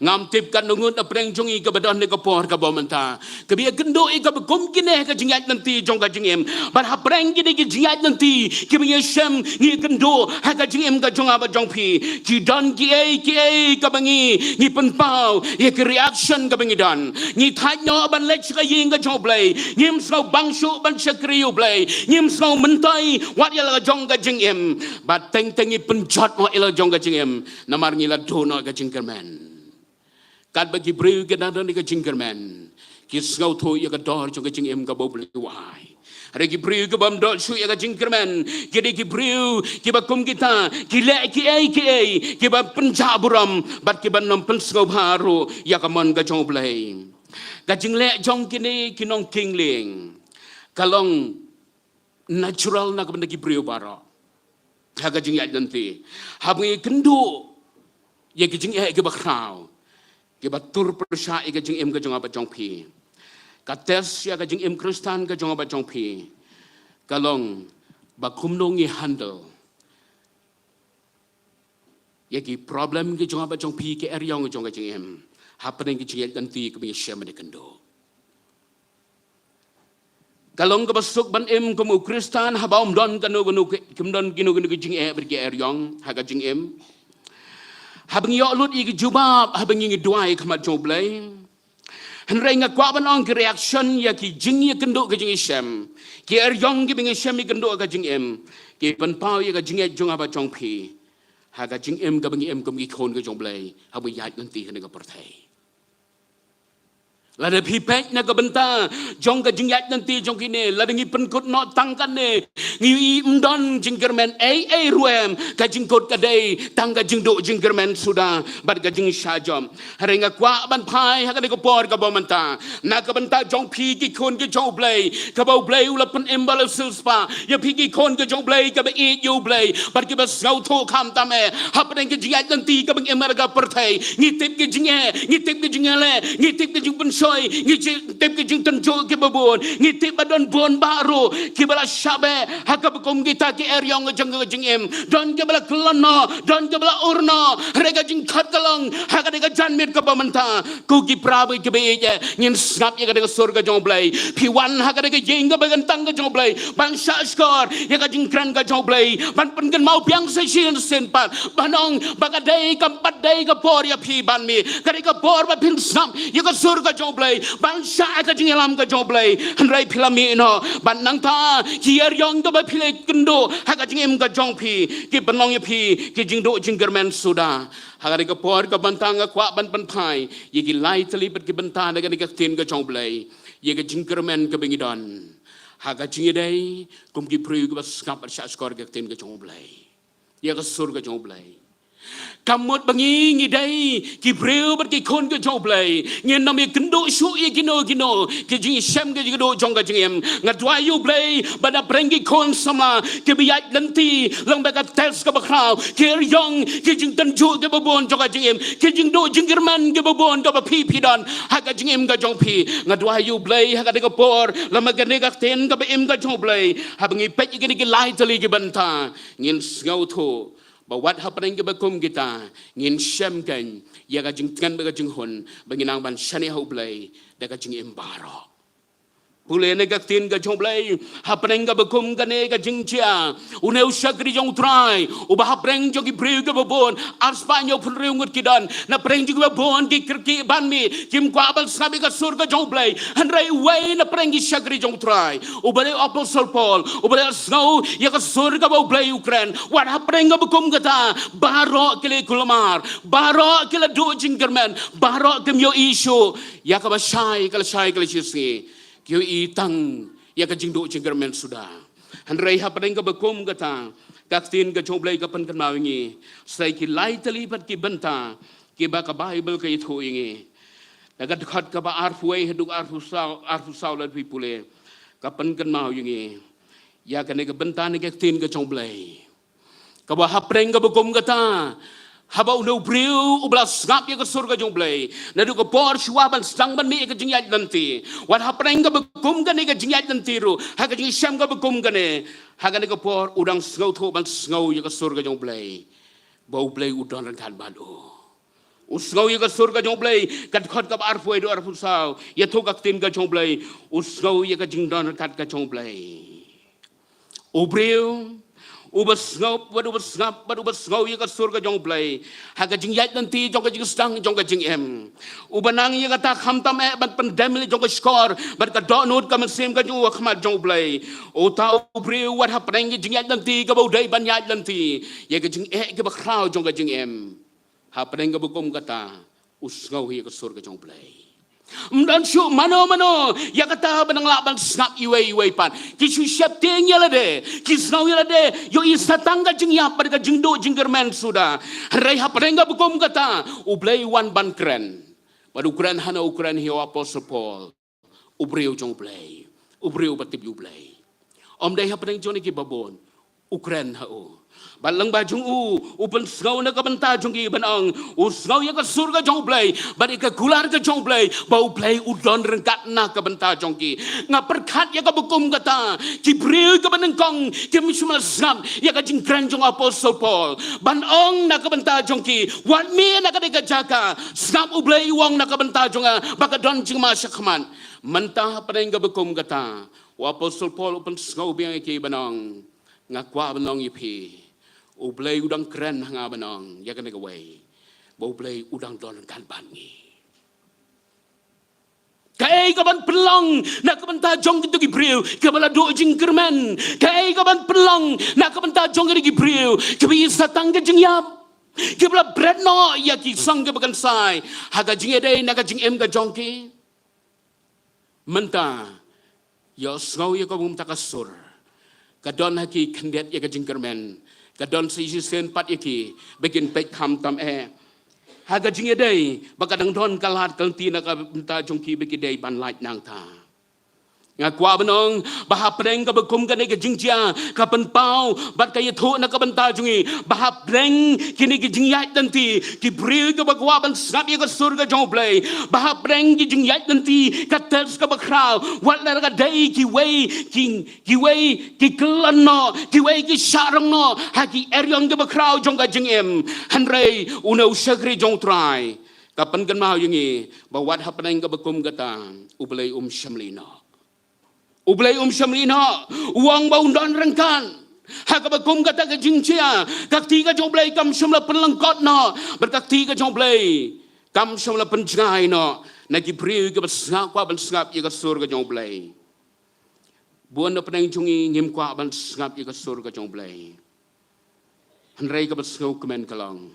Ngam tip katno ngut na pdeng jong ngi kaba don ha ka por kaba mynta, kaba ïakynduh ïa kaba kum kine ha ka jingïaid lynti jong ka jingim. Bad hapdeng kine ki jingïaid lynti kiba ngi shem, ngi ïakynduh ha ka jingim ka jong nga bad jong phi, ki don kiei kiei kaba ngi, ngi pynpaw ïa ka reaction kaba ngi don. Ngi thait noh ban leit sha ka ïing ka jong U Blei, ngim sngew bang shuh ban shakri U Blei, ngim sngew myntoi wat ïa la ka jong ka jingim. Bad teng teng ngi pynjot noh ïa la ka jong ka jingim, namar ngi la duh noh ka jingkyrmen. Katba ki briew ki dang don ïa ka jingkyrmen, ki sngewthuh ïa ka dor jong ka jingim kaba U Blei u ai. Hynrei ki briew ki bym duh shuh ïa ka jingkyrmen, ki dei ki briew kiba kum kita, ki leh kiei kiei kiba pynjah burom, bad kiba ym pynsngewbha ruh ïa ka mon ka jong U Blei. Ka jingleh jong kine ki nongkieng lieng ka long natural na ka bynta ki briew baroh. Ha ka jingïaid lynti, haba ngi ïakynduh ïa ki jingeh kiba khraw, kiba tur pyrshah ïa ka jingim ka jong nga bad jong phi, ka test ïa ka jingim Khristan ka jong nga bad jong phi ka long ba kumno ngi handle ïa ki problem ki jong nga bad jong phi, ki eriong jong ka jingim, hapdeng ki jingïaid lynti kiba ngi shem bad ïakynduh. Ka long kaba suk ban im kum u Khristan haba ym don kano kano ki, ym don kino kino ki jingeh bad ki eriong ha ka jingim. Haba ngi ïoh lut ïa ki jubab haba ngi duwai ha khmat jong U Blei, hynrei nga kwah ban ong ki reaction ïa ki jingïakynduh ka jingïashem, ki eriong kiba ngi shem ïakynduh ka jingim, ki pynpaw ïa ka jingïaid jong nga bad jong phi ha ka jingim kaba ngi im kum ki khun ka jong U Blei haba ngi ïaid lynti ha kane ka pyrthei. Lada phi peit na ka bynta jong ka jingïaid lynti jong kine, lada ngi pynkut noh tang kane, ngi ïohi ym don jingkyrmen ei ei ruh em, ka jingkut ka dei tang ka jingduh jingkyrmen suda bad ka jingshah jop. Hynrei nga kwah ban phai ha kane ka por kaba mynta na ka bynta jong phi ki khun ki jong U Blei, kaba U Blei u la pynim bad la siewspah ïa phi ki khun ki jong U Blei, kaba ïeit ïa U Blei bad kiba sngewthuh khamtam eh hapdeng ki jingïaid lynti kaba ngi im ha ka pyrthei. Ngi tip ki jingeh, ngi tip ki jingeh leh, ngi tip ki jingpynshoi, ngi ji-, tip ki jingtynjuh kiba bun, ngi tip ba don bun bah ruh kiba la shah beh ha kaba kum kita ki eriong jong ka jingim. Don kiba la kyllon noh, don kiba la ur noh. Hynrei ka jingkhot ka long ha kane ka janmiet kaba mynta, ko ki para bad kiba ïeit eh, ngin sngap ïa kane ka sur ka jong U Blei. Phi wan ha kane ka ïing kaba kyntang ka jong U Blei ban shahshkor ïa ka jingkren ka jong U Blei, ban pynkynmaw biang sa shisien shisien pat, ban ong ba ka dei, kam pat dei ka por ïa phi ban mih, ka dei ka por ba phin sngap ïa ka sur ka jong U Blei, ban shah ïa ka jingïalam ka jong U Blei. Hynrei phi la mih noh, bad nangta ki eriong kaba phi la ïakynduh ha ka jingim ka jong phi ki pynlong ïa phi ki jingduh jingkyrmen suda. Ha kane ka por kaba mynta nga kwah ban pynphai ïa ki lai tylli bad ki bynta na kane ka ktien ka jong U Blei, ïa ka jingkyrmen kaba ngi don ha ka jingïadei kum ki briew kiba sngap bad shahshkor ïa ka ktien ka jong U Blei, ïa ka sur ka jong U Blei. Ka mut ba ngi ngi dei ki briew bad ki khun ka jong U Blei, ngin ym ïakynduh shuh ïa kino kino ki jingïashem ki jingduh jong ka jingim. Nga duwai ïa U Blei ba na pdeng ki khun samla kiba ïaid lynti lang bad ka test kaba khraw, ki eriong, ki jingtynjuh kiba bun jong ka jingim, ki jingduh jingkyrmen kiba bun kaba phi phi don ha ka jingim ka jong phi. Nga duwai ïa U Blei ha kane ka por lem bad kane ka ktien kaba im ka jong U Blei, haba ngi peit ïa kine ki lai tylli ki bynta, ngin sngewthuh ba wat hapdeng kiba kum kita ngin shem kein ïa ka jingtngen bad ka jinghun ba ngin nang ban shaniah ha U Blei da ka jingim baroh. Pule na ka ktien ka jong U Blei, hapdeng kaba kum kane ka jingjia, une u shakri jong U Trai uba hapdeng jong ki briew kiba bun, arspah hynñiewphew hynriew ngut ki don, na pdeng jong kiba bun ki kyrkieh ban mih, kim kwah ban sngap ïa ka sur ka jong U Blei. Hynrei uwei na pdeng ki shakri jong U Trai, uba dei u Apostol Paul, uba la sngew ïa ka sur kaba U Blei u kren. Wat hapdeng kaba kum kata, baroh ki la kulmar, baroh ki la duh jingkyrmen, baroh kim ïohi shuh ïa kaba shai, ka la shai, ka la shisngi. Ki ïohi tang ïa ka jingduh jingkyrmen suda. Hynrei hapdeng kaba kum kata, ka ktien ka jong U Blei ka pynkynmaw ïa ngi sa ki lai tylli bad ki bynta kiba ka Baibl ka ïathuh ïa ngi. Na ka dkhot kaba arphew wei haduh arphew saw, arphew saw lada phi pule, ka pynkynmaw ïa ngi ïa kane ka bynta na ka ktien ka jong U Blei. Kaba hapdeng kaba kum kata, haba une u briew uba la sngap ïa ka sur ka jong U Blei, naduh ka por shuwa ban sdang ban mih ïa ka jingïaid lynti, wat hapdeng kaba kum kane ka jingïaid lynti ruh, ha ka jingshem kaba kum kane, ha kane ka por u dang sngewthuh ban sngew ïa ka sur ka jong U Blei, ba U Blei u don ryngkat bad u. U sngew ïa ka sur ka jong U Blei, ka dkhot kaba arphew wei haduh arphew saw, ïathuh ka ktien ka jong U Blei, u sngew ïa ka jingdon ryngkat ka jong U Blei. U briew uba sngap, bad uba sngap, bad uba sngew ïa ka sur ka jong U Blei ha ka jingïaid lynti jong ka jingsdang jong ka jingim, uba nang ïa kata khamtam eh ban pyndem ïa la jong ka shkor bad ka dohnud ka mynsiem ka jong u ha khmat jong U Blei. Uta u briew wat hapdeng ka jingïaid lynti kaba u dei ban ïaid lynti, ïa ka jingeh kaba khraw jong ka jingim, hapdeng kaba kum kata, u sngew ïa ka sur ka jong U Blei. Ym don shuh mano mano ïa kata ba nang lah ban sngap iwei iwei pat. Ki shu sheptieng ïa lade, ki sngew ïa lade, ïohi sa tang ka jingïap bad ka jingduh jingkyrmen suda. Hynrei hapdeng kaba kum kata, U Blei u wan ban kren. Bad u kren hano? U kren ha u Apostol Paul, u briew jong U Blei, u briew ba tip ïa U Blei. Ym dei hapdeng jong ki babun, u kren ha u. Bad lyngba jong u, u pynsngew na ka bynta jong ki ban ong, u sngew ïa ka sur ka jong U Blei, bad ïa ka kular ka jong U Blei, ba U Blei u don ryngkat na ka bynta jong ki. Nga pyrkhat ïa kaba kum kata, ki briew kiba nyngkong, kim shym la sngap ïa ka jingkren jong u Apostol Paul ban ong na ka bynta jong ki, wat mih na kane ka jaka, sngap U Blei u ong na ka bynta jong nga ba ka don jingma shakhmat. Mynta hapdeng kaba kum kata, u Apostol Paul u pynsngew biang ïa ki ban ong, nga kwah ban ong ïa phi, U Blei u dang kren ha nga ban ong ïa kane kawei, ba U Blei u dang don ryngkat bad ngi. Kaei kaban pynlong na ka bynta jong kito ki briew kiba la duh jingkyrmen? Kaei kaban pynlong na ka bynta jong kito ki briew kiba ïoh sa tang ka jingïap, kiba la bret noh ïa ki song kiba kynsai ha ka jingïadei na ka jingim ka jong ki? Mynta, ïohsngew ïa ka bynta ka sur. Ka don ha ki khyndiat ïa ka jingkyrmen. Ka don sa shisien pat ïa ki ba kin peit kham tam eh ha ka jingïadei, ba ka dang don ka lad ka lynti na ka bynta jong ki ba ki dei ban lait nangta. Nga kwah ban ong ba hapdeng kaba kum kane ka jingjia, ka pynpaw bad ka ïathuh na ka bynta jong ngi, ba hapdeng kine ki jingïaid lynti, ki briew kiba kwah ban sngap ïa ka sur ka jong U Blei, ba hapdeng ki jingïaid lynti, ka test kaba khraw, wat la ka dei kiwei ki, kiwei ki kyllon noh, kiwei ki shah rong noh ha ki eriong kiba khraw jong ka jingim. Hynrei une u shakri jong U Trai, ka pynkynmaw ïa ngi ba wat hapdeng kaba kum kata, U Blei um shym la ïehnoh. U Blei um shym la ïehnoh. U ong ba un don ryngkat ha kaba kum kata ka jingjia. Ka kti ka jong U Blei kam shym la pynlyngkot noh, bad ka kti ka jong U Blei kam shym la pynjngai noh na ki briew kiba sngap, kwah ban sngap ïa ka sur ka jong U Blei. Bun na pdeng jong ngi ngim kwah ban sngap ïa ka sur ka jong U Blei. Hynrei kaba sngewkmen ka long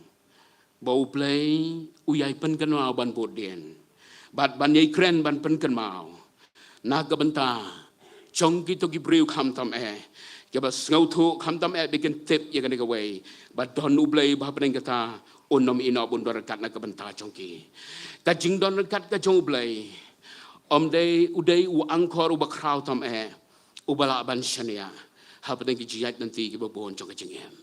ba U Blei u ïai pynkynmaw ban bud dien, bad ban ïai kren ban pynkynmaw na ka bynta jong kito ki briew kham tam eh, kiba sngewthuh kham tam eh ba kin tip ïa kane kawei, ba don U Blei ba hapdeng kata un ym ïehnoh, ba un don ryngkat na ka bynta jong ki. Ka jingdon ryngkat ka jong U Blei um dei, u dei u angkor uba khraw tam eh, uba lah ban shaniah hapdeng ki jingïaid lynti kiba bun jong ka jingim.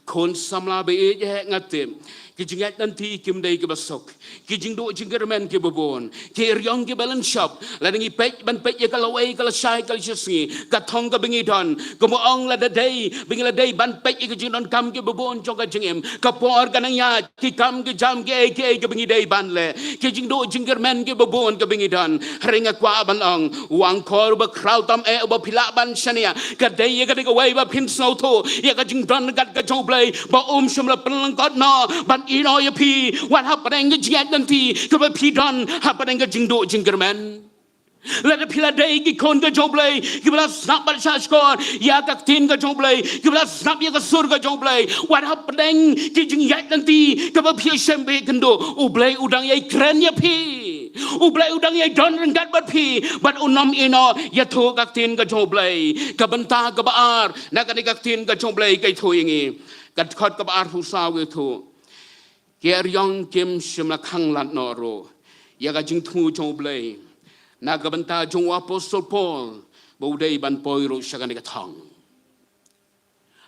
Khun samla ba ïeit eh, nga tip ki jingïaid lynti kim dei kiba suk, ki jingduh jingkyrmen kiba bun, ki eriong kiba lynshop. Lada ngi peit ban peit ïa ka lawei ka lashai ka lashisngi, ka thong kaba ngi don, kumba ong, lada dei ba ngi la dei ban peit ïa ki jingdonkam kiba bun jong ka jingim, ka por ka nang ïaid, ki kam ki jam kiei kiei kiba ngi dei ban leh, ki jingduh jingkyrmen kiba bun kiba ngi don. Hynrei nga kwah ban ong, u angkor uba khraw tam eh uba phi lah ban shaniah, ka dei ïa kane kawei ba phin sngewthuh ïa ka jingdon ryngkat ka jong U Blei, ba um shym la pynlyngkot noh ban ïehnoh ïa phi, wat hapdeng ka jingïaid lynti kaba phi don, hapdeng ka jingduh jingkyrmen. Lada phi la dei ki khun ka jong U Blei kiba la sngap bad shahshkor ïa ka ktien ka jong U Blei, kiba la sngap ïa ka sur ka jong U Blei, wat hapdeng ki jingïaid lynti kaba phi shem ba ïakynduh, U Blei u dang ïai kren ïa phi. U Blei u dang ïai don ryngkat bad phi, bad un ym ïehnoh. Ïathuh ka ktien ka jong U Blei, ka bynta kaba ar na kane ka ktien ka jong U Blei ka ïathuh ïa ngi. Ka dkhot kaba arphew saw ka ïathuh, ki eriong kim shym la khanglad noh ruh ïa ka jingthmu jong U Blei na ka bynta jong u Apostol Paul ba u dei ban poi ruh sha kane ka thong.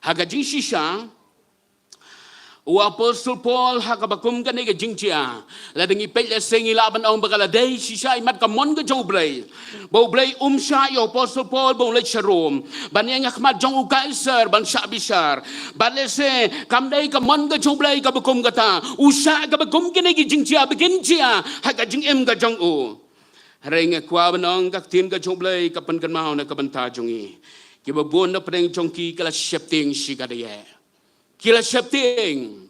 Ha ka jingshisha, u Apostol Paul ha kaba kum kane ka jingjia, lada ngi peit lehse ngi lah ban ong ba ka la dei shisha imat ka mon ka jong U Blei, ba U Blei um shah ïa u Apostol Paul ba un leit sha Rom ban ïeng ha khmat jong u Kaisar ban shah bishar. Bad lehse kam dei ka mon ka jong U Blei kaba kum kata, u shah kaba kum kine ki jingjia ba kin jia ha ka jingim ka jong u. Hynrei nga kwah ban ong ka ktien ka jong U Blei ka pynkynmaw na ka bynta jong ngi, kiba bun na pdeng jong ki ki la sheptieng shikatdei. Ki la sheptieng.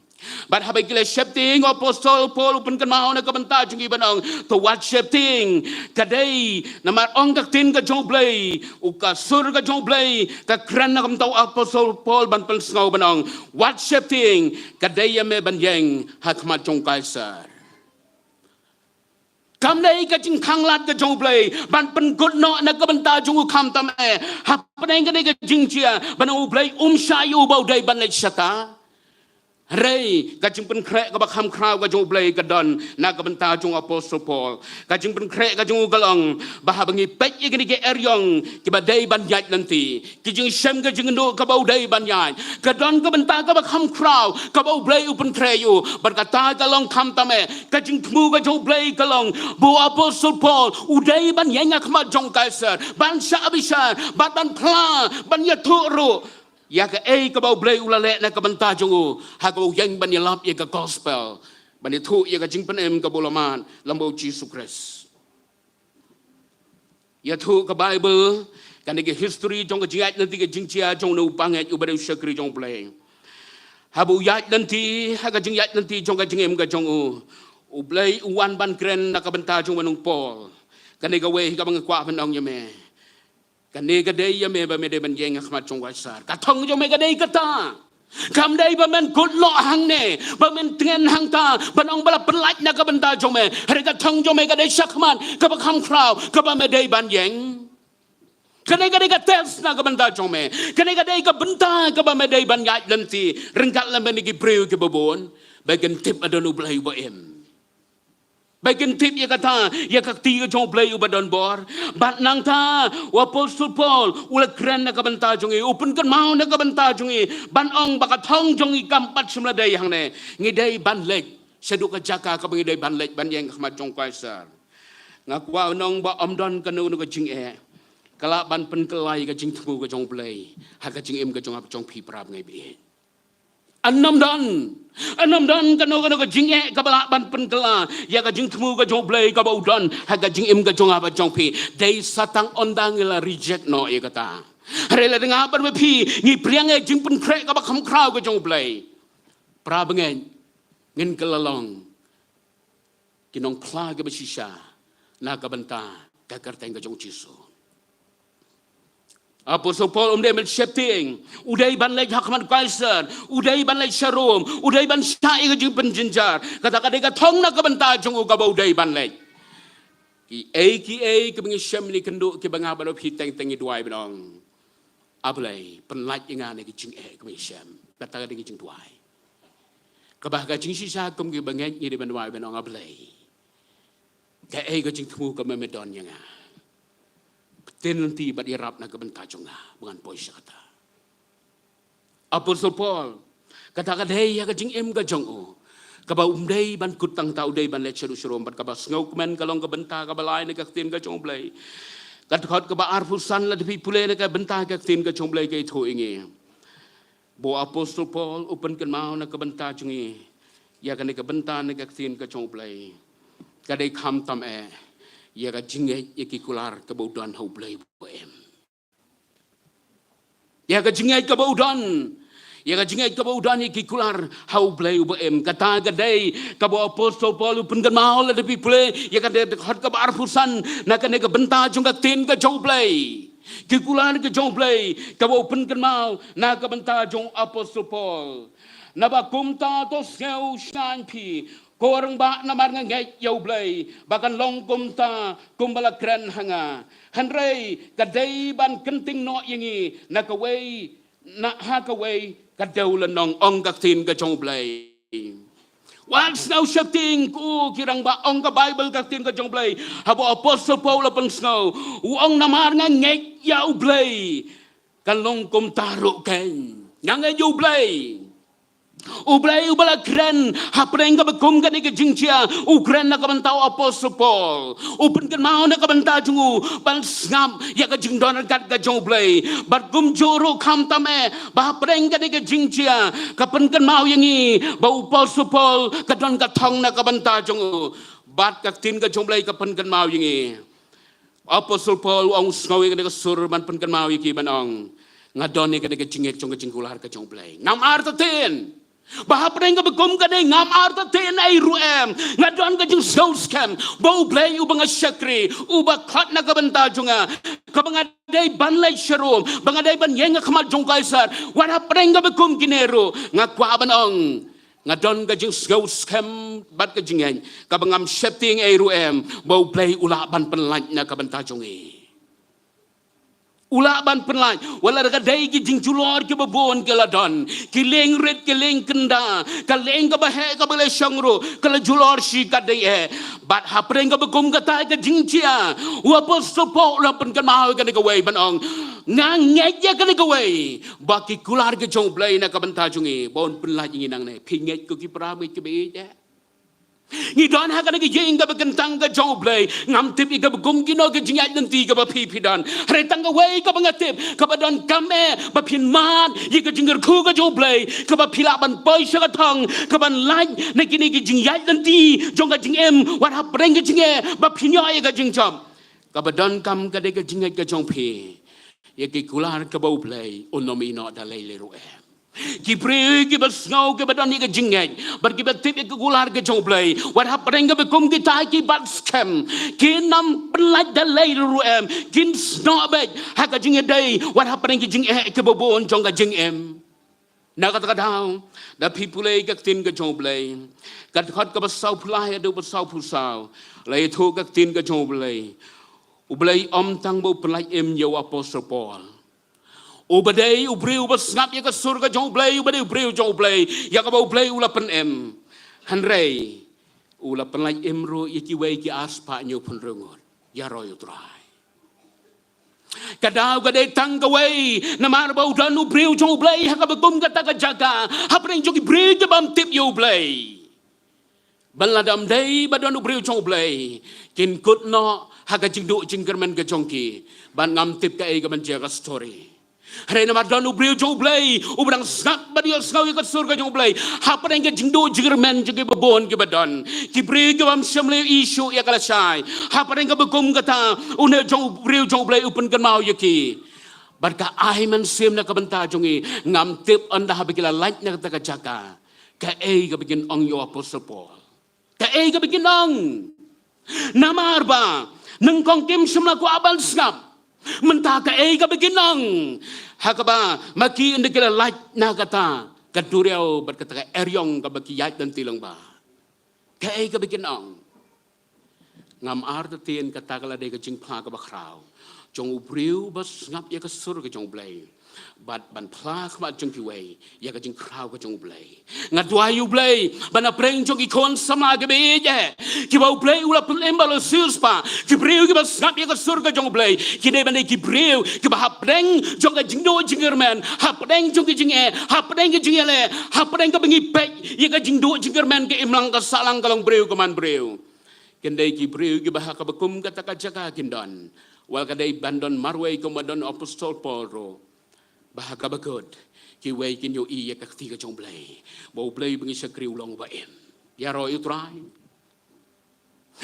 Bad haba ki la sheptieng, u Apostol Paul u pynkynmaw na ka bynta jong ki ban ong, to wat sheptieng. Ka dei namar ong ka ktien ka jong U Blei, u ka sur ka jong U Blei ka kren na ka bynta u Apostol Paul ban pynsngew ban ong, wat sheptieng. Ka dei ïa me ban ïeng ha khmat jong u Kaisar. Kam dei ka jingkhanglad ka jong U Blei ban pynkut noh na ka bynta jong u khamtam eh. Hapdeng kane ka jingjia, ban ong U Blei um shah ïa u ba u dei ban leit shata. Hynrei ka jingpynkhreh kaba kham khraw ka jong U Blei ka don na ka bynta jong u Apostol Paul. Ka jingpynkhreh ka jong u ka long ba haba ngi peit ïa kine ki eriong kiba dei ban ïaid lynti, ki jingshem ka jingduh kaba u dei ban ïaid, ka don ka bynta kaba kham khraw kaba U Blei u pynkhreh ïa u. Bad kata ka long khamtam eh ka jingthmu ka jong U Blei ka long ba u Apostol Paul u dei ban ïeng ha khmat jong u Kaisar, ban shah bishar bad ban phla, ban ïathuh ruh ïa kaei kaba U Blei u la leh na ka bynta jong u ha kaba u ïeng ban ïalap ïa ka gospel, ban ïathuh ïa ka jingpynim kaba u la mad lyngba u Jisu Khrist. Ïathuh ka Baibl, kane ka history jong ka jingïaid lynti ka jingjia jong une u bangeit uba dei u shakri jong U Blei. Haba u ïaid lynti ha ka jingïaid lynti jong ka jingim ka jong u, U Blei u wan ban kren na ka bynta jong une u Paul. Kane kawei kaba nga kwah ban ong ïa me. Kane ka dei ïa me ba me dei ban ïeng ha khmat jong u Kaisar. Ka thong jong me ka dei kata. Kam dei ba men kut noh hangne, ba men tngen hangta, ban ong ba la pynlait na ka bynta jong me. Hynrei ka thong jong me ka dei shakhmat kaba kham khraw kaba me dei ban ïeng. Kane ka dei ka test na ka bynta jong me. Kane ka dei ka bynta kaba me dei ban ïaid lynti ryngkat lem bad ki briew kiba bun. Ba kin tip ba don U Blei uba im. Ba kin tip ïa kata, ïa ka kti ka jong U Blei uba don bor. Bad nangta u Apostol Paul u la kren na ka bynta jong ngi, u pynkynmaw na ka bynta jong ngi, ban ong ba ka thong jong ngi kam pat shym la dei hangne. Ngi dei ban leit shaduh ka jaka kaba ngi dei ban leit ban ïeng ha khmat jong u Kaisar. Nga kwah ban ong ba ym don kano kano ka jingeh ka lah ban pynkylla ïa ka jingthmu ka jong U Blei ha ka jingim ka jong nga bad jong phi para bangeit. Ym don, ym don kano kano ka jingeh kaba lah ban pynkylla ïa ka jingthmu ka jong U Blei kaba u don ha ka jingim ka jong nga bad jong phi. Dei sa tang ynda ngi la reject noh ïa kata. Hynrei lada nga bad phi ngi pdiang ïa ka jingpynkhreh kaba kham khraw ka jong U Blei, para bangeit, ngin kylla long ki nongphla kiba shisha na ka bynta ka kyrteng ka jong U Jisu. Apostol Paul um dei ban sheptieng, u dei ban leit ha khmat u Kaisar, u dei ban leit sha Rom, u dei ban shah ïa ka jingpynjynjar. Kata ka dei ka thong na ka bynta jong u kaba u dei ban leit. Kiei kiei kiba ngi shem ne kynduh kiba nga bad phi teng teng ngi duwai ban ong, A Blei, pynlait ïa nga na ki jingeh kiba ngi shem. Kata ka dei ka jingduwai. Kaba ha ka jingshisha kum kiba ngeit ngi dei ban duwai ban ong, A Blei, kaei ka jingthmu kaba me don ïa nga? Pyntin lynti bad ïarap na ka bynta jong nga ba ngan poi sha kata. Apostol Paul, kata ka dei ïa ka jingim ka jong u, kaba um dei ban kut tang ta, u dei ban leit shaduh sha Rom. Bad kaba sngewkmen ka long ka bynta kaba lai na ka ktien ka jong U Blei. Ka dkhot kaba arphew san lada phi pule na ka bynta ka ktien ka jong U Blei ka ïathuh ïa ngi ba u Apostol Paul u pynkynmaw na ka bynta jong ngi ïa kane ka bynta na ka ktien ka jong U Blei. Ka dei khamtam eh ïa ka jingngeit ïa ki kular kaba u don ha U Blei uba im. Ïa ka jingngeit kaba u don, ïa ka jingngeit kaba u don ïa ki kular ha U Blei uba im. Kata ka dei kaba u Apostol Paul u pynkynmaw lada phi pule ïa kane ka dkhot kaba arphew san na kane ka bynta jong ka ktien ka jong U Blei. Ki kular ka jong U Blei kaba u pynkynmaw na ka bynta jong u Apostol Paul. Naba kumta to sngew shngaiñ phi, ko rangbah, namar nga ngeit ïa U Blei ba kan long kumta kumba la kren ha nga. Hynrei ka dei ban kynting noh ïa ngi na kawei, na ha kawei ka dewlynnong, ong ka ktien ka jong U Blei. Wat sngew sheptieng ko ki rangbah, ong ka Baibl, ka ktien ka jong U Blei. Haba u Apostol Paul u la pynsngew, u ong, namar nga ngeit ïa U Blei, kan long kumta ruh kein. Nga ngeit ïa U Blei. U Blei uba la kren hapdeng kaba kum kane ka jingjia, u kren na ka bynta u Apostol Paul. U pynkynmaw na ka bynta jong u ban sngap ïa ka jingdon ryngkat ka jong U Blei. Bad kumjuh ruh khamtam eh ba hapdeng kane ka jingjia ka pynkynmaw ïa ngi ba u Apostol Paul ka don ka thong na ka bynta jong u. Bad ka ktien ka jong U Blei ka pynkynmaw ïa ngi. Apostol Paul u ong, u sngew ïa kane ka sur ban pynkynmaw ïa ki ban ong, nga don ïa kane ka jingngeit jong ka jingkular ka jong U Blei. Ngam artatien ba hapdeng kaba kum kane, ngam artatien ei ruh em. Nga don ka jingsngew skhem ba U Blei uba nga shakri, uba khot na ka bynta jong nga, kaba nga dei ban leit sha Rom, ba nga dei ban ïeng ha khmat jong u Kaisar. Wat hapdeng kaba kum kine ruh, nga kwah ban ong, nga don ka jingsngew skhem bad ka jingngeit kaba ngam sheptieng ei ruh em ba U Blei u lah ban pynlait na ka bynta jong ngi. u lah ban pynlait, wat la ka dei ki jingjulor kiba bun ki la don, ki lieng rit, ki lieng kynda, ka lieng kaba heh, kaba la shong ruh, ka la julor shi katdei eh. Bad hapdeng kaba kum kata ka jingjia, u Apostol Paul u la pynkynmaw ïa kane kawei ban ong, nga ngeit ïa kane kawei, ba ki kular ki jong U Blei na ka bynta jong ngi, ba un pynlait ïa ngi nangne. Phi ngeit ko ki para bangeit kiba ïeit eh? Ngi don ha kane ka ïing kaba kyntang ka jong U Blei, ngam tip ïa kaba kum kino ki jingïaid lynti kaba phi phi don. Hynrei tang kawei kaba nga tip, kaba donkam eh ba phin mad ïa ka jingkyrkhu ka jong U Blei, kaba phi lah ban poi sha ka thong, kaban lait na kine ki jingïaid lynti jong ka jingim, wat hapdeng ka jingeh ba phin ïoh ïa ka jingjop. Kaba donkam ka dei ka jingngeit ka jong phi ïa ki kular kaba U Blei un ym ïehnoh da lei lei ruh em. Ki briew kiba sngew, kiba don ïa ka jingngeit bad kiba tip ïa ki kular ka jong U Blei, wat hapdeng kaba kum kita ki bat skhem, kin ym pynlait da lei ruh em, kin snoh beit ha ka jingïadei wat hapdeng ki jingeh kiba bun jong ka jingim. Na kata ka daw, da phi pule ïa ka ktien ka jong U Blei, ka dkhot kaba sawphew lai haduh ba sawphew saw, la ïathuh ka ktien ka jong U Blei, U Blei um tang ba u pynlait im ïa u Apostol Paul, uba dei u briew uba sngap ïa ka sur ka jong U Blei, uba dei u briew jong U Blei ïa kaba U Blei u la pynim. Hynrei u la pynlait im ruh ïa kiwei ki arspah hynñiewphew hynriew ngut. Ïaroh ïa U Trai. Ka daw ka dei tang kawei, namar ba u don u briew jong U Blei ha kaba kum kata ka jaka, hapdeng jong ki briew kiba ym tip ïa U Blei. Ban lada ym dei ba don u briew jong U Blei, kin kut noh ha ka jingduh jingkyrmen ka jong ki, ban ngam tip kaei kaban jia ka story. Hynrei namar don u briew jong U Blei uba dang sngap bad ïohsngew ïa ka sur ka jong U Blei, hapdeng ka jingduh jingkyrmen jong kiba bun kiba don, ki briew kiba ym shym la ïohi shuh ïa ka lashai, hapdeng kaba kum kata une jong u briew jong U Blei u pynkynmaw ïa ki. Bad ka ai mynsiem na ka bynta jong ngi, ngam tip ynda haba ki la lait na kata ka jaka, kaei kaba kin ong ïa u Apostol Paul. Kaei kaba kin ong. Namar ba nyngkong kim shym la kwah ban sngap. Mynta kaei kaba kin ong. Ha kaba ma ki ynda ki la lait na kata ka duriaw bad kata ka eriong kaba ki ïaid lynti lyngba, kaei kaba kin ong. Ngam artatien kata ka la dei ka jingphla kaba khraw jong u briew ba sngap ïa ka sur ka jong U Blei, bad ban phla khmat jong kiwei ïa ka jingkhraw ka jong U Blei. Nga duwai U Blei ba na pdeng jong ki khun samla kiba ïeit eh, kiba U Blei u la pynim ba la siewspah, ki briew kiba sngap ïa ka sur ka jong U Blei, ki dei ban dei ki briew kiba hapdeng jong ka jingduh jingkyrmen, hapdeng jong ki jingeh, hapdeng ki jingïaleh, hapdeng kaba ngi peit ïa ka jingduh jingkyrmen, ka imlang ka sahlang, ka longbriew ka manbriew, kin dei ki briew kiba ha kaba kum kata ka jaka kin don. Wat la ka dei ban don marwei kumba don u Apostol Paul ruh, ba ha kaba kut kiwei kin ïohi ïa ka kti ka jong U Blei, ba U Blei ba ngi shakri u long uba im. Ïaroh ïa U Trai.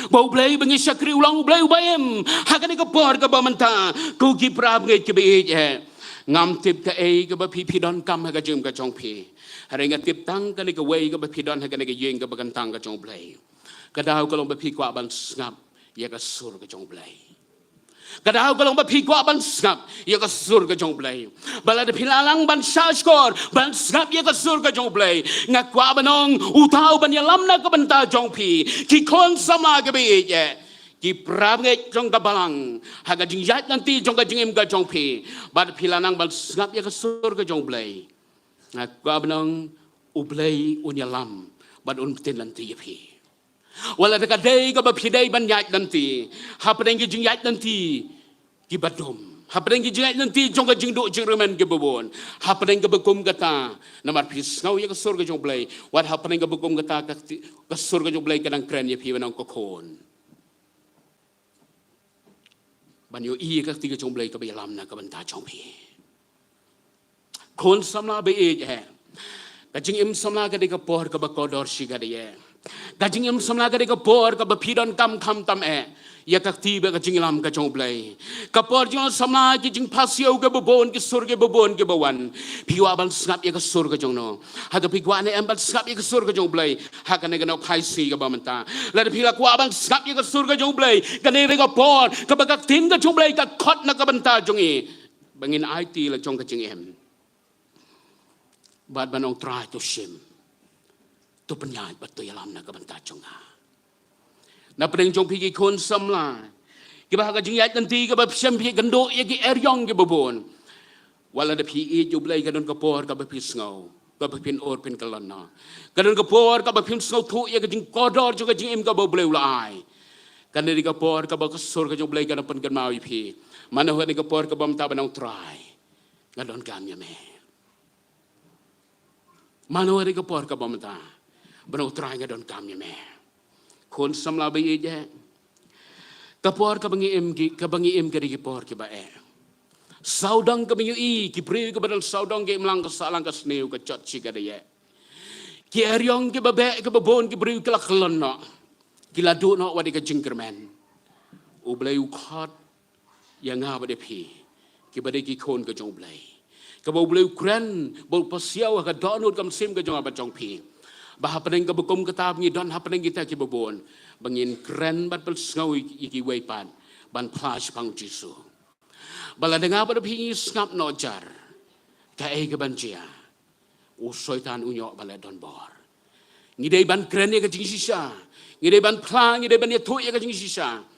Ba U Blei ba ngi shakri u long U Blei uba im. Ha kane ka por kaba mynta, ko ki para bangeit kiba ïeit eh, ngam tip kaei kaba phi phi donkam ha ka jingim ka jong phi. Hynrei nga tip tang kane kawei kaba phi don ha kane ka ïing kaba kyntang ka jong U Blei. Ka daw ka long ba phi kwah ban sngap ïa ka sur ka jong U Blei. Ka daw ka long ba phi kwah ban sngap ïa ka sur ka jong U Blei. Ba lada phi la lang ban shahshkor ban sngap ïa ka sur ka jong U Blei, nga kwah ban ong, uta uban ïalam na ka bynta jong phi. Ki khun samla kiba ïeit eh, ki para bangeit jong ka balang, ha ka jingïaid lynti jong ka jingim ka jong phi, bad phi la nang ban sngap ïa ka sur ka jong U Blei, nga kwah ban ong, U Blei un ïalam bad un btin lynti ïa phi. Wat la da ka dei kaba phi dei ban ïaid lynti hapdeng ki jingïaid lynti kiba dum, hapdeng ki jingïaid lynti jong ka jingduh jingkyrmen kiba bun, hapdeng kaba kum kata, namar phi sngew ïa ka sur ka jong U Blei, wat hapdeng kaba kum kata ka kti-, ka sur ka jong U Blei ka dang kren ïa phi ban ong, ko khun, ban ïohi ïa ka kti ka jong U Blei kaba ïalam na ka bynta jong phi. Khun samla ba ïeit eh, ka jingim samla ka dei ka por kaba kordor shikatdei eh. Ka jingim samla ka dei ka por kaba phi donkam khamtam eh ïa ka kti bad ka jingïalam ka jong U Blei. Ka por jong samla, ki jingpasiaw kiba bun, ki sur kiba bun kiba wan, phi kwah ban sngap ïa ka sur ka jong no? Hato phi kwah ne em ban sngap ïa ka sur ka jong U Blei ha kane ka nohkhaii sngi kaba mynta? Lada phi la kwah ban sngap ïa ka sur ka jong U Blei, kane ka dei ka por kaba ka ktien ka jong U Blei ka khot na ka bynta jong ngi, ba ngin aiti la jong ka jingim, bad ban ong, Trai, to shim, to pynïaid bad to ïalam na ka bynta jong nga. Na pdeng jong phi ki khun samla, Kiba ha ka jingïaid lynti kaba phi shem phi kynduh ïa ki eriong kiba bun. Wat la da phi ïeit ïa U Blei ka don ka por kaba phi sngew kaba phin ur phin kyllon noh. Ka don ka por kaba phin sngewthuh ïa ka jingkordor jong ka jingim kaba U Blei u la ai. Kan dei ka por kaba ka sur ka jong U Blei kan pynkynmaw ïa phi. Mano ha ka por kaba mynta ban ong Trai, nga donkam ïa me. Mano ha ka por kaba mynta ban ong Trai, nga donkam ïa me. Khun samla ba ïeit, ka por kaba ngi im ki, kaba ngi im ka dei ki por kiba eh. Sawdong kaba ngi ïohi, ki briew kiba don sawdong ki imlang ka sahlang ka sniew ka jot shi ka dei eh. Ki eriong kiba beh kiba bun ki briew ki la kyllon noh. Ki la duh noh wat ïa ka jingkyrmen. U Blei u khot ïa nga bad ïa phi kiba dei ki khun ka jong U Blei, kaba U Blei u kren bad u pasiaw ha ka dohnud ka mynsiem ka jong nga bad jong phi, ba hapdeng kaba kum kata ba ngi don hapdeng kita kiba bun, ba ngin kren bad pynsngew ïa kiwei pat ban phla shaphang U Jisu. Ba lada nga bad ïa phi ngi sngap noh jar, kaei kaban jia? U Soitan un ïoh ban leh donbor. Ngi dei ban kren ïa ka jingshisha. Ngi dei ban phla, ngi dei ban ïathuh ïa ka jingshisha.